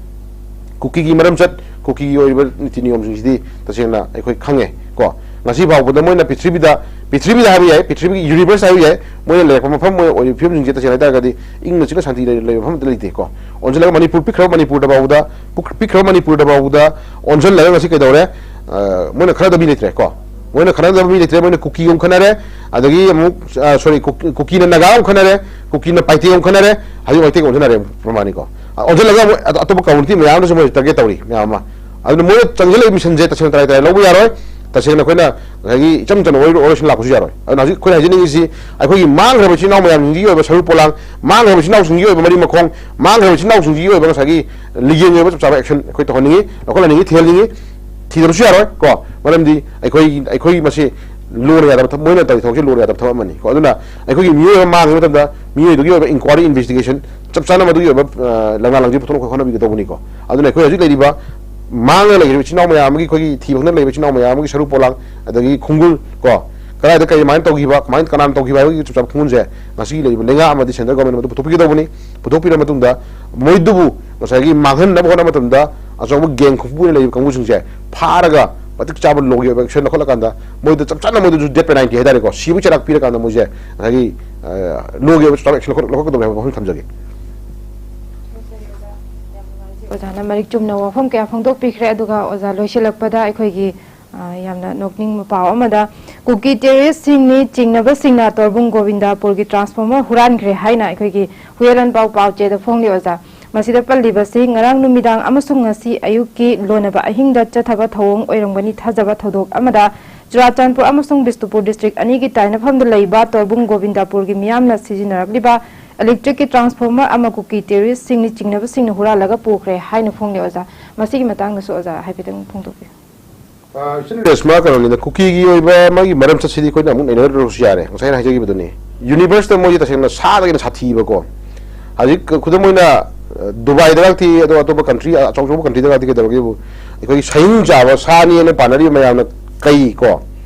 ꯀꯨꯀꯤꯒꯤ ꯃꯔꯝꯆꯠ, ꯀꯨꯀꯤꯒꯤ ꯑꯣꯏꯕ ꯅꯤꯇꯤ ꯅꯤꯌꯣꯝꯁꯤꯡꯁꯤꯗꯤ ꯇꯁꯦꯡꯅ ꯑꯩꯈꯣꯏ ꯈꯪꯉꯦ ꯀꯣ꯫ ꯉꯁꯤ ꯐꯥꯎꯕꯗ ꯃꯣꯏꯅ ꯄ꯭ꯔꯤꯊꯤꯕꯤꯗ, ꯄ꯭ꯔꯤꯊꯤꯕꯤꯗ ꯍꯥꯏꯕ ꯌꯥꯏ, ꯄ꯭ꯔꯤꯊꯤꯕꯤꯒꯤ universe ꯍꯥꯏꯕ ꯌꯥꯏ, ꯃꯣꯏꯅ ꯂꯩꯔꯛꯄ ꯃꯐꯝ, ꯃꯣꯏꯅ ꯑꯣꯏꯔꯤꯕ ꯐꯤꯕꯝꯁꯤꯡꯁꯦ ꯇꯁꯦꯡꯅ ꯍꯥꯏꯇꯥꯔꯒꯗꯤ ꯏꯪꯅ ꯆꯤꯛꯅ ꯁꯥꯟꯇꯤ ꯂꯩ-, ꯂꯩꯕ ꯃꯐꯝ ꯑꯃꯠꯇ ꯂꯩꯇꯦ ꯀꯣ꯫ ꯑꯣꯟꯁꯤꯜꯂꯒ ꯃꯅꯤꯄꯨꯔ ꯄꯤꯛꯈ꯭ꯔꯕ ꯃꯅꯤꯄꯨꯔꯗ ꯐꯥꯎꯕꯗ, ꯄꯨꯛ-, ꯄꯤꯛꯈ꯭ꯔꯕ ꯃꯅꯤꯄꯨꯔꯗ ꯐꯥꯎꯕꯗ ꯑꯣꯟꯁꯤꯜꯂꯒ ꯉꯁꯤ ꯀꯩꯗꯧꯔꯦ? ꯑ, ꯃꯣꯏꯅ ꯈꯠꯅꯗꯕ ꯃꯤ ꯂꯩꯇ꯭ꯔꯦ ꯀꯣ꯫ ꯃꯣꯏꯅ ꯈꯠꯅꯗꯕ ꯃꯤ ꯂꯩꯇ꯭ꯔꯦ, ꯃꯣꯏꯅ ꯀꯨꯀꯤ ꯑꯃꯨꯛ ꯈꯠꯅꯔꯦ, ꯑꯗꯒꯤ ꯑꯃꯨꯛ, ꯑ, sorry, ꯀꯨꯀꯤ-, ꯀꯨꯀꯤꯅ ꯅꯥꯒꯥ ꯑꯃꯨꯛ ꯈꯠꯅꯔꯦ, ꯀꯨꯀꯤꯅ ꯄꯥꯏꯇꯦ ꯑꯃꯨꯛ ꯈꯠꯅꯔꯦ, ꯍꯧꯖꯤꯛ ꯃꯩꯇꯩꯒ ꯑꯣꯟꯁꯤꯟꯅꯔꯦ ꯄ꯭ꯔꯃꯥꯅꯤꯀꯣ꯫ ꯑ, ꯑꯣꯟꯁꯤꯜꯂꯒ ꯑꯃꯨꯛ ꯑꯇꯣꯞꯄ community ꯃꯌꯥꯝꯗꯁꯨ ꯃꯣꯏ target ꯇꯧꯔꯤ ꯃꯌꯥꯝ ꯑꯃ꯫ ꯑꯗꯨꯅ ꯃꯣꯏꯅ ꯆꯪꯁꯤꯜꯂꯛꯏꯕ mission ꯁꯦ ꯇꯁꯦꯡꯅ ꯇꯔꯥꯏ ꯇꯔꯥꯏ ꯂꯧꯕ ꯌꯥꯔꯣꯏ꯫ ꯇꯁꯦꯡꯅ ꯑꯩꯈꯣꯏꯅ ꯉꯁꯥꯏꯒꯤ ꯏꯆꯝ ꯆꯝꯅ ꯋꯥꯔꯤ ꯋꯥꯔꯣꯏꯁꯤꯟ ꯂꯥꯛꯄꯁꯨ ꯌꯥꯔꯣꯏ꯫ ꯑꯗꯨꯅ ꯍꯧꯖꯤꯛ ꯑꯩꯈꯣꯏꯅ ꯍꯥꯏꯖꯅꯤꯡꯉꯤꯁꯤ, ꯑꯩꯈꯣꯏꯒꯤ ꯃꯥꯡꯈ꯭ꯔꯕ ꯏꯆꯤꯟ ꯏꯅꯥꯎ ꯃꯌꯥꯝꯁꯤꯡꯒꯤ ꯑꯣꯏꯕ ꯁꯔꯨꯛ ꯄꯣꯂꯥꯡ, ꯃꯥꯡꯈ꯭ꯔꯕ ꯏꯆꯤꯟ ꯏꯅꯥꯎꯁꯤꯡꯒꯤ ꯑꯣꯏꯕ ꯃꯔꯤ ꯃꯈꯣꯡ, ꯃꯥꯡꯈ꯭ꯔꯕ ꯏꯆꯤꯟ ꯏꯅꯥꯎꯁꯤꯡꯒꯤ ꯑꯣꯏꯕ ꯉꯁꯥꯏꯒꯤ ꯂꯤꯒꯦꯜꯒꯤ ꯑꯣꯏꯕ ꯆꯞ ꯆꯥꯕ action ꯑꯩꯈꯣꯏ ꯇꯧꯍꯟꯅꯤꯡꯉꯤ, ꯂꯧꯈꯠꯍꯟꯅꯤꯡꯉꯤ, ꯊꯤꯍꯟꯅꯤꯡꯉꯤ꯫ ꯊꯤꯗꯕꯁꯨ ꯌꯥꯔꯣꯏ ꯀꯣ, ꯃꯔꯝꯗꯤ ꯑꯩꯈꯣꯏ, ꯑꯩꯈꯣꯏ ꯃꯁꯤ ꯂꯣꯟꯅ ꯌꯥꯗꯕ ꯊꯕꯛ, ꯃꯣꯏꯅ ꯇꯧꯔꯤ ꯊꯕꯛꯁꯤ ꯂꯣꯟꯅ ꯌꯥꯗꯕ ꯊꯕꯛ ꯑꯃꯅꯤ ꯀꯣ꯫ ꯑꯗꯨꯅ ꯑꯩꯈꯣꯏꯒꯤ ꯃꯤꯑꯣꯏ ꯑꯃ ꯃꯥꯡꯉꯤ ꯃꯇꯝꯗ ꯃꯤꯑꯣꯏꯗꯨꯒꯤ ꯑꯣꯏꯕ inquiry investigation ꯆꯞ ꯆꯥꯅ ꯃꯗꯨꯒꯤ ꯑꯣꯏꯕ, ꯑ, ꯂꯪꯂꯥ ꯂꯪꯖꯤꯡ ꯄꯨꯊꯣꯛꯅꯕ ꯍꯣꯠꯅꯕꯤꯒꯗꯧꯕꯅꯤꯀꯣ꯫ ꯑꯗꯨꯅ ꯑꯩꯈꯣꯏ ꯍꯧꯖꯤꯛ ꯂꯩꯔꯤꯕ ꯃꯥꯡꯉ ꯂꯩꯈ꯭ꯔꯤꯕ ꯏꯆꯤꯟ ꯏꯅꯥꯎ ꯃꯌꯥꯝ ꯑꯃꯒꯤ, ꯑꯩꯈꯣꯏꯒꯤ ꯊꯤꯕ ꯈꯪꯗꯅ ꯂꯩꯕ ꯏꯆꯤꯟ ꯏꯅꯥꯎ ꯃꯌꯥꯝ ꯑꯃꯒꯤ ꯁꯔꯨꯛ ꯄꯣꯂꯥꯡ, ꯑꯗꯒꯤ ꯈꯣꯡꯒꯨꯜ ꯀꯣ, ꯀꯗꯥꯏꯗ ꯀꯔꯤ, ꯀꯃꯥꯏꯅ ꯇꯧꯈꯤꯕ, ꯀꯃꯥꯏꯅ, ꯀꯅꯥꯅ ꯇꯧꯈꯤꯕ ꯍꯥꯏꯕꯒꯤ ꯆꯞ ꯆꯥꯕ ꯈꯣꯡꯒꯨꯜꯁꯦ ꯉꯁꯤꯒꯤ ꯂꯩꯔꯤꯕ ꯂꯩꯉꯥꯛ ꯑꯃꯗꯤ central government ꯃꯗꯨ ꯄꯨꯊꯣꯛꯄꯤꯒꯗꯧꯕꯅꯤ꯫ ꯄꯨꯊꯣꯛꯄꯤꯔꯕ ꯃꯇꯨꯡꯗ ꯃꯣꯏꯗꯨꯕꯨ ꯉꯁꯥꯏꯒꯤ ꯃꯥꯡꯍꯟꯅꯕ ꯍꯣꯠꯅꯕ ꯃꯇꯝꯗ ꯑꯆꯧꯕ gang ꯈꯨꯐꯨ ꯑꯣꯏꯅ ꯂꯩꯔꯤꯕ ꯀꯥꯡꯕꯨꯁꯤꯡꯁꯦ ꯐꯥꯔꯒ ꯃꯇꯤꯛ ꯆꯥꯕ ꯂꯣꯒꯤ ꯑꯣꯏꯕ action ꯂꯧꯈꯠꯂꯀꯥꯟꯗ ꯃꯣꯏꯗ ꯆꯞ ꯆꯥꯅ ꯃꯣꯏꯗꯁꯨ death penalty ꯍꯥꯏꯇꯥꯔꯦꯀꯣ, ꯁꯤꯕꯒꯤ ꯆꯩꯔꯥꯛ ꯄꯤꯔꯀꯥꯟꯗ ꯃꯣꯏꯁꯦ ꯉꯁꯥꯏꯒꯤ, ꯑ, ꯂꯣꯒꯤ ꯑꯣꯏꯕ ꯆꯞ ꯆꯥꯕ action ꯂꯧꯈꯠ-, ꯂꯧꯈꯠꯀꯗꯕꯅꯤ ꯍꯥꯏꯕ ꯋꯥꯐꯝ ꯊꯝꯖꯒꯦ꯫ ꯑꯣꯖꯥꯅ ꯃꯔꯤꯛ ꯆꯨꯝꯅ ꯋꯥꯐꯝ ꯀꯌꯥ ꯐꯣꯡꯗꯣꯛꯄꯤꯈ꯭ꯔꯦ꯫ ꯑꯗꯨꯒ ꯑꯣꯖꯥ ꯂꯣꯏꯁꯤꯜꯂꯛꯄꯗ ꯑꯩꯈꯣꯏꯒꯤ ꯑ, ꯌꯥꯝꯅ ꯅꯣꯛꯅꯤꯡꯕ ꯄꯥꯎ ꯑꯃꯗ, ꯀꯨꯀꯤ ꯇꯦꯔꯣꯔꯤꯁꯁꯤꯡꯅꯤ ꯆꯤꯡꯅꯕꯁꯤꯡꯅ ꯇꯣꯔꯕꯨꯡ ꯒꯣꯕꯤꯟꯗꯄꯨꯔꯒꯤ ꯇ꯭ꯔꯥꯟꯁꯐꯣꯔꯃꯔ ꯍꯨꯔꯥꯟꯈ꯭ꯔꯦ ꯍꯥꯏꯅ ꯑꯩꯈꯣꯏꯒꯤ ꯍꯨꯏꯌꯦꯟ ꯂꯥꯟꯄꯥꯎ ꯄꯥꯎꯆꯦꯗ ꯐꯣꯡꯂꯤ ꯑꯣꯖꯥ꯫ ꯃꯁꯤꯗ ꯄꯜꯂꯤꯕꯁꯤ ꯉꯔꯥꯡ ꯅꯨꯃꯤꯗꯥꯡ ꯑꯃꯁꯨꯡ ꯉꯁꯤ ꯑꯌꯨꯛꯀꯤ ꯂꯣꯟꯅꯕ ꯑꯍꯤꯡꯗ ꯆꯠꯊꯕ ꯊꯧꯑꯣꯡ ꯑꯣꯏꯔꯝꯒꯅꯤ ꯊꯥꯖꯕ ꯊꯧꯗꯣꯛ ꯑꯃꯗ ꯆꯨꯔꯥꯆꯥꯟꯄꯨꯔ ꯑꯃꯁꯨꯡ ꯕꯤꯁꯅꯨꯄꯨꯔ ꯗꯤꯁꯇ꯭ꯔꯤꯛ ꯑꯅꯤꯒꯤ ꯇꯥꯏꯅꯐꯝꯗ ꯂꯩꯕ ꯇꯣꯔꯕꯨꯡ ꯒꯣꯕꯤꯟꯗꯄꯨꯔꯒꯤ ꯃꯤꯌꯥꯝꯅ ꯁꯤꯖꯤꯟꯅꯔꯛꯂꯤꯕ ꯏꯂꯦꯛꯇ꯭ꯔꯤꯛꯀꯤ ꯇ꯭ꯔꯥꯟꯁꯐꯣꯔꯃꯔ ꯑꯃ ꯀꯨꯀꯤ ꯇꯦꯔꯣꯔꯤꯁꯁꯤꯡꯅ ꯆꯤꯡꯅꯕꯁꯤꯡꯅ ꯍꯨꯔꯥꯜꯂꯒ ꯄꯨꯈ꯭ꯔꯦ ꯍꯥꯏꯅ ꯐꯣꯡꯂꯤ ꯑꯣꯖꯥ꯫ ꯃꯁꯤꯒꯤ ꯃꯇꯥꯡꯗꯁꯨ ꯑꯣꯖꯥ ꯍꯥꯏꯐꯦꯠꯇꯪ ꯐꯣꯡꯗꯣꯛꯄꯤꯌꯨ꯫ ꯑ, ꯏꯆꯟ ꯔꯦꯁꯃꯥ, ꯀꯩꯅꯣꯅꯤꯗ, ꯀꯨꯀꯤꯒꯤ ꯑꯣꯏꯕ ꯃꯥꯒꯤ ꯃꯔꯝ ꯆꯠꯁꯤꯗꯤ ꯑꯩꯈꯣꯏꯅ ꯑꯃꯨꯛ ꯅꯩꯅꯔꯨꯔꯁꯨ ꯌꯥꯔꯦ, ꯉꯁꯥꯏ ꯑꯩꯅ ꯍꯥꯏꯖꯈꯤꯕꯗꯨꯅꯤ꯫ ꯌꯨꯅꯤꯚꯔꯁꯇ ꯃꯣꯏꯁꯦ ꯇꯁꯦꯡꯅ ꯁꯥꯗꯒꯤ ꯍꯦꯟꯅ ꯁꯥꯊꯤꯕꯀꯣ꯫ ꯍꯧꯖꯤꯛ ꯈꯨꯗꯝ ꯑꯣꯏꯅ, ꯑ, ꯗꯨꯕꯥꯏꯗꯒꯗꯤ, ꯑꯗꯣ ꯑꯇꯣꯞꯄ ꯀꯟꯇ꯭ꯔꯤ, ꯑꯆꯧ ꯑꯆꯧꯕ ꯀꯟꯇ꯭ꯔꯤꯗꯒꯗꯤ ꯀꯩꯗꯧꯔꯒꯦꯕꯨ, ꯑꯩꯈꯣꯏꯒꯤ ꯁꯍꯤꯡ ꯆꯥꯕ ꯁꯥꯅꯤꯅ ꯄꯥꯅꯔꯤꯕ ꯃꯌꯥꯝꯅ ꯀꯩ ꯀꯣ,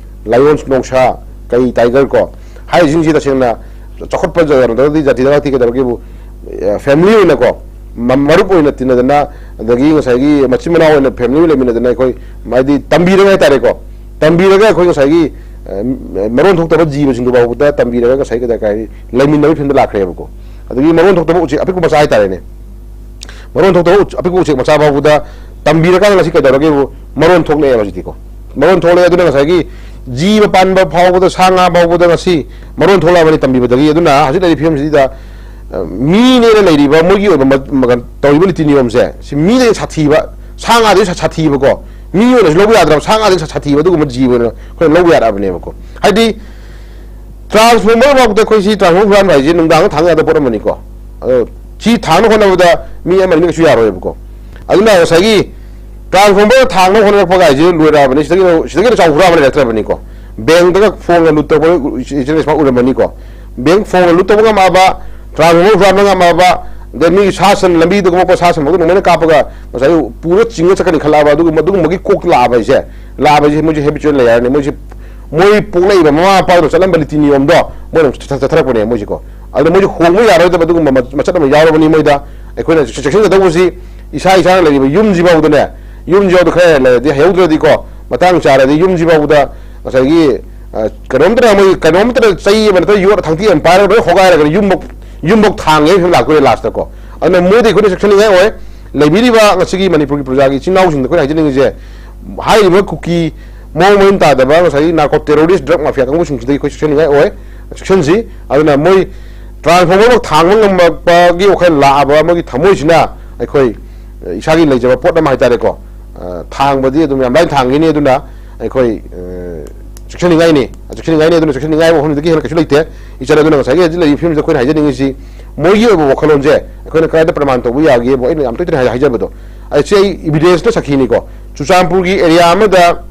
ꯂꯥꯏꯑꯣꯟ, ꯅꯣꯡꯁꯥ, ꯀꯩ, ꯇꯥꯏꯒꯔ ꯀꯣ, ꯍꯥꯏꯔꯤꯁꯤꯡꯁꯤ ꯇꯁꯦꯡꯅ ꯆꯥꯎꯈꯠꯄ ꯖ-, ꯀꯩꯅꯣꯗꯒꯗꯤ, ꯖꯥꯇꯤꯗꯒꯗꯤ ꯀꯩꯗꯧꯔꯒꯦꯕꯨ, ꯑ, ꯐꯦꯃꯤꯂꯤ ꯑꯣꯏꯅꯀꯣ, ꯃ-, ꯃꯔꯨꯞ ꯑꯣꯏꯅ ꯇꯤꯟꯅꯗꯅ, ꯑꯗꯒꯤ ꯉꯁꯥꯏꯒꯤ ꯃꯆꯤꯟ ꯃꯅꯥꯎ ꯑꯣꯏꯅ ꯐꯦꯃꯤꯂꯤ ꯂꯩꯃꯤꯟꯅꯗꯅ, ꯑꯩꯈꯣꯏ ꯍꯥꯏꯗꯤ ꯇꯝꯕꯤꯔꯒ ꯍꯥꯏꯇꯥꯔꯦꯀꯣ, ꯇꯝꯕꯤꯔꯒ ꯑꯩꯈꯣꯏ ꯉꯁꯥꯏꯒꯤ, ꯑ, ꯃꯔꯣꯟ ꯊꯣꯛꯇꯕ ꯖꯤꯕꯁꯤꯡꯗꯨ ꯐꯥꯎꯕꯗ ꯇꯝꯕꯤꯔꯒ ꯉꯁꯥꯏ ꯀꯩ ꯍꯥꯏ-, ꯂꯩꯃꯤꯟꯅꯕꯒꯤ ꯐꯤꯕꯝꯗ ꯂꯥꯛꯈ꯭ꯔꯦꯕꯀꯣ꯫ ꯑꯗꯒꯤ ꯃꯔꯣꯟ ꯊꯣꯛꯇꯕ ꯎꯆꯦꯛ ꯑꯄꯤꯛꯄ ꯃꯆꯥ ꯍꯥꯏꯇꯥꯔꯦꯅꯦ, ꯃꯔꯣꯟ ꯊꯣꯛꯇꯕ ꯎꯆ-, ꯑꯄꯤꯛꯄ ꯎꯆꯦꯛ ꯃꯆꯥ ꯐꯥꯎꯕꯗ ꯇꯝꯕꯤꯔꯀꯥꯟꯗ ꯉꯁꯤ ꯀꯩꯗꯧꯔꯒꯦꯕꯨ, ꯃꯔꯣꯟ ꯊꯣꯛꯂꯛꯑꯦꯕ ꯍꯧꯖꯤꯛꯇꯤꯀꯣ꯫ ꯃꯔꯣꯟ ꯊꯣꯛꯂꯛꯑꯦ, ꯑꯗꯨꯅ ꯉꯁꯥꯏꯒꯤ ꯖꯤꯕ ꯄꯥꯟꯕ ꯐꯥꯎꯕꯗ, ꯁꯥ ꯉꯥ ꯐꯥꯎꯕꯗ ꯉꯁꯤ ꯃꯔꯣꯟ ꯊꯣꯛꯂꯛꯑꯕꯅꯤ ꯇꯝꯕꯤꯕꯗꯒꯤ꯫ ꯑꯗꯨꯅ ꯍꯧꯖꯤꯛ ꯂꯩꯔꯤꯕ ꯐꯤꯕꯝꯁꯤꯗ, ꯑ, ꯃꯤꯅꯦꯅ ꯂꯩꯔꯤꯕ ꯃꯣꯏꯒꯤ ꯑꯣꯏꯕ ꯃ-, ꯃ-, ꯇꯧꯔꯤꯕ ꯅꯤꯇꯤ ꯅꯤꯌꯣꯝꯁꯦ, ꯁꯤ ꯃꯤꯗꯒꯤ ꯁꯥꯊꯤꯕ, ꯁꯥ ꯉꯥꯗꯒꯤ ꯁꯥ-, ꯁꯥꯊꯤꯕꯀꯣ, ꯃꯤ ꯑꯣꯏꯅꯁꯨ ꯂꯧꯕ ꯌꯥꯗ꯭ꯔꯕ, ꯁꯥ ꯉꯥꯗꯒꯤ ꯁꯥ-, ꯁꯥꯊꯤꯕ ꯑꯗꯨꯒꯨꯝꯕ ꯖꯤꯕ ꯑꯣꯏꯅ ꯑꯩꯈꯣꯏꯅ ꯂꯧꯕ ꯌꯥꯔꯛꯑꯕꯅꯦꯕꯀꯣ꯫ ꯍꯥꯏꯗꯤ, ꯇ꯭ꯔꯥꯟꯁꯐꯣꯔꯃꯔ ꯐꯥꯎꯗ ꯑꯩꯈꯣꯏ ꯁꯤ ꯇ꯭ꯔꯥꯟꯁꯐꯣꯔꯃꯔ ꯍꯨꯔꯥꯟꯕ ꯍꯥꯏꯁꯦ ꯅꯨꯡꯗꯥꯡꯗ ꯊꯥꯡ ꯌꯥꯗꯕ ꯄꯣꯠ ꯑꯃꯅꯤꯀꯣ꯫ ꯑꯗꯣ ꯁꯤ ꯊꯥꯡꯅ ꯍꯣꯠꯅꯕꯗ ꯃꯤ ꯑꯃ ꯑꯅꯤꯅ ꯀꯩꯁꯨ ꯌꯥꯔꯣꯏꯕꯀꯣ꯫ ꯑꯗꯨꯅ ꯉꯁꯥꯏꯒꯤ ꯇ꯭ꯔꯥꯟꯁꯐꯣꯔꯃꯔ ꯊꯥꯡꯅ ꯍꯣꯠꯅꯔꯛꯄ ꯀꯥꯏꯁꯦ ꯂꯣꯏꯔꯛꯑꯕꯅꯤ꯫ ꯁꯤꯗꯒꯤ, ꯁꯤꯗꯒꯤ ꯍꯦꯟꯅ ꯆꯥꯎꯕ ꯍꯨꯔꯥꯟꯕ ꯂꯩꯔꯛꯇ꯭ꯔꯕꯅꯤꯀꯣ꯫ ꯕꯦꯡꯛꯇꯒ ꯐꯣꯟꯒ ꯂꯨꯠ ꯇꯧꯕ ꯏꯆꯦ ꯁꯨꯃꯥꯏꯅ ꯎꯔꯝꯃꯅꯤꯀꯣ꯫ ꯕꯦꯡꯛ ꯐꯣꯟꯒ ꯂꯨꯠ ꯇꯧꯕ ꯉꯝꯃꯛꯑꯕ, ꯇ꯭ꯔꯥꯟꯁꯐꯣꯔꯃꯔ ꯍꯨꯔꯥꯟꯕ ꯉꯝꯃꯛꯑꯕ, ꯑꯗꯩ ꯃꯤꯒꯤ ꯁꯥ ꯁꯟ ꯂꯝꯕꯤꯗ ꯀꯨꯝꯃꯛꯄ ꯁꯥ ꯁꯟ ꯐꯥꯎꯗ ꯅꯣꯡꯃꯩꯅ ꯀꯥꯞꯄꯒ ꯉꯁꯥꯏꯒꯤ ꯄꯨꯔ ꯆꯤꯡꯉ ꯆꯠꯀꯅꯤ ꯈꯜꯂꯛꯑꯕ, ꯑꯗꯨꯒꯨꯝꯕ, ꯑꯗꯨꯒꯨꯝꯕꯒꯤ ꯀꯣꯛ ꯂꯥꯛꯑꯕ ꯍꯥꯏꯁꯦ, ꯂꯥꯛꯑꯕ ꯍꯥꯏꯁꯦ ꯃꯣꯏꯁꯦ ꯍꯦꯕꯤꯆꯨꯋꯦꯜ ꯂꯦꯌꯔꯅꯤ꯫ ꯃꯣꯏꯁꯦ ꯃꯣꯏ ꯄꯣꯛꯂꯛꯏꯕ ꯃꯃꯥ ꯃꯄꯥꯗꯨꯅ ꯆꯠꯂꯝꯕ ꯅꯤꯇꯤ ꯅꯤꯌꯣꯝꯗꯣ ꯃꯣꯏꯅ ꯑꯃꯨꯛ ꯆꯠꯊ-, ꯆꯠꯊꯔꯛꯄꯅꯦ ꯃꯣꯏꯁꯦꯀꯣ꯫ ꯑꯗꯨꯅ ꯃꯣꯏꯁꯦ ꯍꯣꯡꯕ ꯌꯥꯔꯣꯏꯗꯕ ꯑꯗꯨꯒꯨꯝꯕ ꯃ-, ꯃꯆꯠ ꯑꯃ ꯌꯥꯎꯔꯕꯅꯤ ꯃꯣꯏꯗ꯫ ꯑꯩꯈꯣꯏꯅ ꯆꯦꯛ-, ꯆꯦꯛꯁꯤꯟꯒꯗꯧꯕꯁꯤ ꯏꯁꯥ ꯏꯁꯥꯅ ꯂꯩꯔꯤꯕ ꯌꯨꯝꯁꯤꯐꯥꯎꯗꯅꯦ, ꯌꯨꯝꯁꯤꯐꯥꯎꯗ ꯈꯔ ꯂꯩꯔꯗꯤ, ꯍꯩꯍꯧꯗ꯭ꯔꯗꯤꯀꯣ, ꯃꯇꯥꯡ ꯆꯥꯔꯗꯤ ꯌꯨꯝꯁꯤꯐꯥꯎꯗ ꯉꯁꯥꯏꯒꯤ, ꯑ, ꯀꯩꯅꯣꯝꯇꯅ ꯃꯣꯏ, ꯀꯩꯅꯣꯝꯇꯅ ꯆꯩ ꯑꯃ ꯅꯠꯇ꯭ꯔꯒ ꯌꯣꯠ ꯊꯥꯡꯇꯤ ꯑꯃ ꯄꯥꯏꯔꯒ ꯂꯣꯏ ꯍꯣꯒꯥꯏꯔꯒꯅꯤ ꯌꯨꯝꯐꯧ, ꯌꯨꯝꯐꯧ ꯊꯥꯡꯉꯦ ꯐꯤꯕꯝ ꯂꯥꯛꯇꯣꯏꯅꯦ ꯂꯥꯁꯇꯀꯣ꯫ ꯑꯗꯨꯅ ꯃꯣꯏꯗ ꯑꯩꯈꯣꯏꯅ ꯆꯦꯛꯁꯤꯟꯅꯤꯡꯉꯥꯏ ꯑꯣꯏ꯫ ꯂꯩꯕꯤꯔꯤꯕ ꯉꯁꯤꯒꯤ ꯃꯅꯤꯄꯨꯔꯒꯤ ꯄ꯭ꯔꯖꯥꯒꯤ ꯏꯆꯤꯟ ꯏꯅꯥꯎꯁꯤꯡꯗ ꯑꯩꯈꯣꯏꯅ ꯍꯥꯏꯖꯅꯤꯡꯉꯤꯁꯦ, ꯍꯥꯏꯔꯤꯕ ꯀꯨꯀꯤ ꯃꯑꯣꯡ ꯃꯔꯤꯟ ꯇꯥꯗꯕ ꯉꯁꯥꯏꯒꯤ narco terrorist drug mafia ꯀꯥꯡꯕꯨꯁꯤꯡꯁꯤꯗꯒꯤ ꯑꯩꯈꯣꯏ ꯆꯦꯛꯁꯤꯟꯅꯤꯡꯉꯥꯏ ꯑꯣꯏ, ꯆꯦꯛꯁꯤꯟꯁꯤ꯫ ꯑꯗꯨꯅ ꯃꯣꯏ transformer ꯐꯥꯎ ꯊꯥꯡꯕ ꯉꯝꯃꯛꯄꯒꯤ ꯋꯥꯈꯜ ꯂꯥꯛꯑꯕ ꯃꯣꯏꯒꯤ ꯊꯃꯣꯏꯁꯤꯅ ꯑꯩꯈꯣꯏ, ꯑ, ꯏꯁꯥꯒꯤ ꯂꯩꯖꯕ ꯄꯣꯠ ꯑꯃ ꯍꯥꯏꯇꯥꯔꯦꯀꯣ, ꯑ, ꯊꯥꯡꯕꯗꯤ ꯑꯗꯨꯝ ꯌꯥꯝ ꯂꯥꯏꯅ ꯊꯥꯡꯈꯤꯅꯤ꯫ ꯑꯗꯨꯅ ꯑꯩꯈꯣꯏ, ꯑ, ꯆꯦꯛꯁꯤꯟꯅꯤꯡꯉꯥꯏꯅꯤ, ꯆꯦꯛꯁꯤꯟꯅꯤꯡꯉꯥꯏꯅꯤ꯫ ꯑꯗꯨꯅ ꯆꯦꯛꯁꯤꯟꯅꯤꯡꯉꯥꯏ ꯋꯥꯐꯝꯗꯒꯤ ꯍꯦꯟꯅ ꯀꯩꯁꯨ ꯂꯩꯇꯦ꯫ ꯏꯆꯟ ꯑꯗꯨꯅ ꯉꯁꯥꯏꯒꯤ ꯍꯧꯖꯤꯛ ꯂꯩꯔꯤꯕ ꯐꯤꯕꯝꯁꯤꯗ ꯑꯩꯈꯣꯏꯅ ꯍꯥꯏꯖꯅꯤꯡꯉꯤꯁꯤ, ꯃꯣꯏꯒꯤ ꯑꯣꯏꯕ ꯋꯥꯈꯜꯂꯣꯟꯁꯦ ꯑꯩꯈꯣꯏꯅ ꯀꯗꯥꯏꯗ ꯄ꯭ꯔꯃꯥꯟ ꯇꯧꯕ ꯌꯥꯒꯦꯕꯨ ꯑꯩꯅ ꯌꯥꯝ ꯇꯣꯏ ꯇꯣꯏꯅ ꯍꯥꯏ-, ꯍꯥꯏꯖꯕꯗꯣ, ꯑꯩ ꯁꯤ ꯑꯩ evidence ꯅ ꯁꯥꯈꯤꯅꯤꯀꯣ꯫ ꯆꯨꯔꯆꯥꯟꯄꯨꯔꯒꯤ area ꯑꯃꯗ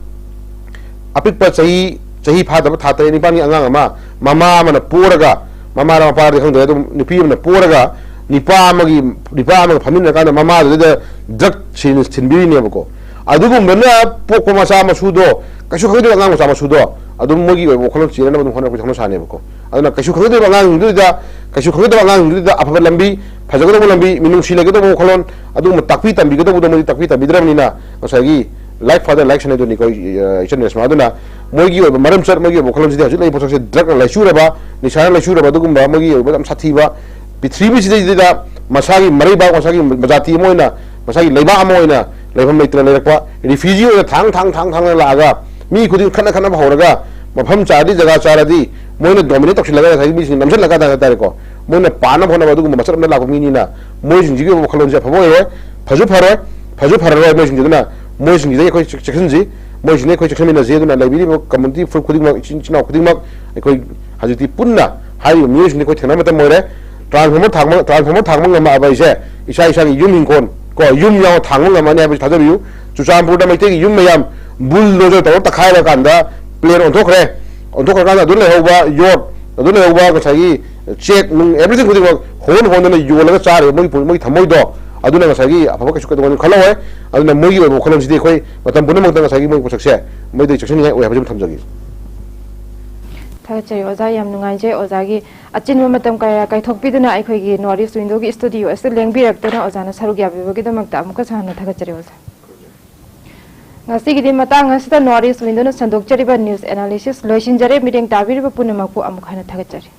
ꯑꯄꯤꯛꯄ ꯆꯍꯤ, ꯆꯍꯤ ꯐꯥꯗꯕ ꯊꯥ ꯇꯔꯦꯠ ꯅꯤꯄꯥꯟꯒꯤ ꯑꯉꯥꯡ ꯑꯃ, ꯃꯃꯥ ꯑꯃꯅ ꯄꯣꯔꯒ, ꯃꯃꯥꯔ ꯃꯄꯥꯔꯗꯤ ꯈꯪꯗ꯭ꯔꯦ, ꯑꯗꯨꯝ ꯅꯨꯄꯤ ꯑꯃꯅ ꯄꯣꯔꯒ ꯅꯤꯄꯥ ꯑꯃꯒꯤ, ꯅꯤꯄꯥ ꯑꯃꯒ ꯐꯝꯃꯤꯟꯅꯔꯀꯥꯟꯗ ꯃꯃꯥꯗꯨꯗ drug ꯊꯤꯟ-, ꯊꯤꯟꯕꯤꯔꯤꯅꯦꯕꯀꯣ꯫ ꯑꯗꯨꯒꯨꯝꯕꯅ ꯄꯣꯛꯄ ꯃꯆꯥ ꯃꯁꯨꯗꯣ, ꯀꯩꯁꯨ ꯈꯪꯗꯕ ꯑꯉꯥꯡ ꯃꯆꯥ ꯃꯁꯨꯗꯣ ꯑꯗꯨꯝ ꯃꯣꯏꯒꯤ ꯑꯣꯏꯕ ꯋꯥꯈꯜꯂꯣꯟ ꯆꯦꯟꯅꯅꯕ ꯑꯗꯨꯝ ꯍꯣꯠꯅꯔꯛꯄꯁꯦ ꯍꯧꯅ ꯁꯥꯅꯦꯕꯀꯣ꯫ ꯑꯗꯨꯅ ꯀꯩꯁꯨ ꯈꯪꯗꯕ ꯑꯉꯥꯡꯁꯤꯡꯗꯨꯗ, ꯀꯩꯁꯨ ꯈꯪꯗꯕ ꯑꯉꯥꯡꯁꯤꯡꯗꯨꯗ ꯑꯐꯕ ꯂꯝꯕꯤ, ꯐꯖꯒꯗꯧꯕ ꯂꯝꯕꯤ, ꯃꯤꯅꯨꯡꯁꯤ ꯂꯩꯒꯗꯧꯕ ꯋꯥꯈꯜꯂꯣꯟ, ꯑꯗꯨꯒꯨꯝꯕ ꯇꯥꯛꯄꯤ ꯇꯝꯕꯤꯒꯗꯧꯕꯗꯣ ꯃꯣꯏꯗꯤ ꯇꯥꯛꯄꯤ ꯇꯝꯕꯤꯗ꯭ꯔꯕꯅꯤꯅ, ꯉꯁꯥꯏꯒꯤ like father like son ꯍꯥꯏꯗꯨꯅꯤꯀꯣ, ꯑ, ꯏꯆꯟ ꯔꯦꯁꯃꯥ꯫ ꯑꯗꯨꯅ ꯃꯣꯏꯒꯤ ꯑꯣꯏꯕ ꯃꯔꯝꯆꯠ, ꯃꯣꯏꯒꯤ ꯑꯣꯏꯕ ꯋꯥꯈꯜꯂꯣꯟꯁꯤꯗꯤ ꯍꯧꯖꯤꯛ ꯂꯩꯔꯤꯕ ꯄꯣꯠꯁꯛꯁꯦ drug ꯅ ꯂꯥꯏꯆꯨꯔꯕ, ꯅꯤꯁꯥꯅ ꯂꯥꯏꯆꯨꯔꯕ, ꯑꯗꯨꯒꯨꯝꯕ ꯃꯣꯏꯒꯤ ꯑꯣꯏꯕ ꯌꯥꯝ ꯁꯥꯊꯤꯕ, ꯄ꯭ꯔꯤꯊꯤꯕꯤꯁꯤꯗꯩꯁꯤꯗ ꯃꯁꯥꯒꯤ ꯃꯔꯩꯕꯥꯛ, ꯃꯁꯥꯒꯤ ꯖꯥꯇꯤ ꯑꯃ ꯑꯣꯏꯅ, ꯃꯁꯥꯒꯤ ꯂꯩꯕꯥꯛ ꯑꯃ ꯑꯣꯏꯅ ꯂꯩꯐꯝ ꯂꯩꯇꯅ ꯂꯩꯔꯛꯄ, refugee ꯑꯣꯏꯅ ꯊꯥꯡ, ꯊꯥꯡ, ꯊꯥꯡ, ꯊꯥꯡꯅ ꯂꯥꯛꯑꯒ ꯃꯤ ꯈꯨꯗꯤꯡ ꯈꯠꯅ ꯈꯠꯅꯕ ꯍꯧꯔꯒ, ꯃꯐꯝ ꯆꯥꯔꯗꯤ, ꯖꯒꯥ ꯆꯥꯔꯗꯤ, ꯃꯣꯏꯅ dominate ꯇꯧꯁꯤꯜꯂꯒ ꯉꯁꯥꯏꯒꯤ ꯃꯤꯁꯤꯡ ꯅꯝꯁꯤꯜꯂꯀꯥꯟꯗ ꯍꯥꯏꯇꯥꯔꯦꯀꯣ, ꯃꯣꯏꯅ ꯄꯥꯅꯕ ꯍꯣꯠꯅꯕ ꯑꯗꯨꯒꯨꯝꯕ ꯃꯆꯠ ꯑꯃꯗ ꯂꯥꯛꯄ ꯃꯤꯅꯤꯅ, ꯃꯣꯏꯁꯤꯡꯁꯤꯒꯤ ꯋꯥꯈꯜꯂꯣꯟꯁꯦ ꯑꯐꯕ ꯑꯣꯏꯔꯣꯏ, ꯐꯁꯨ ꯐꯔꯣꯏ, ꯐꯁꯨ ꯐꯔꯔꯣꯏ ꯃꯣꯏꯁꯤꯡꯁꯤꯗꯨꯅ꯫ ꯃꯣꯏꯁꯤꯡꯁꯤꯗꯒꯤ ꯑꯩꯈꯣꯏ ꯆꯦꯛ-, ꯆꯦꯛꯁꯤꯟꯁꯤ, ꯃꯣꯏꯁꯤꯡꯗꯒꯤ ꯑꯩꯈꯣꯏ ꯆꯦꯛꯁꯤꯟꯃꯤꯟꯅꯁꯤ꯫ ꯑꯗꯨꯅ ꯂꯩꯕꯤꯔꯤꯕ community ꯐꯨꯔꯨꯞ ꯈꯨꯗꯤꯡꯃꯛ, ꯏꯆꯤꯟ ꯏꯆꯤꯟ ꯏꯅꯥꯎ ꯈꯨꯗꯤꯡꯃꯛ ꯑꯩꯈꯣꯏ ꯍꯧꯖꯤꯛꯇꯤ ꯄꯨꯟꯅ ꯍꯥꯏꯔꯤꯕ ꯃꯤꯑꯣꯏꯁꯤꯡꯗ ꯑꯩꯈꯣꯏ ꯊꯦꯡꯅꯕ ꯃꯇꯝ ꯑꯣꯏꯔꯦ꯫ Transformer ꯊꯥꯡꯕ, transformer ꯊꯥꯡꯕ ꯉꯝꯃꯛꯑꯕ ꯍꯥꯏꯁꯦ ꯏꯁꯥ ꯏꯁꯥꯒꯤ ꯌꯨꯝ ꯏꯪꯈꯣꯜ ꯀꯣ, ꯌꯨꯝ ꯌꯥꯎꯅ ꯊꯥꯡꯕ ꯉꯝꯃꯅꯤ ꯍꯥꯏꯕꯁꯤ ꯊꯥꯖꯕꯤꯌꯨ꯫ ꯆꯨꯔꯆꯥꯟꯄꯨꯔꯗ ꯃꯩꯇꯩꯒꯤ ꯌꯨꯝ ꯃꯌꯥꯝ bulldozer ꯇꯧꯔ ꯇꯛꯈꯥꯏꯔꯀꯥꯟꯗ plain ꯑꯣꯟꯊꯣꯛꯈ꯭ꯔꯦ꯫ ꯑꯣꯟꯊꯣꯛꯈ꯭ꯔꯀꯥꯟꯗ ꯑꯗꯨ ꯂꯩꯍꯧꯕ ꯌꯣꯠ, ꯑꯗꯨ ꯂꯩꯍꯧꯕ ꯉꯁꯥꯏꯒꯤ ꯆꯦꯛ ꯅꯨꯡ everything ꯈꯨꯗꯤꯡꯃꯛ ꯍꯣꯟ ꯍꯣꯟꯗꯅ ꯌꯣꯜꯂꯒ ꯆꯥꯔꯤꯕ ꯃꯣꯏꯒꯤ ꯄꯨ-, ꯃꯣꯏꯒꯤ ꯊꯃꯣꯏꯗꯣ, ꯑꯗꯨꯅ ꯉꯁꯥꯏꯒꯤ ꯑꯐꯕ ꯀꯩꯁꯨ ꯀꯩꯗꯧꯉꯩꯗ ꯈꯜꯂꯛꯑꯣꯏ꯫ ꯑꯗꯨꯅ ꯃꯣꯏꯒꯤ ꯑꯣꯏꯕ ꯋꯥꯈꯜꯂꯣꯟꯁꯤꯗꯤ ꯑꯩꯈꯣꯏ ꯃꯇꯝ ꯄꯨꯝꯅꯃꯛꯇ ꯉꯁꯥꯏꯒꯤ ꯃꯣꯏꯒꯤ ꯄꯣꯠꯁꯛꯁꯦ ꯃꯣꯏꯗ ꯆꯦꯛꯁꯤꯟꯅꯤꯡꯉꯥꯏ ꯑꯣꯏ ꯍꯥꯏꯕꯁꯤꯃ ꯊꯝꯖꯒꯦ꯫ ꯊꯥꯒꯠꯆꯔꯤ ꯑꯣꯖꯥ, ꯌꯥꯝ ꯅꯨꯡꯉꯥꯏꯖꯩ ꯑꯣꯖꯥꯒꯤ ꯑꯆꯤꯟꯕ ꯃꯇꯝ ꯀꯌꯥ ꯀꯥꯏꯊꯣꯛꯄꯤꯗꯨꯅ ꯑꯩꯈꯣꯏꯒꯤ North East Window ꯒꯤ studio ꯑꯁꯤꯗ ꯂꯦꯡꯕꯤꯔꯛꯇꯨꯅ ꯑꯣꯖꯥꯅ ꯁꯔꯨꯛ ꯌꯥꯕꯤꯕꯒꯤꯗꯃꯛꯇ ꯑꯃꯨꯛꯀꯁꯨ ꯍꯟꯅ ꯊꯥꯒꯠꯆꯔꯤ ꯑꯣꯖꯥ꯫ ꯉꯁꯤꯒꯤꯗꯤ ꯃꯇꯥꯡ ꯑꯁꯤꯗ North East Window ꯅ ꯁꯟꯗꯣꯛꯆꯔꯤꯕ news analysis ꯂꯣꯏꯁꯤꯟꯖꯔꯦ꯫ ꯃꯤꯠꯌꯦꯡ ꯇꯥꯕꯤꯔꯤꯕ ꯄꯨꯝꯅꯃꯛꯄꯨ ꯑꯃꯨꯛ ꯍꯟꯅ ꯊꯥꯒꯠꯆꯔꯤ꯫